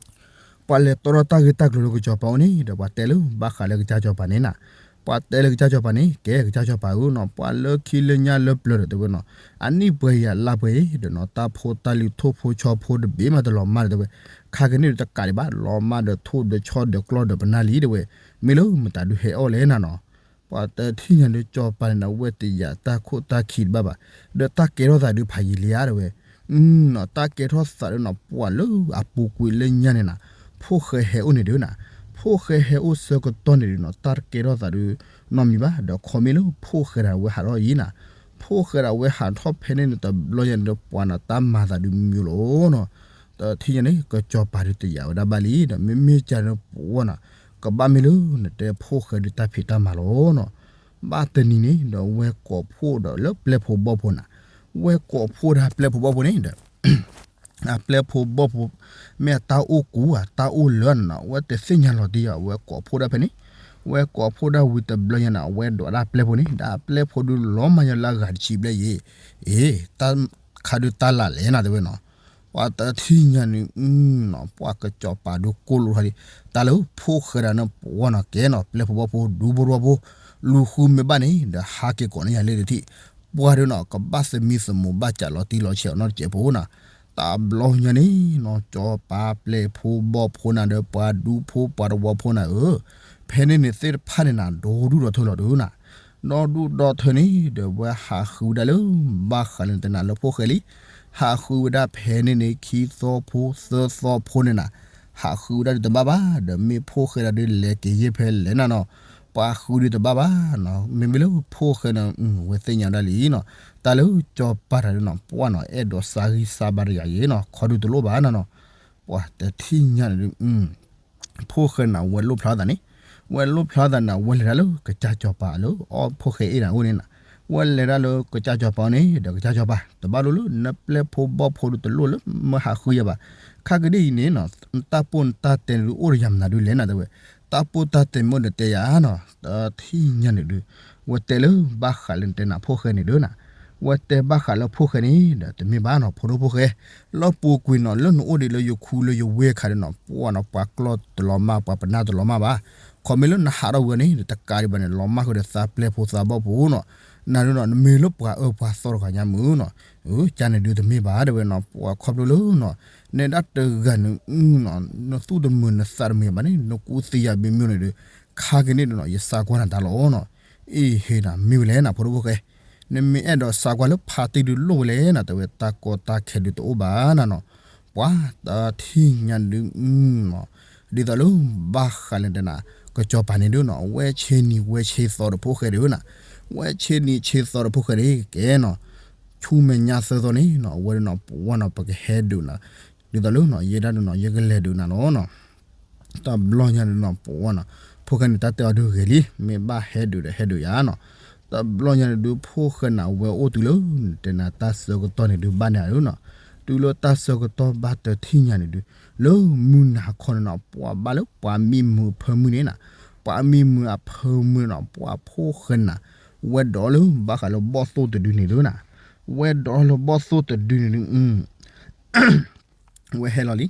ပှၤလဲၤတီၣ်ထီၣ်တၢ်ဂ့ၢ်တၢ်ကျိၤလၢကစီၤပၤအိၣ်န့ၣ်ဒီး ပှၤတဲလၢဘၣ်ဃးလၢကစၢ်စီၤပၤန့ၣ်နီၤ, ပှၤတဲလၢကစၢ်စီၤပၤန့ၣ် ကဲကစၢ်စီၤပၤဧၢနီၤ ပှၤလၢခံလၢညါလၢပျၢၤဒီးတဲဝဲနီၤ, အနံၣ်ပှဲၤယၤလါပှဲၤအံၤဒီးနီၤ တၢ်ဖိတၢ်လံၤထိၣ်ဖိဆီဖိတဘ့ၣ်မးတလီၤမၢ်ဒီးတဲဝဲ, ခါကန့ၣ်ဒီးတကးဒံးဘၣ် လီၤမၢ်ဒီးထိၣ်ဒီးဆီဒီးကျီၢ်ဒီးပနၢ်လံတဲဝဲ, မ့ၢ်လၢမတၤဒုးဟဲအီၣ်လဲၣ်နၤနီၤ ပှၤတထံၣ်ညါဒီး စီၤပၤန့ၣ်ဒီး အဝဲတယာ်တၢ်ခိၣ်တၢ်ခံတဘၣ်ဘၣ်, ဒီးတၢ်ကဲထီၣ်သးဒုးဖးယံာ်လံဧါတဲဝဲ, နီၤ တၢ်ကဲထီၣ်သးဒုးနီၤ ပှၤလၢအပူၤကွံာ်လၢညါန့ၣ်နီၤ, ဖိၣ်ဃဲဟဲအိၣ်န့ၣ်ဒုးနီၤ, ဖိၣ်ဃဲဟဲအိၣ်ဆၢကတီၢ်န့ၣ်ဒုးနီၤ တၢ်ကဲထီၣ်သးဒုး နီတမံၤဘၣ်, ဒီးခီမ့ၢ်လၢဖိၣ်ဃဲဒၣ်ဝဲဟးထီၣ်အံၤနီၤ, ဖိၣ်ဃဲဒၣ်ဝဲဟးထီၣ်ဖဲန့ၣ်န့ၣ် တဘျီညါန့ၣ်ဒီး ပှၤနီၤ တၢ်မၤသးဒုးမံၤလီၤနီၤ, တထံၣ်ညါန့ၣ် ကစီၤပၤဒုးတယာ်ဝဲဒၣ်ဘၣ်လံဒီး မ့မ့ၢ်ကန့ၣ်ပှၤနီၤ ကဘၣ်မ့ၢ်လၢနတဲဖိၣ်ဃဲဒုးတၢ်ဖံးတၢ်မၤလီၤနီၤ, ဘၣ်တနံၤန့ၣ်ဒီး ဝဲကိးဖှိၣ်ဒီးလၢပျဲၢ်ဖိဘီၣ်ဖိနီၤ, ဝဲကိးဖှိၣ်ဒၣ်ပျဲၢ်ဖိဘီၣ်ဖိန့ၣ်ဒီး အပျဲၢ်ဖိဘီၣ်ဖိ မ့ၢ်အတၢ်အိၣ်ကူဧါ တၢ်အိၣ်လၢာ်နီၤ အဝဲတသ့ၣ်ညါလီၤတံၢ်ဧါ, အဝဲကိးဖှိၣ်ဒၣ်ဖဲန့ၣ်, ဝဲကိးဖှိၣ်ဒၣ်ဝံၤတဘျီညါန့ၣ် အဝဲဒိးဒၣ်ပျဲၢ်ဖိန့ၣ် ဒီးအပျဲၢ်ဖိဒုးလီၤမၢ်ယၤလၢအဂၤတဆံဘျဲၣ်ယဲ, အ့ တၢ်ခါဒုးတၢ်လၢ်လဲၣ်နၤတဲဝဲနီၤ, ပှၤတထံၣ်ညါန့ၣ် နီၤ ပှၤကစီၤပၤဒုးကိၢ်လိာ်ထီၣ်လံ, တၢ်လၢဖိၣ်ဃဲဒၣ်န့ၣ် ပှၤနီၤကဲနီၤ ပျဲၢ်ဖိဘီၣ်ဖိ ဒူဖိတဝီဖိ လူၤဃုမ့ၢ်ဘၣ်န့ၣ် ဒီးဟးက့ၤကိးန့ၢ်ယၤလၢတထံၣ်, ပှၤဒုးနီၤ ကဘၣ်သမံသမိးဘၣ်စးလီၤတံၢ်လီၤဆဲးအီၤနီတစဲးဖိနီၤ, တဘျီညါန့ၣ်နီၤ စီၤပၤပျဲၢ်ဖိဘီၣ်ဖိနၤဒီး ပှၤဒူဖိပှၤတဝီဖိနၤဧၢ, ဖဲန့ၣ်န့ၣ်သ့ၣ်တဖၣ်န့ၣ်နၤ ဒီဒူၣ်ဒီထၢလီၤဒုးနီၤ, ဒီဒူၣ်ဒီထၢန့ၣ်ဒီး ဝဲဟးဃုဝဲဒၣ်လၢ ဘၣ်ဃးလၢနတဲနၤလၢဖိၣ်ဃဲလံ, ဟးဃုဝဲဒၣ်ဖဲန့ၣ်န့ၣ် ခံသီဖိသၢသီဖိန့ၣ်နၤ, ဟးဃုဝဲဒၣ်ဒုးတဘၣ်ဘၣ်, ဒီးမ့ၢ်ဖိၣ်ဃဲဒၣ်ဒုးလဲၤက့ၤယဲၢ်ဖဲလဲၣ်နၤနီၤ, ပှၤဃုဒုးတဘၣ်ဘၣ်နီၤ, မ့မ့ၢ်လၢဖိၣ်ဃဲန့ၣ် ဝဲသ့ၣ်ညါဝဲဒၣ်လံနီၤ, တၢ်လၢစီၤပၤတၢ်ဒုးနီၤ ပှၤနီၤ အဲၣ်ဒိးစါဂံၢ်စါဘါတယၤယဲနီၤ ခီဒုးတလိၣ်ဘၣ်နၤနီၤ, ပှၤတထံၣ်ညါန့ၣ်ဒုး ဖိၣ်ဃဲန့ၣ် အဝဲလိၣ်ဖျါသးန့ၣ်, ဝဲလိၣ်ဖျါသးန့ၣ် အဝဲလဲၤဒၣ်လၢကစၢ်စီၤပၤလၢအီၣ်ဖိၣ်ဃဲအ့ၣ်နၤအိၣ်န့ၣ်နၤ, ဝဲလဲၤဒၣ်လၢကစၢ်စီၤပၤန့ၣ် ဒီးကစၢ်စီၤပၤ တဘၣ်လိၣ်လၢနပျဲၢ်ဖိဘီၣ်ဖိဒုးတလိၣ်လၢမၢဟးဃုယၤဘၣ်, ခါကဒ်အံၤန့ၣ်နီၤ နတၢ်ပိၢ်နတၢ်တဲန့ၣ်ဒုးအိၣ်ဒီးယၤမနုၤဒုးလဲၣ်နၤတဲဝဲ, တၢ်ပိၢ်တၢ်တဲမ့ၢ်အိၣ်ဒီးတဲယၤနီၤ, တထံၣ်ညါန့ၣ်ဒုး ဝဲတဲလၢဘၣ်ဃးလၢနတဲနၤဖိၣ်ဃဲန့ၣ်ဒုးနၤ, ဝဲတဲဘၣ်ဃးလၢဖိၣ်ဃဲန့ၣ်ဒီး တမ့ၢ်ဘၣ်နီၤ ဖိဒိၣ်ဖိၣ်ဃဲ, လၢပူၤကွံာ်နီၤ လၢနအိၣ်ဒံးလၢယခူလၢယဝ့ၢ်အခါဒီးနီၤ ပှၤနီၤ ပှၤကျီၢ်တလီၤမၢ် ပှၤပနၢ်တလီၤမၢ်ဘၣ်, ခီမ့ၢ်လၢနဟးထီၣ်ဝဲန့ၣ် တကးဒံးဘၣ်န့ၣ် လီၤမၢ်ဃုာ်ဒီးသးပျဲၢ်ဖိသးဘီၣ်ဖိနီၤ, နၤဒုးနီၤ နမ့ၢ်လၢပှၤအၢပှၤသီတဂၤညါမုၢ်နီၤ, ကန့ၣ်ဒုးတမ့ၢ်ဘၣ်တဲဝဲနီၤ ပှၤခီဖျိလၢနီၤ နဲဒၣ်တဂၤန့ၣ် နသူၣ်တမုာ်နသးတမုာ်ဘၣ်န့ၣ် နကူသံယၤဘၣ်မ့ၢ်န့ၣ်ဒီး ခါက့ၤန့ၣ်ဒီးနီၤ ယစးကွၢ်နၤတၢ်လီၤနီၤ, အ့ဟ့နၤ မ့ၢ်ဝဲလဲၣ်နၤ ဖိဒိၣ်ဖိၣ်ဃဲ, နမ့ၢ်အဲၣ်ဒိးစးကွၢ်လၢဖးတံၢ်ဒုးလိၣ်ဝဲလဲၣ်နၤ တဲဝဲတၢ်ကီတၢ်ခဲဒုးတအိၣ်ဘၣ်နၤနီၤ, ပှၤတထံၣ်ညါဒုး ဒ်သိးလၢ ဘၣ်ဃးလၢနတဲနၤ ကစီၤပၤန့ၣ်ဒုးနီၤ ဝဲဆ့နံၤဝဲဆ့သီဒီးဖိၣ်ဃဲဒုးနၤ, ဝဲဆ့နံၤဆ့သီဒီးဖိၣ်ဃဲန့ၣ် ကဲနီၤ, ဆူမဲာ်ညါသၢသီန့ၣ်နီၤ အဝဲဒုးနီၤ ပဝဲနီၤ ပကဟဲဒုးနၤ, ဒ်သိးလၢနီၤ ယဲဒၣ်ဒုးနီၤ ယကလဲၤဒုးနၤလီၤနီၤ, တဘျီညါဒုးနီၤ ပဝဲနီၤ ဖိၣ်ဃဲန့ၣ် တၢ်တဲအီၤဒုးဂ့ၤလံ မ့ၢ်ဘၣ်ဟဲဒုးဒီးဟဲဒုးယၤနီၤ, တဘျီညါန့ၣ်ဒုး ဖိၣ်ဃဲန့ၣ် အဝဲအိၣ်တုၤလၢ နတဲနၤတၢ်ဆၢကတီၢ်န့ၣ်ဒုး ဘၣ်န့ၣ်ဧါနီၤ, တုၤလၢတၢ်ဆၢကတီၢ်ဘၣ်တထံၣ်ညါန့ၣ်ဒုး လၢမုၢ်နၤခီန့ၣ်နီၤ ပှၤဘၣ်လၢပှၤမံမုာ်အဖၢမုၢ်န့ၣ်နီၤ, ပှၤမံမုာ်အဖၢမုၢ်န့ၣ်နီၤ ပှၤဖိၣ်ဃဲန့ၣ် ဝဲဒိးလၢဘၣ်ဃးလၢဘီၣ်သိၣ်တဒုန့ၣ်ဒုးနီၤ, ဝဲဒိးလၢဘီၣ်သိၣ်တဒုန့ၣ်ဒုး ဝဲဟဲလီၤလံ,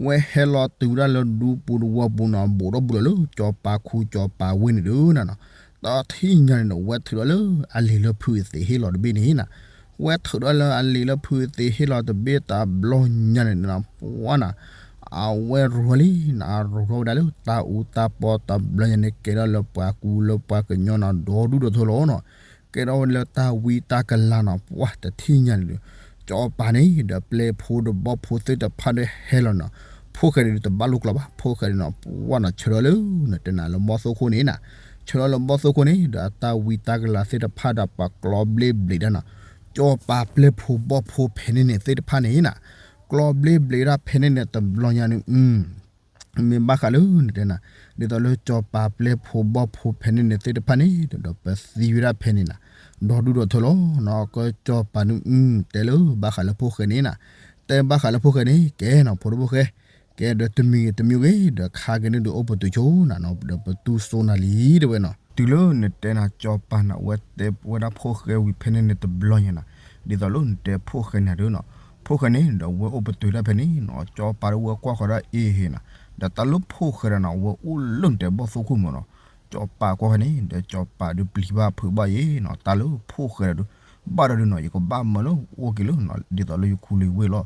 ဝဲဟဲလီၤတုၤဝဲဒၣ်လၢဒူပူၤတဝီပူၤနီၤ ဘူးဒီးဘူးလီၤလၢကၠီၤပၤခူကၠီၤပၤဝ့ၢ်န့ၣ်ဒုးနီၤနီၤ, တထံၣ်ညါန့ၣ်ဒီး ဝဲထုးထီၣ်လၢအလံာ်လၢဖုအသ့ၣ်ဟ့ၣ်လီၤတဘ့ၣ်န့ၣ်နီၤ, ဝဲထုးထီၣ်လၢအလံာ်လၢဖုအသ့ၣ်ဟ့ၣ်လီၤတဘ့ၣ်တဘျီညါန့ၣ်နီၤ ပှၤနီၤ အဝဲရိၤလံနီၤ အရိၤထီၣ်ဝဲဒၣ်လၢတၢ်အူတၢ်ပီတဘျီညါန့ၣ် ကဲထီၣ်လၢပှၤကူလၢပှၤကညီနီၤ ဒီဒူၣ်ဒီထၢလီၤနီၤ, ကဲထီၣ်ဝဲလၢတၢ်ဝံတၢ်ကလၤနီၤ ပှၤတထံၣ်ညါန့ၣ်ဒီး ကၠီၤပၤန့ၣ် ဒီးပျဲၢ်ဖိဒီးဘီၣ်ဖိသ့ၣ်တဖၣ်ဒီးဟဲလီၤနီၤ, ဖိၣ်ဃဲန့ၣ်ဒီးတဘၣ်လိာ်ကျိၤဘၣ် ဖိၣ်ဃဲန့ၣ်နီၤ ပှၤနီၤ ဆၢထၢၣ်လၢ နတဲနၤလၢဘီၣ်သိၣ်ခိၣ်န့ၣ်နီၤ, ဆၢထၢၣ်လၢဘီၣ်သိၣ်ခိၣ်န့ၣ် ဒီးအတၢ်ဝံတၢ်ကလၤသ့ၣ်တဖၣ်ဒီးပှၤကျီဘျ့ဘျ့ဒၣ်နီၤ, ကၠီၤပၤပျဲၢ်ဖိဘီၣ်ဖိဖဲန့ၣ်န့ၣ်သ့ၣ်တဖၣ်န့ၣ်နီၤ, ကျီဘျ့ဘျ့ဒၣ်ဖဲန့ၣ်န့ၣ်တဘျီညါန့ၣ် မ့ၢ်ဘၣ်ဃးလၢနတဲနၤ ဒ်သိးလၢကၠီၤပၤပျဲၢ်ဖိဘီၣ်ဖိဖဲန့ၣ်န့ၣ်သ့ၣ်တဖၣ်န့ၣ် ဒီးပသံဝဲဒၣ်ဖဲန့ၣ်နီၤ, ဒီဒူၣ်ဒီထၢလီၤနီၤ, ကၠီၤပၤန့ၣ် တဲလၢဘၣ်ဃးလၢဖိၣ်ဃဲန့ၣ်နီၤ, တဲဘၣ်ဃးလၢဖိၣ်ဃဲန့ၣ် ကဲနီၤ ဖိဒိၣ်ဖိၣ်ဃဲ, ကဲဒီးတမံၤဂ့ၤတမံၤဂ့ၤ ဒီးခါက့ၤန့ၣ်ဒုးအိၣ်ပတုာ်ဆိနီၤ ဒီးပတူၢ်စိနၤလံတဲဝဲနီၤ, တုၤလၢနတဲနၤ ကၠီၤပၤန့ၣ် အဝဲတဲဝဲဒၣ်ဖိၣ်ဃဲဝံၤဖဲန့ၣ်န့ၣ်တဘျီညါနီၤ, ဒ်သိးလၢနတဲဖိၣ်ဃဲန့ၣ်ဒုးနီၤ, ဖိၣ်ဃဲန့ၣ် ဒီးဝဲအိၣ်ပတုာ်ဒၣ်ဖဲန့ၣ်နီၤ, ကၠီၤပၤဒီးဝဲကွၢ်ဃီၤဒၣ်အ့ဟ့နီၤ, ဒီးတၢ်လၢဖိၣ်ဃဲဒီးနီၤ အဝဲအိၣ်လၢနတဲဘီၣ်သိၣ်ခိၣ်မးနီၤ, ကၠီၤပၤကွၢ်ဃီၤန့ၣ် ဒီးကၠီၤပၤဒုးပျံၤဘၣ်ဖုးဘၣ်အံၤနီၤ, တၢ်လၢဖိၣ်ဃဲဒီးဒုး ဘၣ်ဒီးဒုးနီၤ ယကဘၣ်မၢလၢအိၣ်က့ၤလၢ ဒ်သိးလၢယခူလၢယဝ့ၢ်လီၤ,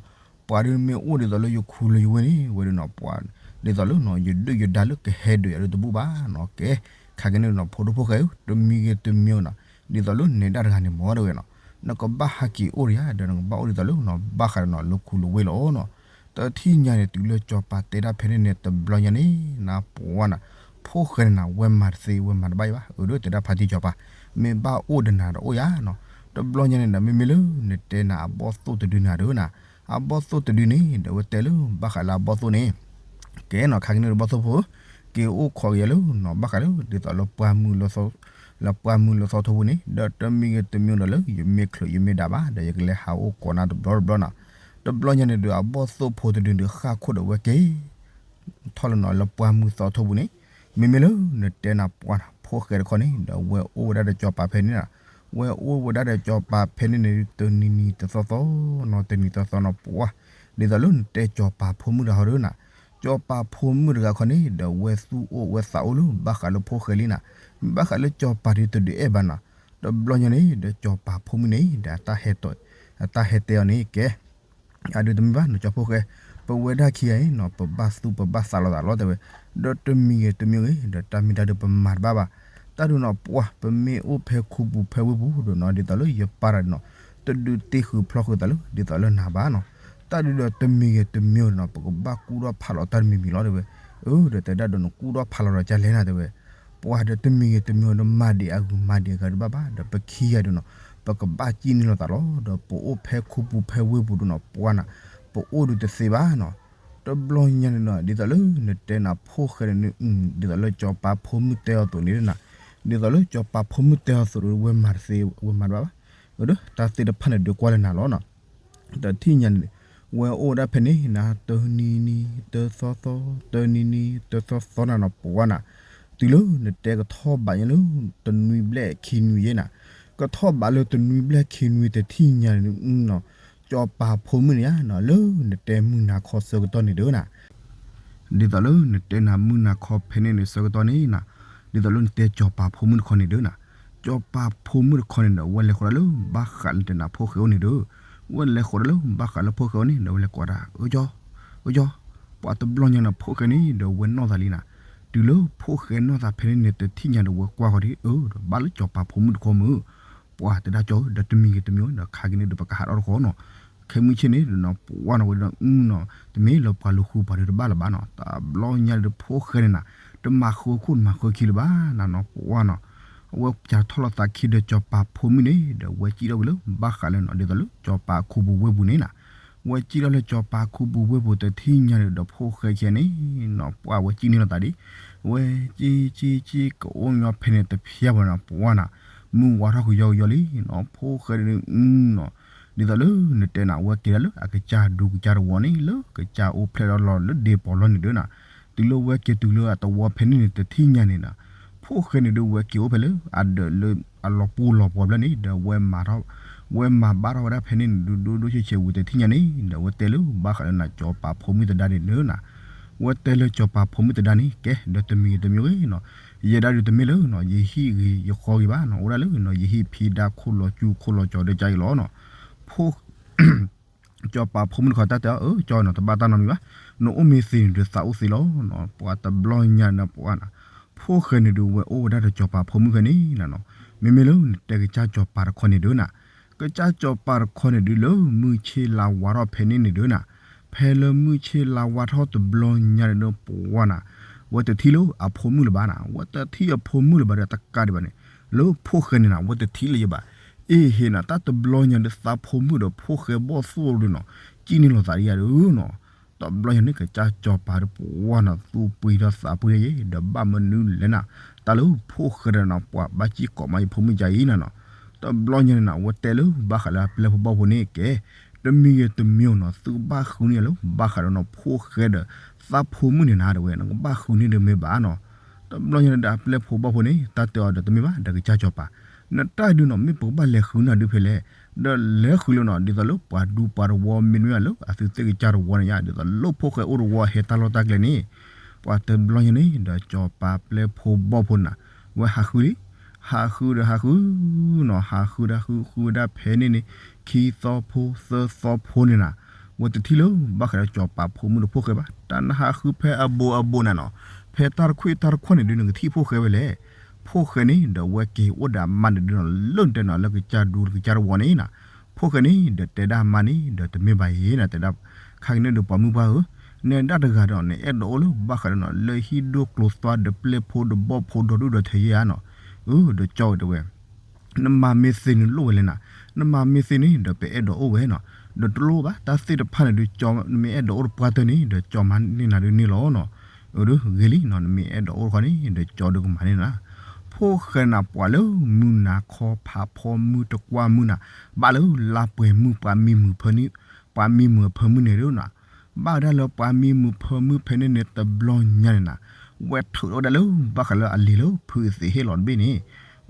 ပှၤဒုးမ့ၢ်အိၣ်ဒ်သိးလၢယခူလၢယဝ့ၢ်န့ၣ် ဝဲဒုးနီၤ ပှၤ ဒ်သိးလၢနီၤ ယဒုၣ်ယဒါလၢကဟဲဒုးယၤဒုးတဘူၣ်ဘၣ်နီၤ, ကဲ ခါက့ၤန့ၣ်နီၤ ဖိဒိၣ်ဖိၣ်ဃဲဧၢ တမံၤဂ့ၤတမံၤနီၤ, ဒ်သိးလၢနဲဒၣ်တဂၤန့ၣ်မ့ၢ်တဲဝဲနီၤ, နကဘၣ်ဟးက့ၤအိၣ်ဒီးယၤ ဒီးနကဘၣ်အိၣ်ဒ်သိးလၢနီၤ ဘၣ်ဃးဒီးနီၤ လၢခူလၢဝ့ၢ်လီၤနီၤ, တထံၣ်ညါန့ၣ် တုၤလၢကၠီၤပၤတဲဒၣ်ဖဲန့ၣ်န့ၣ်တဘျီညါန့ၣ် နပှၤနီၤ ဖိၣ်ဃဲန့ၣ်နီၤ ဝဲမၤတသ့ ဝဲမၤတဘၣ်အံၤဘၣ်, အၢ ဒီးတဲဒၣ်ဖါတံၢ်ကၠီၤပၤ မ့ၢ်ဘၣ်အိၣ်ဒီးနၤဒီးအိၣ်ယၤနီၤ, တဘျီညါန့ၣ်ဒီး မ့မ့ၢ်လၢနတဲနၤ အဘီၣ်သိၣ်တဒုန့ၣ်ဒုးနီၤ, အဘီၣ်သိၣ်တဒုန့ၣ် ဒီးဝဲတဲလၢဘၣ်ဃးလၢအဘီၣ်သိၣ်န့ၣ် ကဲနီၤ ခါက့ၤန့ၣ်ဒီးဘီၣ်သိၣ်ဖိ က့ၤအိၣ်ခိးက့ၤယၤလၢနီၤ ဘၣ်ဃးလၢ ဒ်သိးလၢပှၢ်မုၢ်လၢ လၢပှၢ်မုၢ်လၢသီထိပူၤန့ၣ် ဒီးတမံၤဂ့ၤတမံၤဒီးလၢ ယမ့ၢ်ချုးယမ့ၢ်ဒၣ်ဘၣ် ဒီးယကလဲၤဟးအိၣ်ကိးနၤတဘျီတဘျီနီၤ, တဘျီညါန့ၣ်ဒီး အဘီၣ်သိၣ်ဖိတဒုန့ၣ်ဒီးဃၣ်ခိၣ်ဒီးဝဲက့ၤ ထီၣ်လၢနီၤလၢပှၢ်မုၢ်သီထိပူၤန့ၣ်, မ့မ့ၢ်လၢနတဲနၤပှၤနီၤ ဖိၣ်ဃဲတခီန့ၣ် ဒီးဝဲအိၣ်ဝဲဒၣ်ဒီးကၠီၤပၤဖဲန့ၣ်နီၤ, ဝဲအိၣ်ဝဲဒၣ်ဒီးကၠီၤပၤဖဲန့ၣ်န့ၣ် တနံၤနံၤတသီသီနီၤ တနံၤသီသီနီၤ ပှၤ ဒ်သိးလၢနတဲကၠီၤပၤဖိမုၣ်တဂၤဟီဒီးနီၤ, ကၠီၤပၤဖိမုၣ်တဂၤခီန့ၣ် ဒီးဝဲသူၣ်အိၣ်ဝဲသးအိၣ်လၢဘၣ်ဃးလၢဖိၣ်ဃဲလံနီၤ, ဘၣ်ဃးလၢကၠီၤပၤဒုးတဒုးအဲၣ်ဘၣ်နီၤ, တဘျီညါန့ၣ် ဒီးကၠီၤပၤဖိမုၣ်န့ၣ် ဒီးအတၢ်ဟဲတဲအီၤန့ၣ်ကဲ အဒုးတမ့ၢ်ဘၣ်နီၤ ကၠီၤဖိၣ်ဃဲ, ပဝဲဒၣ်ခံဂၤအံၤနီၤ ပဘၣ်သူၣ်ပဘၣ်သးလိာ်သးလီၤတဲဝဲ, ဒီးတမံၤဂ့ၤတမံၤဂ့ၤ ဒီးတၢ်မ့ၢ်တၢ်ဒုးပမၤတဘၣ်ဘၣ်, တၢ်ဒုးနီၤ ပှၤ ပမ့ၢ်အိၣ်ဖဲခူပူၤဖဲဝ့ၢ်ပူၤဒီးနီၤ ဒ်သိးလၢယပၢ်တဂၤန့ၣ်နီၤ တဒုးတ့ဃုာ်ဖျီဃုာ်သးလၢ ဒ်သိးလၢနၤဘၣ်နီၤ, တၢ်ဒုးဒီးတမံၤဂ့ၤတမံၤဂ့ၤနီၤ ပကဘၣ်ကူၣ်ထီၣ်ဖးလီၤတၢ်တမံၤမံၤလီၤတဲဝဲ, အၢ ဒီးတဲဒၣ်ဒီးနကူၣ်ထီၣ်ဖးလီၤဒီးကလဲၣ်နၤတဲဝဲ ပှၤဒီးတမံၤဂ့ၤတမံၤဂ့ၤဒီး မၤဒံးအဂုၤမၤဒံးအဂၤတဘၣ်ဘၣ် ဒီးပခံဂၤဒီးနီၤ ပကဘၣ်စံၣ်န့ၢ်လိာ်သးလီၤ, ဒီးပအိၣ်ဖဲခူပူၤဖဲဝ့ၢ်ပူၤဒီးနီၤ ပှၤနီၤ ပအိၣ်ဒုးတသ့ဘၣ်နီၤ, တဘျီညါန့ၣ်နီၤ ဒ်သိးလၢနတဲနၤဖိၣ်ဃဲန့ၣ် ဒ်သိးလၢကၠီၤပၤဖိမုၣ်တဲအီၤအသိးန့ၣ်နီၤ, ဒ်သိးလၢကၠီၤပၤဖိမုၣ်တဲအီၤအသိးဒီး ဝဲမၤတသ့ ဝဲမၤတဘၣ်ဘၣ်, အၢ ဒီးတၢ်သ့ၣ်တဖၣ်န့ၣ်ဒုးကွၢ်လၢနၤလီၤနီၤ တထံၣ်ညါန့ၣ် ဝဲအိၣ်ဝဲဒၣ်ဖဲန့ၣ်နၤ တနံၤနံၤ တသီသီ တနံၤနံၤ တသီသီနၤနီၤ ပှၤနီၤ, တုၤလၢနတဲကထီၣ်ဘးညါလၢ တနွံဘျဲၣ်ခံနွံယဲနီၤ, ကထီၣ်ဘးလၢတနွံဘျဲၣ်ခံနွံတထံၣ်ညါန့ၣ်နီၤ, ကၠီၤပၤဖိမုၣ်န့ၣ်ဧါနီၤ လၢနတဲမုၢ်နၤခီဆၢကတီၢ်န့ၣ်ဒုးနီၤ ဒ်သိးလၢနတဲနၤမုၢ်နၤခီဖဲန့ၣ်န့ၣ်ဆၢကတီၢ်န့ၣ်နီၤ, ဒ်သိးလၢနတဲကၠီၤပၤဖိမုၣ်တခီန့ၣ်ဒုးနီၤ, ကၠီၤပၤဖိမုၣ်တခီန့ၣ်ဒီး ဝဲလဲၤဃီၤဒၣ်လၢဘၣ်ဃးလၢနတဲနၤဖိၣ်ဃဲအိၣ်န့ၣ်ဒုး, ဝဲလဲၤဃီၤဒၣ်လၢဘၣ်ဃးလၢဖိၣ်ဃဲအိၣ်န့ၣ်ဒီး ဝဲလဲၤကိးဒၣ် အၢကၠီ, အၢကၠီ, ပှၤတဘျီညါနီၤ ဖိၣ်ဃဲန့ၣ်ဒီးဝဲနီၢ်သးလံနီၤ, တုၤလၢဖိၣ်ဃဲနီၢ်သးဖဲန့ၣ်န့ၣ် တထံၣ်ညါဒီးဝဲကွၢ်ဃီၤဒ်အၢ ဒီးဘၣ်လၢကၠီၤပၤဖိမုၣ်တခီမုၢ် ပှၤတဲဒၣ်ကၠီဧၢ ဒီးတမံၤဂ့ၤတမံၤဒီးခါက့ၤန့ၣ်ဒီးပကဟးထီၣ်တခီနီၤ, ခဲမုၢ်ဆ့ၣ်န့ၣ်ဒီးနီၤ ပှၤနီၤဝဲဒီးနီၤ တမ့ၢ်လၢပှၤလူၤဃုပှၤဒုးတဘၣ်လၢၤဘၣ်နီၤ, တဘျီညါဒီးဖိၣ်ဃဲန့ၣ်နီၤ တမၤဃုခိၣ်တမၤဃုခံလၢၤဘၣ်နီၤနီၤ ပှၤနီၤ အဝဲစးထီၣ်လီၤသးခံဒီးကၠီၤပၤဖိမုၣ်န့ၣ် ဒီးဝဲစံၣ်ထီၣ်ဝဲလၢဘၣ်ဃးလၢနီၤ ဒ်သိးလၢကၠီၤပၤခူပူၤဝ့ၢ်ပူၤန့ၣ်နီၤ, ဝဲစံၣ်ထီၣ်လၢကၠီၤပၤခူပူၤဝ့ၢ်ပူၤတထံၣ်ညါဒီး ဖိၣ်ဃဲခံဂၤန့ၣ်နီၤ ပှၤဝဲစံၣ်န့ၢ်လီၤသးဒ် ဝဲစံၣ်စံၣ်စံၣ်ကအိၣ်ညီဖဲန့ၣ်တဖျၢၣ်ဘၣ်နီၤ ပှၤနီၤ, မုၢ်ဝါထီၣ်ကယီကယီလံနီၤ, ဖိၣ်ဃဲန့ၣ်ဒုးနီၤ, ဒ်သိးလၢနတဲနၤ အဝဲက့ၤဒၣ်လၢအကစၢ်ဒူကစၢ်တဝီန့ၣ် လၢကစၢ်အိၣ်ဖျဲၣ်ထီၣ်လီၤလၢဒ့ပီၤလီၢ်န့ၣ်ဒုးနၤ, တုၤလၢဝဲက့ၤတုၤလၢအတဝီဖဲန့ၣ်န့ၣ် တထံၣ်ညါန့ၣ်နီၤ, ဖိၣ်ဃဲန့ၣ်ဒုးဝဲက့ၤအိၣ်ဖဲလၢအဒၢးလၢအလီၤပှီၢ်လီၤပှီၢ်ဘျီန့ၣ် ဒီးဝဲမၤထီၣ်, ဝဲမၤဘၣ်ထီၣ်ဝဲဒၣ်ဖဲန့ၣ်န့ၣ်ဒုး ဒိၣ်ဒိၣ်ဆဲးဆဲးဝံၤတထံၣ်ညါန့ၣ် ဒီးဝဲတဲလၢဘၣ်ဃးလၢနၤ စီၤပၤဖိမုၣ်သဒါန့ၣ်ဒုးနၤ, ဝဲတဲလၢစီၤပၤဖိမုၣ်သဒါန့ၣ် ကဲ ဒီးတမံၤဂ့ၤတမံၤဂ့ၤနီၤ, ယဲဒၣ်ဒုးတမ့ၢ်လၢနီၤ ယဟံၣ်ဂ့ၤယဃီဂ့ၤဘၣ်နီၤ, အိၣ်ဒၣ်လၢနီၤ ယဟံၣ်ဖံးဒါခိၣ်လီၤကူခိၣ်လီၤကၠီဒီးကါအံၤလီၤနီၤ, ဖိ စီၤပၤဖိမုၣ်တခီတၢ်တဲအီၤ အၢ ကၠီနီၤ တဘၣ်တၢ်နီတမံၤဘၣ်, နအိၣ်မ့ၢ်သ့န့ၣ်ဒုးသးအိၣ်သ့လီၤ, ပှၤတဘျီညါန့ၣ်ပှၤနၤ, ဖိၣ်ဃဲန့ၣ်ဒုးဝဲအိၣ်ဝဲဒၣ်ဒီးစီၤပၤဖိမုၣ်ဖဲန့ၣ်နၤနီၤ, မ့မ့ၢ်လၢနတဲကစၢ်စီၤပၤတခီန့ၣ်ဒုးနၤ, ကစၢ်စီၤပၤတခီန့ၣ်ဒုးလၢမုၢ်ဆ့ၣ်လါဝါထီၣ်ဖဲန့ၣ်န့ၣ်ဒုးနၤ, ဖဲလၢမုၢ်ဆ့ၣ်လါဝါထီၣ်တဘျီညါန့ၣ်ဒုးပှၤနၤ, ဝဲတထံၣ်လၢအဖိမုၣ်လၢၤဘၣ်နၤ, ဝဲတထံၣ်အဖိမုၣ်လၢၤဘၣ်ဒီးတကးဒံးဘၣ်န့ၣ်, လၢဖိၣ်ဃဲန့ၣ်နၤ ဝဲတထံၣ်လၢၤဘၣ်, အ့ဟ့နၤ တၢ်တဘျီညါဒုးသးဖိမုၣ်ဒီးဖိၣ်ဃဲဘီၣ်သိၣ်ဒုးနီၤ, ကံၣ်န့ၢ်လိာ်သးဒံးယၤဒုးနီၤ, တဘျီညါန့ၣ် ကစၢ်စီၤပၤဒုးပှၤနၤ သူၣ်ပှံၤထီၣ်သးပှံၤယဲ ဒီးဘၣ်မနုၤလဲၣ်နၤ, တၢ်လၢဖိၣ်ဃဲဒီးနၤ ပှၤဘၣ်စံၣ်ကိးမးယဖိမုၣ်ကါအံၤနၤနီၤ, တဘျီညါန့ၣ်နၤ ဝဲတဲလၢဘၣ်ဃးလၢအပျဲၢ်ဖိဘီၣ်ဖိန့ၣ် ကဲ တမံၤဂ့ၤတမံၤနီၤ သုကဘၣ်ဃုန့ၢ်လၢဘၣ်ဃးဒီးနီၤ ဖိၣ်ဃဲဒီးသးဖိမုၣ်န့ၣ်နၤ တဲဝဲ နကဘၣ်ဃုန့ၢ်ဒီးမ့ၢ်ဘၣ်နီၤ, တဘျီညါန့ၣ်ဒီးအပျဲၢ်ဖိဘီၣ်ဖိန့ၣ် တၢ်တဲအီၤဒီးတမ့ၢ်ဘၣ်ဒီးကစၢ်စီၤပၤ, နတၢ်ဒုးနီၤ မ့ၢ်ပကဘၣ်လဲၤဃုနၤဒုးဖဲလဲၣ်, ဒီးလဲၤဃုလၢနီၤ ဒ်သိးလၢပှၤဒူပှၤတဝီမ့တမ့ၢ်ဘၣ်လၢအသုသ့ၣ်ကစၢ်တဝီန့ၣ်ယါ ဒ်သိးလၢဖိၣ်ဃဲအိၣ်တဝီဟဲတၢ်လီၢ်တၢ်ကျဲန့ၣ်, ပှၤတဘျီညါန့ၣ် ဒီးစီၤပၤပျဲၢ်ဖိဘီၣ်ဖိနၤ ဝဲဟးဃုလံ, ဟးဃုဒီးဟးဃုနီၤ ဟးဃုဒီးဟးဃု ဃုဝဲဒၣ်ဖဲန့ၣ်န့ၣ် ခံသီဖိသၢသီဖိန့ၣ်နၤ, ဝဲတထံၣ်လၢဘၣ်ဃးဒီးစီၤပၤဖိမုၣ်ဒီးဖိၣ်ဃဲဘၣ်, တၢ်နဟးဃုဖဲအဘိအဘိနၤနီၤ, ဖဲတၢ်တခွံၣ်တၢ်တခွါန့ၣ်ဒုး နကထံၣ်ဖိၣ်ဃဲဝဲလဲၣ်, ဖိၣ်ဃဲန့ၣ်ဒီးဝဲက့ၤအိၣ်ဒီးအမါန့ၣ်ဒုးနီၤ လၢနတဲနီၤ လၢကစၢ်ဒူကစၢ်တဝီန့ၣ်နၤ, ဖိၣ်ဃဲန့ၣ်ဒီးတဲဒၣ်အမါန့ၣ် ဒီးတမ့ၢ်ဘၣ်ယဲနၤ တဲဒၣ်, ခါက့ၤန့ၣ်ဒီးပှၤမုၣ်ပှၢ်ဧၢ, နဲဒၣ်တဂၤဒီး နအဲၣ်ဒိးအိၣ်လၢဘၣ်ဃးဒီးနီၤ လၢဟံၣ်ဒိၣ်ကျိၤသွါဒီးပျဲၢ်ဖိဒီးဘီၣ်ဖိဒီဒူၣ်ဒီထၢယဲဧါနီၤ, အၢ ဒီးကၠီဝဲတဲဝဲ နမၤမ့ၢ်သ့န့ၣ်လိၣ်ဝဲလဲၣ်နၤ, နမၤမ့ၢ်သ့န့ၣ်ဒီးပအဲၣ်ဒိးအိၣ်ဝဲနီၤ, ဒီးတလိၣ်ဘၣ် တၢ်သ့ၣ်တဖၣ်န့ၣ်ဒုး နမ့ၢ်အဲၣ်ဒိးအိၣ်တပှၢ်တၢၢ်န့ၣ် ဒီးကၠီမၤန့ၢ်နၤဒုးန့ၣ်လီၤနီၤ, အၢ ဒုးဂ့ၤလံနီၤ နမ့ၢ်အဲၣ်ဒိးအိၣ်တခီန့ၣ် ဒီးကၠီဒုးကမၤန့ၢ်နၤ, ဖိၣ်ဃဲနၤပှၤလၢမုၢ်နၤခီဖးဖီမုၢ်တကွၢ်မုၢ်နၤ, ဘၣ်လၢလါပှဲၤမုၢ်ပှၤမံမုာ်ဖၢနုၣ်, ပှၤမံမုာ်အဖၢမုၢ်န့ၣ်ဒုးနီၤ ဘၣ်ဝဲဒၣ်လၢပှၤမံမုာ်ဖၢမုၢ်ဖဲန့ၣ်န့ၣ် တဘျီညါန့ၣ်နၤ, ဝဲထုးထီၣ်ဝဲဒၣ်လၢဘၣ်ဃးလၢအလံၤလၢဖုအသံးဟ့ၣ်လီၤတဘ့ၣ်န့ၣ်,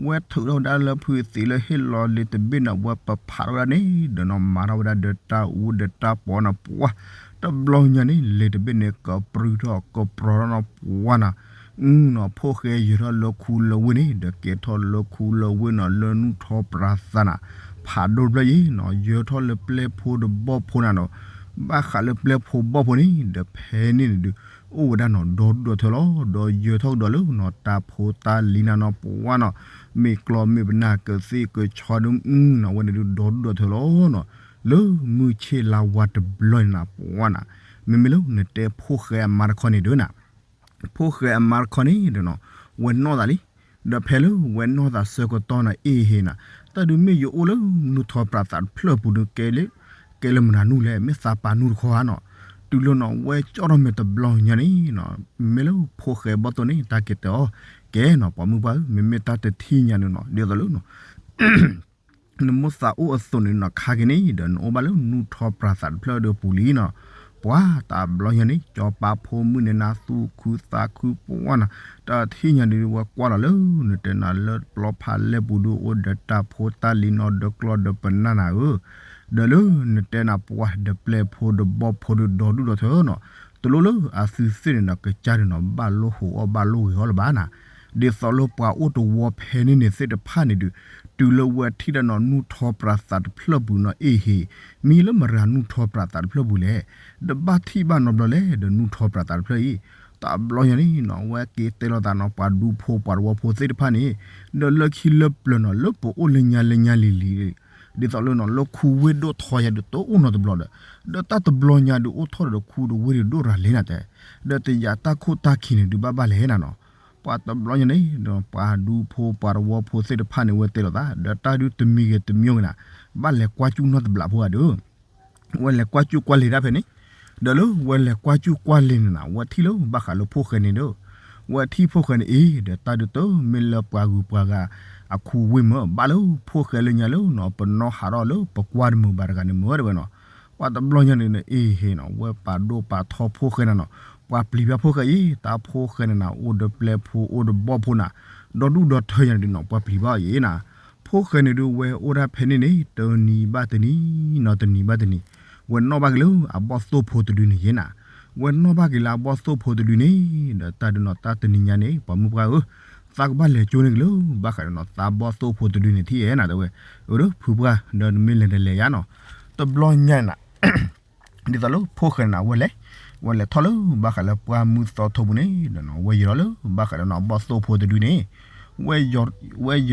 ဝဲထုးထီၣ်ဝဲဒၣ်လၢဖုအသံးလၢဟ့ၣ်လီၤလံၤတဘ့ၣ်န့ၣ် ဝဲပဖးထီၣ်ဝဲဒၣ်န့ၣ် ဒီးနီၢ်မၤထီၣ်ဝဲဒၣ်ဒီးတၢ်အူဒီးတၢ်ပီးန့ၣ် ပှၤ တဘျီညါန့ၣ် လံၤတဘ့ၣ်န့ၣ် ကပြုထီၣ်ကပြီၤထီၣ်နီၤ ပှၤနီၤ, အုနီၤ ဖိၣ်ဃဲယၢၤထီၣ်လၢခူလၢဝ့ၢ်န့ၣ် ဒီးကဲထီၣ်လၢခူလၢဝ့ၢ်နီၤ လၢနူၢ်ထီပြးသးနၤ, ဖးဒိၣ်တဘျီယဲနီၤ ယၢၤထီၣ်လၢပျဲၢ်ဖိဒီးဘီၣ်ဖိနၤနီၤ, ဘၣ်ဃးလၢပျဲၢ်ဖိဘီၣ်ဖိန့ၣ် ဒီးဖဲန့ၣ်န့ၣ်ဒုး အိၣ်ဝဲဒၣ်နီၤ ဒီဒူၣ်ဒီထၢလီၤ, ဒီးယၢၤထီၣ်ကဒီးလၢနီၤ တၢ်ဖိတၢ်လံၤနၤနီၤ ပှၤနီၤ, မ့ၢ်ကျီမ့ၢ်ပနၢ်ကသ့ၣ်ကဆီဒုး အုနီၤ ဝဲန့ၣ်ဒုး ဒီဒူၣ်ဒီထၢလီၤနီၤ, လၢမုၢ်ဆ့ၣ်လါဝါတဘျီန့ၣ်နၤ ပှၤနီၤ, မ့မ့ၢ်လၢနတဲဖိၣ်ဃဲအမါတခီန့ၣ်ဒုးနၤ ဖိၣ်ဃဲအမါတခီန့ၣ်ဒီးနီၤ ဝဲနီၣ်သးလံ, ဒီးဖဲလၢဝဲနီၣ်သးဆၢကတီၢ်နီၤ အ့ၣ်ဟ့ၣ်နၤ, တၢ်ဒုးမ့ၢ်ယအိၣ်လၢနူၢ်ထီပြးသးတဖျၢၣ်ပူၤဒုး ကဲလၢမနုၤနူၢ်လဲၣ် မ့ၢ်သးပာ်နူၢ်တခီဧါနီၤ, တုၤလၢနီၤ ဝဲကၠီထီၣ်မဲာ်တဘျီညါန့ၣ်နီၤ မ့ၢ်လၢဖိၣ်ဃဲဘီၣ်သိၣ်န့ၣ် တၢ်က့ၤတဲအီၤ, ကဲနီၤ ပှၤမုၢ်ပှၢ်ဧၢ မ့မ့ၢ်တၢ်တထံၣ်ညါန့ၣ်နီၤ ဒ်သိးလၢနီၤ နမိၣ်သးအိၣ်အသိးန့ၣ်နီၤ ခါက့ၤန့ၣ် ဒီးနအိၣ်ဘၣ်လၢနူၢ်ထီပြးသးတဖျၢၣ်ဒီးပူၤလံနီၤ, ပှၤတဘျီညါန့ၣ် ကၠီပၤဖိမုၣ်န့ၣ်နၤ သူၣ်ခုသးခုပှၤနီၤ, တၢ်ထံၣ်ညါဒုးဝဲကွၢ်လီၤလၢ နတဲနၤလၢပျီဖးလဲၢ်ပူၤဒုးအိၣ်ဒီးတၢ်ဖိတၢ်လံၤနီၤ ဒီးကျီဒီးပနၢ်နၤဧၢ, ဒီးလၢနတဲနၤပှၤဒီးပျဲၢ်ဖိဒီးဘီၣ်ဖိဒုးဒီဒူၣ်ဒီထၢနီၤ, တလိၣ်လၢအသုသ့ၣ်န့ၣ်နီၤ ကစၢ်န့ၣ်နီၤ ဘၣ်လိၣ်ဟူးအီၣ်ဘၣ်လိၣ်ဂဲၤအီၣ်လၢၤဘၣ်နၤ, ဒ်သိးလၢပှၤအိၣ်တဝီဖဲန့ၣ်န့ၣ်သ့ၣ်တဖၣ်န့ၣ်ဒုး တုၤလၢဝဲထံၣ်ဒၣ်နီၤ နူၢ်ထီပြးသးတဖျၢၣ်ပူၤနီၤ အ့ၣ်ဟ့ၣ်, မ့ၢ်လၢမတၤနူၢ်ထီပြးသးတဖျၢၣ်ပူၤလဲၣ်, ဒီးဘၣ်ထံၣ်ဘၣ်နီတဘျီလဲၣ် ဒီးနူၢ်ထီပြးသးတဖျၢၣ်အံၤ, တဘျီညါန့ၣ်နီၤ ဝဲက့ၤတဲလိာ်သးနီၤ ပှၤဒူဖိပှၤတဝီဖိသ့ၣ်တဖၣ်န့ၣ်, ဒီးလၢခံလၢပျၢၤနီၤ လၢပအိၣ်လၢညါလၢညါလံၤလံၤ ဒ်သိးလၢနီၤ လၢခူဝ့ၢ်ဒိၣ်ထီယၤဒုးတအိၣ်နီတဘျီဒီး, ဒီးတၢ်တဘျီညါဒုးအိၣ်ထီၣ်ဒီးခူဒီးဝ့ၢ်ဒုးဒိၣ်ရၤလဲၣ်နၤတဲ, ဒီးတယာ်တၢ်ခိၣ်တၢ်ခံန့ၣ်ဒုးဘၣ်ဘၣ်လဲၣ်နၤနီၤ, ပှၤတဘျီညါန့ၣ် ပှၤဒူဖိပှၤတဝီဖိသ့ၣ်တဖၣ်န့ၣ် ဝဲတဲလိာ်သး ဒီးတၢ်ဒုးတမံၤဂ့ၤတမံၤဂ့ၤနၤ, ဘၣ်လဲၤကွၢ်ကၠူၣ်နီတဘျီဖိဧါဒုး ဝဲလဲၤကွၢ်ကၠူၣ်ကွၢ်လ့ၤဒၣ်ဖဲန့ၣ်, ဒီးလၢဝဲလဲၤကွၢ်ကၠူၣ်ကွၢ်လ့ၤန့ၣ်နၤ ဝဲထံၣ်လၢဘၣ်ဃးလၢဖိၣ်ဃဲန့ၣ်ဒီး, ဝဲထံၣ်ဖိၣ်ဃဲန့ၣ်အံၤ ဒီးတၢ်ဒုးတမ့ၢ်လၢပှၤဂုၤပှၤဂၤ အခူဝ့ၢ်မ့ၢ် ဘၣ်လၢဖိၣ်ဃဲလၢညါလၢနီၤ ပနီၣ်ဟးထီၣ်လၢပကွၢ်တမုာ်ဘၣ်တဂၤန့ၣ်မ့ၢ်တဲဝဲနီၤ. ပှၤတဘျီညါန့ၣ် အ့ဟ့နီၤ ဝဲပာ်ဒိၣ်ပာ်ထီဖိၣ်ဃဲနၤနီၤ, ပှၤပျံၤဘၣ်ဖိၣ်ဃဲအံၤ တၢ်ဖိၣ်ဃဲန့ၣ်နၤ အိၣ်ဒီးပျဲၢ်ဖိအိၣ်ဒီးဘီၣ်ဖိနၤ, ဒီဒူၣ်ဒီထၢညါန့ၣ်ဒုးနီၤ ပှၤပျံၤဘၣ်အံၤနၤ. ဖိၣ်ဃဲန့ၣ်ဒုး ဝဲအိၣ်ဒၣ်ဖဲန့ၣ်န့ၣ် တနံၤဘၣ်တနံၤနီၤ တနံၤဘၣ်တနံၤ, ဝဲနီၣ်ဘၣ်က့ၤလၢအဘီၣ်သိၣ်ဖိတဒုန့ၣ်ယဲနၤ. ဝဲနီၣ်ဘၣ်က့ၤလၢအဘီၣ်သိၣ်ဖိတဒုန့ၣ် ဒီးတၢ်ဒုးနီၤ တၢ်တနံၤညါန့ၣ် ပှၤမုၣ်ပှၢ်ဧၢ, သးကဘၣ်လဲၤကၠိန့ၢ်က့ၤလၢ ဘၣ်ဃးဒီးနီၤ သးဘီၣ်သိၣ်ဖိတဒုန့ၣ်ထံၣ်ယဲနၤ တဲဝဲ. အၢ ဒီးဖုပှၢ် ဒီးနမ့ၢ်လဲၤဒီးလဲၤယါနီၤ. တဘျီညါနၤ ဒ်သိးလၢဖိၣ်ဃဲနၤ ဝဲလဲၤ, ဝဲလဲၤထီၣ်လၢဘၣ်ဃးလၢပှၢ်မုၢ်သီထိပူၤန့ၣ်ဒီးနီၤ ဝဲယၢၤထီၣ်လၢဘၣ်ဃးဒီးနီၤ အဘီၣ်သိၣ်ဖိတဒုန့ၣ်, ဝဲယၢ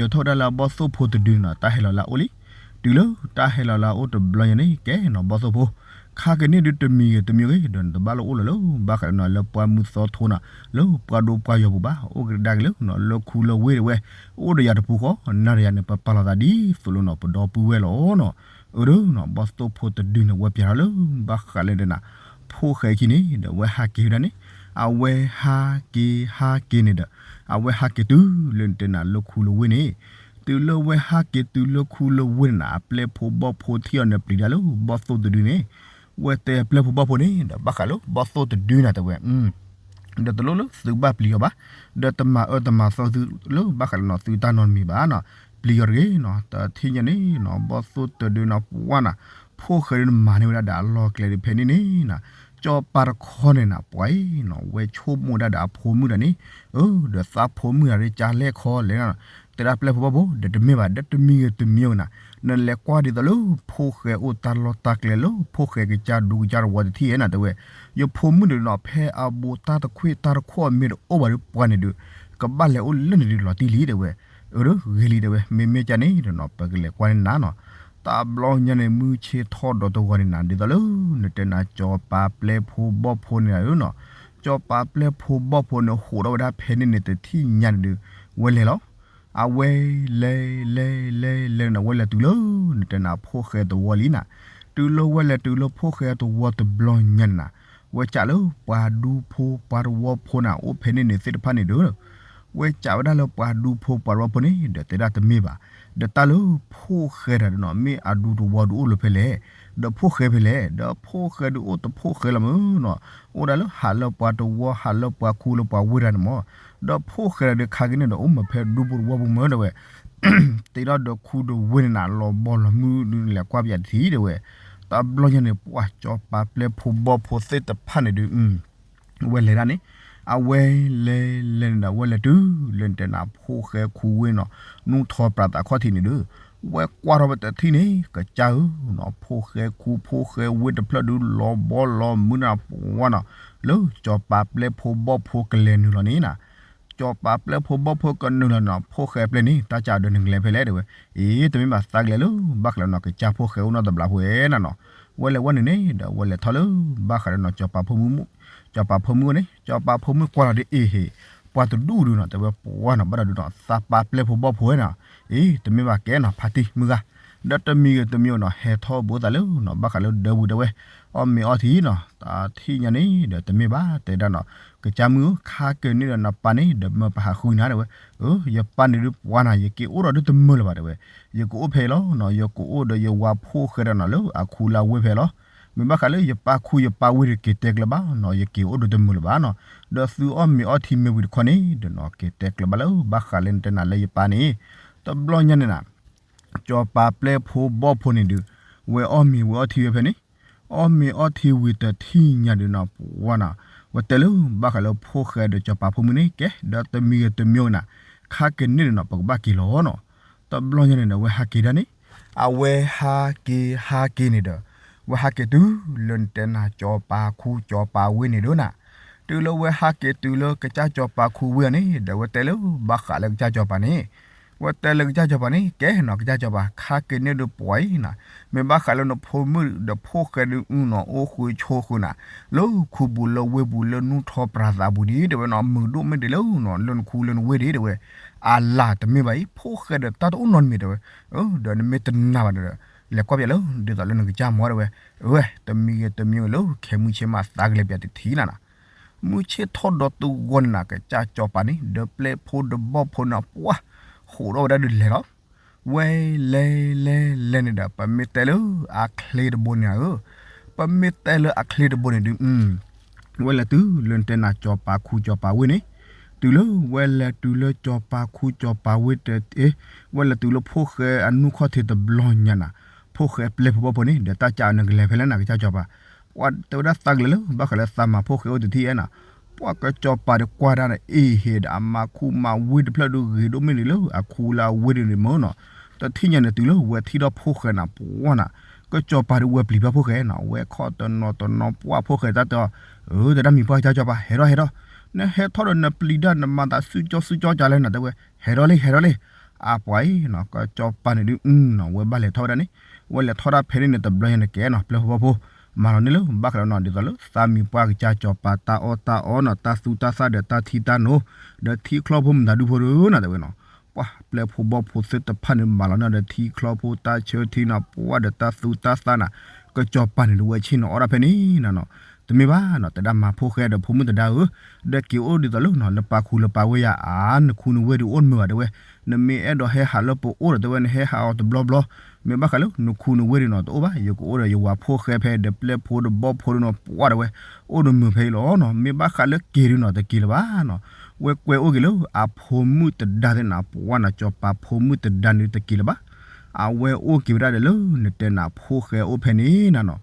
ၤထီၣ်ဒၣ်လၢအဘီၣ်သိၣ်ဖိတဒုန့ၣ်နီၤ တၢ်ဟဲလီၤလၢအအိၣ်လံ. တုၤလၢတၢ်ဟဲလီၤလၢအအိၣ်တဘျီညါန့ၣ် ကဲနီၤ ဘီၣ်သိၣ်ဖိ, ခါက့ၤန့ၣ်ဒုးတမံၤဂ့ၤတမံၤဂ့ၤ ဒီးနတဘၣ်လၢအိၣ်လီၤလၢ ဘၣ်ဃးဒီးနီၤ လၢပှၢ်မုၢ်သီထိနၤ လၢပှၢ်ဒိပှၢ်ယီၤပူၤဘၣ်, အိၣ်က့ၤဒၣ်က့ၤလၢနီၤ လၢခူလၢဝ့ၢ်တဝဲ, အိၣ်ဒီးယၤတပူၤဃီ, နၤဒီးယၤန့ၣ် ပပာ်လီၤသးဒ်သိးလၢနီၤ ပဒီပုၢ်ဝဲၢ်လီၤနီၤ. အၢ ဒီးနီၤ ဘီၣ်သိၣ်ဖိတဒုန့ၣ် ဝဲပၠးထီၣ်လၢ ဘၣ်ဃးလၢဒဲနၤ ဖိၣ်ဃဲခံန့ၣ် ဒီးဝဲဟးက့ၤဝဲဒၣ်န့ၣ်, အဝဲဟးက့ၤဟးက့ၤန့ၣ်ဒီး အဝဲဟးက့ၤတုၤလၢနတဲနၤလၢခူလၢဝ့ၢ်န့ၣ်, တုၤလၢဝဲဟးက့ၤတုၤလၢခူလၢဝ့ၢ်န့ၣ်နၤ အပျဲၢ်ဖိဘီၣ်ဖိထံၣ်အီၤန့ၣ်ပျံၤဒၣ်လၢဘီၣ်သိၣ်တဒုန့ၣ်, ဝဲတဲအပျဲၢ်ဖိဘီၣ်ဖိန့ၣ် ဒီးဘၣ်ဃးလၢဘီၣ်သိၣ်တဒုနၤ တဲဝဲ ဒီးတလိၣ်လၢသုကဘၣ်ပျံၤအီၤဘၣ်, ဒီးတမၤအၢတမၤသီသုလၢဘၣ်ဃးလၢနီၤ သုတၢ်နီတမံၤဘၣ်နီၤ, ပျံၤအီၤတဂ့ၤနီၤ. တထံၣ်ညါန့ၣ်နီၤ ဘီၣ်သိၣ်တဒုနီၤ ပှၢ်နၤ, ဖိၣ်ဃဲဒုးနမၤန့ၢ်ဝဲဒၣ်ဒီးအလီၢ်ကျဲဒုးဖဲန့ၣ်န့ၣ်နၤ, ကၠီၤပၤတခီန့ၣ်နၤ ပှၤအံၤနီၤ ဝဲဆိကမိၣ်ဒၣ်ဒီးအဖိမုၣ်တဂၤန့ၣ်, အၢ ဒီးသးဖိမုၣ်တဂၤဒုးကလဲၣ်ခီလဲၣ်နၤ, တဲဒၣ်ပျဲၢ်ဖိဘီၣ်ဖိ ဒီးတမ့ၢ်ဘၣ် ဒီးတမံၤဂ့ၤတမံၤဂ့ၤနၤ, နလဲၤကွၢ်ဒ်သိးလၢ ဖိၣ်ဃဲအိၣ်တၢ်လီၢ်တၢ်ကျဲလၢ ဖိၣ်ဃဲကစၢ်ဒူကစၢ်တဝီတထံၣ်ဧဲနၤ တဲဝဲ, ယဖိမုၣ်န့ၣ်နီၤ ဖဲအဘူးတၢ်တခွံၣ်တၢ်တခီၣ်မ့ၢ်တအိၣ်ဘၣ်ဒီးပှၤန့ၣ်ဒုး ကဘၣ်လဲၤအိၣ်လၢန့ၣ်ဒုးလီၤတံၢ်လံ တဲဝဲ. အၢ ဒီးဂ့ၤလံ တဲဝဲ မ့မ့ၢ်ကန့ၣ်ဒီးနီၤ ပကလဲၤကွၢ်န့ၢ်နၤနီၤ. တဘျီညါန့ၣ် မုၢ်ဆ့ၣ်ထီၣ်ဒီးတဂီၤန့ၣ်နၤ ဒ်သိးလၢ နတဲနၤ ကၠီၤပၤပျဲၢ်ဖိဘီၣ်ဖိန့ၣ်နၤနီၤ, ကၠီၤပၤပျဲၢ်ဖိဘီၣ်ဖိန့ၣ် ဟးထီၣ်ဝဲဒၣ်ဖဲန့ၣ်န့ၣ် တထံၣ်ညါန့ၣ်ဒုး ဝဲလဲၤလီၤ. အဝဲလဲၤလဲၤလဲၤလဲၤနၤ ဝဲလဲၤတုၤလၢ နတဲနၤ ဖိၣ်ဃဲတဝီလံနၤ, တုၤလၢဝဲလဲၤတုၤလၢဖိၣ်ဃဲတဝီတဘျီညါန့ၣ်နၤ, ဝဲစံးလၢပှၤဒူဖိပှၤတဝီဖိနၤ အိၣ်ဖဲန့ၣ်န့ၣ်သ့ၣ်တဖၣ်န့ၣ်ဒီး ဝဲစံးဝဲဒၣ်လၢပှၤဒူဖိပှၤတဝီဖိန့ၣ်ဒီး တဲဒၣ်တမ့ၢ်ဘၣ်, ဒီးတၢ်လၢဖိၣ်ဃဲတဂၤဒီးနီၤ မ့ၢ်အဒူတဝီဒုးအိၣ်လၢဖဲလဲၣ်, ဒီးဖိၣ်ဃဲဖဲလဲၣ်, ဒီးဖိၣ်ဃဲဒုးအိၣ်တဖိၣ်ဃဲလီၤမ့ၢ်နီၤ, အိၣ်ဒၣ်လၢဟးလၢပှၤတဝီ ဟးလၢပှၤခူလၢပှၤဝ့ၢ်တဂၤန့ၣ်မ့ၢ်, ဒီးဖိၣ်ဃဲတဂၤဒီးခါက့ၤန့ၣ်ဒီး အိၣ်မ့ၢ်ဖဲဒူဖိတဝီပူၤမ့ၢ်တဲဝဲ တ့ထီၣ်ဒီးခူဒီးဝ့ၢ်န့ၣ်နၤ လီၤဘီလီၤမုၢ်ဒုး နလဲၤကွၢ်ပယၤတထံၣ်တဲဝဲ, တဘျီညါန့ၣ် ပှၤကၠီၤပၤပျဲၢ်ဖိဘီၣ်ဖိသ့ၣ်တဖၣ်န့ၣ်ဒုး ဝဲလဲၤဒၣ်န့ၣ်, အဝဲလဲၤလဲၤန့ၣ်ဒီး ဝဲလဲၤတုၤလၢနတဲနၤ ဖိၣ်ဃဲခူဝ့ၢ်နီၤ နူၢ်ထီပြးသးခီၣ်ထံးန့ၣ်ဒီး ဝဲကွၢ်ထီၣ်ဝဲတထံၣ်န့ၣ် ကစၢ်ဧၢနီၤ ဖိၣ်ဃဲခူဖိၣ်ဃဲဝ့ၢ်တဖျၢၣ်ဒုး လီၤဘီလီၤမုၢ်နၤပှၤနီၤ လၢကၠီၤပၤပျဲၢ်ဖိဘီၣ်ဖိကလဲၤနုာ်လီၤန့ၣ်နၤ ကၠီၤပၤပျဲၢ်ဖိဘီၣ်ဖိကနုာ်လီၤနီၤ ဖိၣ်ဃဲပျဲၢ်န့ၣ် တၢ်ကၢ်အဒိးနကလဲၤဖဲလဲၣ်တဲဝဲ, အ့ တမ့ၢ်ဘၣ်သးကလဲၤလၢ ဘၣ်ဃးလၢနီၤ ကစၢ်ဖိၣ်ဃဲအိၣ်နီတဘျီဖိဝဲနၤနီၤ, ဝဲလဲၤဝဲန့ၣ်န့ၣ်ဒီး ဝဲလဲၤထီၣ်လၢ ဘၣ်ဃးလၢနီၤ ကၠီၤပၤဖိမုၣ်, ကၠီၤပၤဖိမုၣ်န့ၣ် ကၠီၤပၤဖိမုၣ်ကွၢ်လီၤဒီး အ့ဟ့ၣ်, ပှၤတဒူၣ်ဒုးနီၤ တဲဝဲပှၤနီၤ ဘၣ်ဒီးဒုးနီၤ သးပၤပျဲၢ်ဖိဘီၣ်ဖိဝဲနၤ, အ့ တမ့ၢ်ဘၣ်ကဲနီၤ ဖါတံၢ်မုၢ်ဂၤ, ဒီးတမံၤဂ့ၤတမံၤဂ့ၤနီၤ ဟဲထီၣ်ဘူးသးလၢနီၤ ဘၣ်ဃးလၢဒၢးဝံၤတဲဝဲ, အီၣ်မ့ၤအီထံနီၤ တထံၣ်ညါန့ၣ်ဒီး တမ့ၢ်ဘၣ်တဲဒၣ်နီၤ ကစၢ်မုၣ်ဧၢ ခါက့ၤန့ၣ်ဒီးနပၢ်န့ၣ် ဒီးမၢပဟးဃုနၤတဲဝဲ, အၢ ယပၢ်န့ၣ်ဒုးပှၤနၤ ယက့ၤအိၣ်ဒီးဒုးတမုာ်လၢၤဘၣ်တဲဝဲ, ယကအိၣ်ဖဲအံၤလီၤနီၤ ယကအိၣ်ဒီးယဝၤဖိၣ်ဃဲဒီးနီၤ လၢအခူလၢအဝ့ၢ်ဖဲအံၤလီၤ, မ့ၢ်ဘၣ်ဃးလၢယပၢ်ခူယပၢ်ဝ့ၢ်ဒီးက့ၤတဲကျၢၤဘၣ်နီၤ ယက့ၤအိၣ်ဒီးတမုာ်လၢၤဘၣ်နီၤ, ဒီးသုအီၣ်မ့ၤအီထံမ့ၢ်ဝံၤတခီန့ၣ်ဒီးနီၤ က့ၤတဲကျၢၤဘၣ်လၢ ဘၣ်ဃးလၢနတဲနၤလၢယပၢ်န့ၣ်, တဘျီညါန့ၣ်နၤ ကၠီၤပၤပျဲၢ်ဖိဘီၣ်ဖိန့ၣ်ဒုး ဝဲအီၣ်မ့ၤဝဲအီထံဝဲဖဲန့ၣ်, အီၣ်မ့ၤအီထံဝံၤတထံၣ်ညါဒုးနီၤ ပှၤနီၤ, ဝဲတဲလၢ ဘၣ်ဃးလၢဖိၣ်ဃဲဒီးကၠီၤပၤဖိမုၣ်န့ၣ် ကဲ ဒီးတမံၤဂ့ၤတမံၤဂ့ၤနၤ, ခါက့ၤန့ၣ်ဒီးနီၤ ပကဘၣ်က့ၤလီၤနီၤ, တဘျီညါန့ၣ်ဒီး ဝဲဟးက့ၤဒၣ်န့ၣ်, အဝဲဟးက့ၤဟးက့ၤန့ၣ်ဒီး ဝဲဟးက့ၤတုၤလၢနတဲနၤ ကၠီၤပၤခူကၠီၤပၤဝ့ၢ်န့ၣ်ဒုးနၤ, တုၤလၢဝဲဟးက့ၤတုၤလၢကစၢ်ကၠီၤပၤခူဝ့ၢ်အီၤန့ၣ် ဒီးဝဲတဲလၢ ဘၣ်ဃးလၢကစၢ်ကၠီၤပၤန့ၣ် ဝဲတဲလၢကစၢ်ကၠီၤပၤန့ၣ် ကဲနီၤ ကစၢ်ကၠီၤပၤ ခါက့ၤန့ၣ်ဒုးပှၤအံၤနၤ, မ့ၢ်ဘၣ်ဃးလၢနဖိမုၣ်ဒီးဖိၣ်ဃဲဒုးအုနီၤ အိၣ်ဃုာ်ဆိးဃုာ်နၤ, လၢခူပူၤလၢဝ့ၢ်ပူၤလၢနူၢ်ထီပြးသးပူၤဒံးတဲဝဲနီၤ, မုာ်ဒိၣ်မ့ၢ်ဒံးလၢနီၤ လၢနခူလၢနဝ့ၢ်ဒံးတဲဝဲ, အလၤတမ့ၢ်ဘၣ်အံၤ ဖိၣ်ဃဲဒီးတၢ်တအိၣ်နီတမံၤတဲဝဲ, ဒီးနမ့ၢ်တနာ်ဘၣ်ဒီး လဲၤကွၢ်ပယီၤလၢ ဒ်သိးလၢနကစၢ်မီၤတဲဝဲ, ဝဲ တမံၤဂ့ၤတမံၤဂ့ၤလၢ ခဲမုၢ်ဆ့ၣ်မးသးကလဲၤပယီၤတထံၣ်နၤနၤ မုၢ်ဆ့ၣ်ထီၣ်ဒီးတဂီၤန့ၣ်နၤ ကစၢ်ကၠီၤပၤန့ၣ် ဒီးပျဲၢ်ဖိဒီးဘီၣ်ဖိန့ၣ် ပှၤ ဟးထီၣ်ဝဲဒၣ်ဒုးလဲၤလီၤ. ဝဲလဲၤလဲၤလဲၤန့ၣ်ဒီး ပမ့ၢ်တဲလၢအချ့တဘိန့ၣ်ဧၢ, ပမ့ၢ်တဲလၢအချ့တဘိန့ၣ်ဒုး ဝဲလဲၤတုၤလၢနတဲနၤ စီၤပၤခူစီၤပၤဝ့ၢ်န့ၣ်, တုၤလၢဝဲလဲၤတုၤလၢစီၤပၤခူစီၤပၤဝ့ၢ်တ, ဝဲလဲၤတုၤလၢဖိၣ်ဃဲအနူၢ်ခီၣ်ထံးတဘျီညါနၤ, ဖိၣ်ဃဲပျဲၢ်ဖိဘီၣ်ဖိန့ၣ် ဒီးတၢ်ကးအီၤ နကလဲၤဖဲလဲၣ်နၤ ကစၢ်စီၤပၤ, ပှၤတဲဝဲဒၣ်သးကလဲၤလၢ ဘၣ်ဃးလၢသးမၤဖိၣ်ဃဲအိၣ်တထံၣ်ဧါနၤ, ပှၤကစီၤပၤဒီးကွၢ်တၢ်န့ၣ် အ့ၣ်ဟ့ၣ်ဒီးအမၤခူၣ်မၤဝ့ၢ်တဖျၢၣ်ဒုး ဂ့ၤဒိၣ်မ့ၢ်န့ၣ်လၢအခူလၢအဝ့ၢ်ဒုးန့ၣ်မ့ၢ်နီၤ, တထံၣ်ညါန့ၣ်တုၤလၢဝဲထံၣ်ထီၣ်ဖိၣ်ဃဲနၤ ပှၤနၤ, ကစီၤပၤဒုးဝဲပျံၤဖဲဖိၣ်ဃဲနၤ ဝဲခီၣ်တနီၤတနီၤ ပှၤဖိၣ်ဃဲတၢ်တဲအီၤ, အၢတၢ်မံၤပှၢ်ကစၢ်စီၤပၤ ဟဲထီၣ်ဟဲထီၣ်, နဟဲထီၣ်ဒီးနပျံၤတၢ်နမၤသးစုကၠီစုကၠီကလဲၣ်နၤ တဲဝဲ, ဟဲထီၣ်လံ ဟဲထီၣ်လံ, အပှၤအံၤနၤ ကစီၤပၤန့ၣ်ဒုး ဝဲဘၣ်လဲၤထီၣ်ဝဲဒၣ်န့ၣ်, ဝဲလဲၤထီၣ်တၢ်ဖဲန့ၣ်န့ၣ် တဘျီညါန့ၣ်ကဲနၤ ပျဲၢ်ဖိဘီၣ်ဖိ, မၤလီၤန့ၢ်လၢ ဘၣ်ဃးလၢနၤ ဒ်သိးလၢသးမံၤပှၢ်ကစၢ်စီၤပၤတၢ်အီၣ်တၢ်အီနၤ တၢ်သူတၢ်သၣ်ဒီးတၢ်ထံတၢ်နိ, ဒီးထံချီဖိမုၢ်ဒါဒူဖိဒုးနၤ တဲဝဲနၤ, ပှၤပျဲၢ်ဖိဘီၣ်ဖိသ့ၣ်တဖၣ်န့ၣ် မၤလီၤန့ၢ်ဒီးထံချီဖိတၢ်ဆၢထံနၤ ပှၤဒီးတၢ်သူတၢ်သၣ်နၤ, ကစီၤပၤန့ၣ်ဒုးဝဲဆ့ၣ်နီၤအီၣ်ဒၣ်ဖဲန့ၣ်နၤနီၤ, တမ့ၢ်ဘၣ်နၤ တဲဒၣ်မၤဖိၣ်ဃဲဒီးဖိမုၣ်တဒါဧၢ, ဒီးက့ၤအိၣ်ဒ်သိးလၢနၤ လၢပာ်ခူလၢပာ်ဝ့ၢ်ယၤ အါ နခူနဝ့ၢ်ဒုးအိၣ်တမုာ်ဘၣ် တဲဝဲ, နမ့ၢ်အဲၣ်ဒိးဟဲဟးလၢပအိၣ်ဒီး တဲဝဲ နဟဲဟးအီၤတဘျီဘျီ, မ့ၢ်ဘၣ်ဃးလၢနခူနဝ့ၢ်ဒုးနီၤ တအိၣ်ဘၣ် ယကအိၣ်ဒီးယဝၤဖိၣ်ဃဲဖဲဒီးပျဲၢ်ဖိဒီးဘီၣ်ဖိဒုးနီၤ ပှၤတဲဝဲ, အိၣ်တမုာ်ဖဲအံၤလီၤနီၤ, မ့ၢ်ဘၣ်ဃးလၢက့ၤဒုးနီၤ တက့ၤလၢၤဘၣ်နီၤ, ဝဲကွဲအိၣ်က့ၤလၢအဖိမုၣ်တဒါသ့ၣ်နၤ ပှၤနၤ စီၤပၤဖိမုၣ်တဒါန့ၣ်တက့ၤလၢၤဘၣ်, အဝဲအိၣ်က့ၤဝဲဒၣ်ဒီးလၢနတဲနၤဖိၣ်ဃဲအိၣ်ဖဲန့ၣ်နၤနီၤ,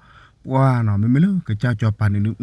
ပှၤနီၤ မ့မ့ၢ်လၢကစၢ်စီၤပၤန့ၣ်ဒုး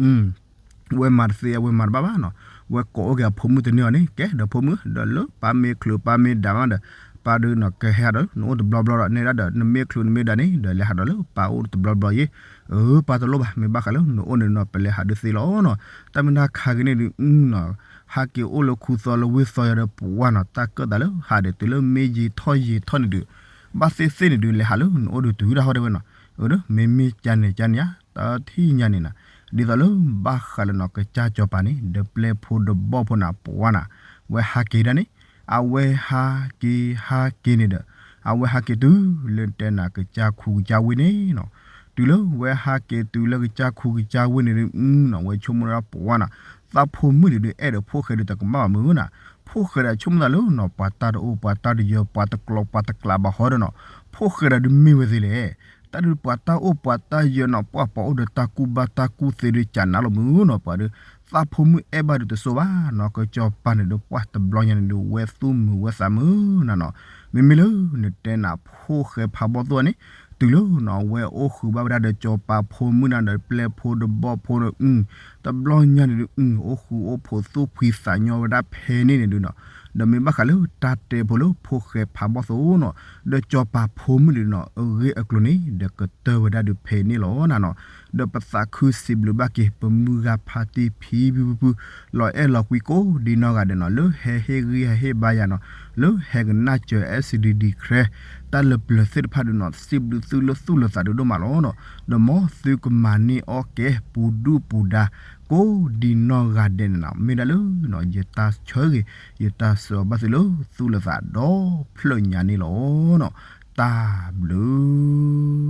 ဝဲမၤတသ့အဝဲမၤတဘၣ်ဘၣ်နီၤ, ဝဲကိးအိၣ်က့ၤအဖိမုၣ်တန့ၢ်အီၤန့ၣ် ကဲဒီးဖိမုၣ် ဒီးလၢပၢ်မ့ၢ်ချုးပၢ်မ့ၢ်ဒါမးဒီး ပၢ်ဒုးနီၤ ကဟဲဒီးနအိၣ်တဘျီဘျီဒီး နဲဒၣ်ဒီးနမ့ၢ်ချုးနမ့ၢ်ဒါန့ၣ် ဒီးလဲၤဟးဒီးလၢပၢ်အိၣ်တဘျီဘျီယ့ၣ်, အၢ ပၢ်တလိၣ်ဘၣ် မ့ၢ်ဘၣ်ဃးလၢနအိၣ်န့ၣ်နီၤ ပလဲၤဟးဒုးသ့လီၤနီၤ, တၢ်မ့ၢ်တၢ်ခါဂ့ၤန့ၣ်ဒုးနီၤ, ဟးက့ၤအိၣ်လၢခူသီလၢဝ့ၢ်သီယၤဒီးပှၤနီၤ တၢ်ကၢၣ်သးလၢဟးဒီးတုၤလၢမ့ၢ်ယံာ်ထီၣ်ယံာ်ထီၣ်န့ၣ်ဒုး ဘၣ်သ့ၣ်သ့ၣ်န့ၣ်ဒုး လဲၤဟးလၢနအိၣ်ဒုးတုၤတၢ်ဟီတဲဝဲနီၤ, အၢ မ့မ့ၢ်ကန့ၣ်ကန့ၣ်ဧါ တထံၣ်ညါန့ၣ်နၤ, ဒ်သိးလၢဘၣ်ဃးလၢနီၤ ကစၢ်စီၤပၤန့ၣ် ဒီးပျဲၢ်ဖိဒီးဘီၣ်ဖိနၤ ပှၤနၤ, ဝဲဟးက့ၤဒၣ်န့ၣ်, အဝဲဟးက့ၤဟးက့ၤန့ၣ်ဒီး, အဝဲဟးက့ၤတုၤလၢတဲနၤကစၢ်ခူကစၢ်ဝ့ၢ်န့ၣ်နီၤ, တုၤလၢဝဲဟးက့ၤတုၤလၢကစၢ်ခူကစၢ်ဝ့ၢ်န့ၣ်ဒုးနီၤ ဝဲဆိကမိၣ်ဒၣ်ပှၤနၤ, သးဖိမုၣ်န့ၣ်ဒုး အဲၣ်ဒိးဖိၣ်ဃဲဒုးတကမၣ်ဘၣ်မုၢ်နၤ, ဖိၣ်ဃဲဒီးဆိကမိၣ်သးလၢနီၤ ပှၤတၢ်တအိၣ်ပှၤတၢ်တယၢၤ ပှၤတကျီပှၤတကျးဘၣ်ဟီဒီးနီၤ, ဖိၣ်ဃဲဒီးဒုးမ့ၢ်ဝဲသ့လဲၣ်, တၢ်ဒုးပှၤတၢ်အိၣ်ပှၤတၢ်ယၢၤနီၤ ပှၤပှၤအိၣ်ဒီးတၢ်ကူၣ်ဘၣ်တၢ်ကူၣ်သ့ဒုးကနၣ်လီၤမုၢ်နီၤ ပှၤဒီး, သးဖိမုၣ်အဲၣ်ဘၣ်ဒုးတစိၢ်ဘၣ်နီၤ ကစၢ်စီၤပၤန့ၣ်ဒုး ပှၤတဘျီညါန့ၣ်ဒုး ဝဲသူၣ်မုာ်ဝဲသးမုာ်နၤနီၤ, မ့မ့ၢ်လၢနတဲနၤဖိၣ်ဃဲဖးဘီၣ်သိၣ်န့ၣ်, တုၤလၢနီၤ ဝဲအိၣ်ဃုာ်ဘၣ်ဝဲဒၣ်ဒီးစီၤပၤဖိမုၣ်နၤဒီးပျဲၢ်ဖိဒီးဘီၣ်ဖိဒီး တဘျီညါန့ၣ်ဒုး အိၣ်ဃုာ်အိၣ်ဖိးသူၣ်ဖှံသးညီဝဲဒၣ်ဖဲန့ၣ်န့ၣ်ဒုးနီၤ, ဒီးမ့ၢ်ဘၣ်ဃးလၢတၢ်တဲဖိလၢဖိၣ်ဃဲဖးဘီၣ်သိၣ်နီၤ, ဒီးစီၤပၤဖိမုၣ်န့ၣ်နီၤ အဂ့ၢ်အကျိၤန့ၣ် ဒီးကတၢၢ်ဝဲဒၣ်ဒုးဖဲန့ၣ်လီၤနၤနီၤ, ဒီးပသးခုစံးဘျုးဘၣ်က့ၤ ပမုၢ်ဂၤဖါတံၢ်ဖံဖုဖု လီၤအဲၣ်လီၤကွံကိးဒ်နီၢ်ဂၤဒဲးနီၤ လၢဟဲဟ့ၣ်ဂံၢ်ဟဲဟ့ၣ်ဘါယၤနီၤ, လၢဟဲကနၣ်စၢၤ SDD ခရဲ တၢ်လၢပျၢၤသ့ၣ်တဖၣ်ဒုးနီၤ စံးဘျုးသုလၢသူၣ်လၢသးဒုးဒိၣ်မးလီၤနီၤ, ဒီးမ်သုကမၤန့ၢ်အီၣ်ကဲ ပူၤဒုၣ်ပူၤဒါ ကိးဒ်နီၢ်ဂၤဒဲးန့ၣ်နီၤ, မ့ၢ်ဒၣ်လၢ ယတၢ်ဆၢဂ့ၤ ယတၢ်ဆၢအဘၣ်သုလၢသူၣ်လၢသးဒီဖျၢၣ်ညါန့ၣ်လီၤနီၤ, တၢ်ဘျုး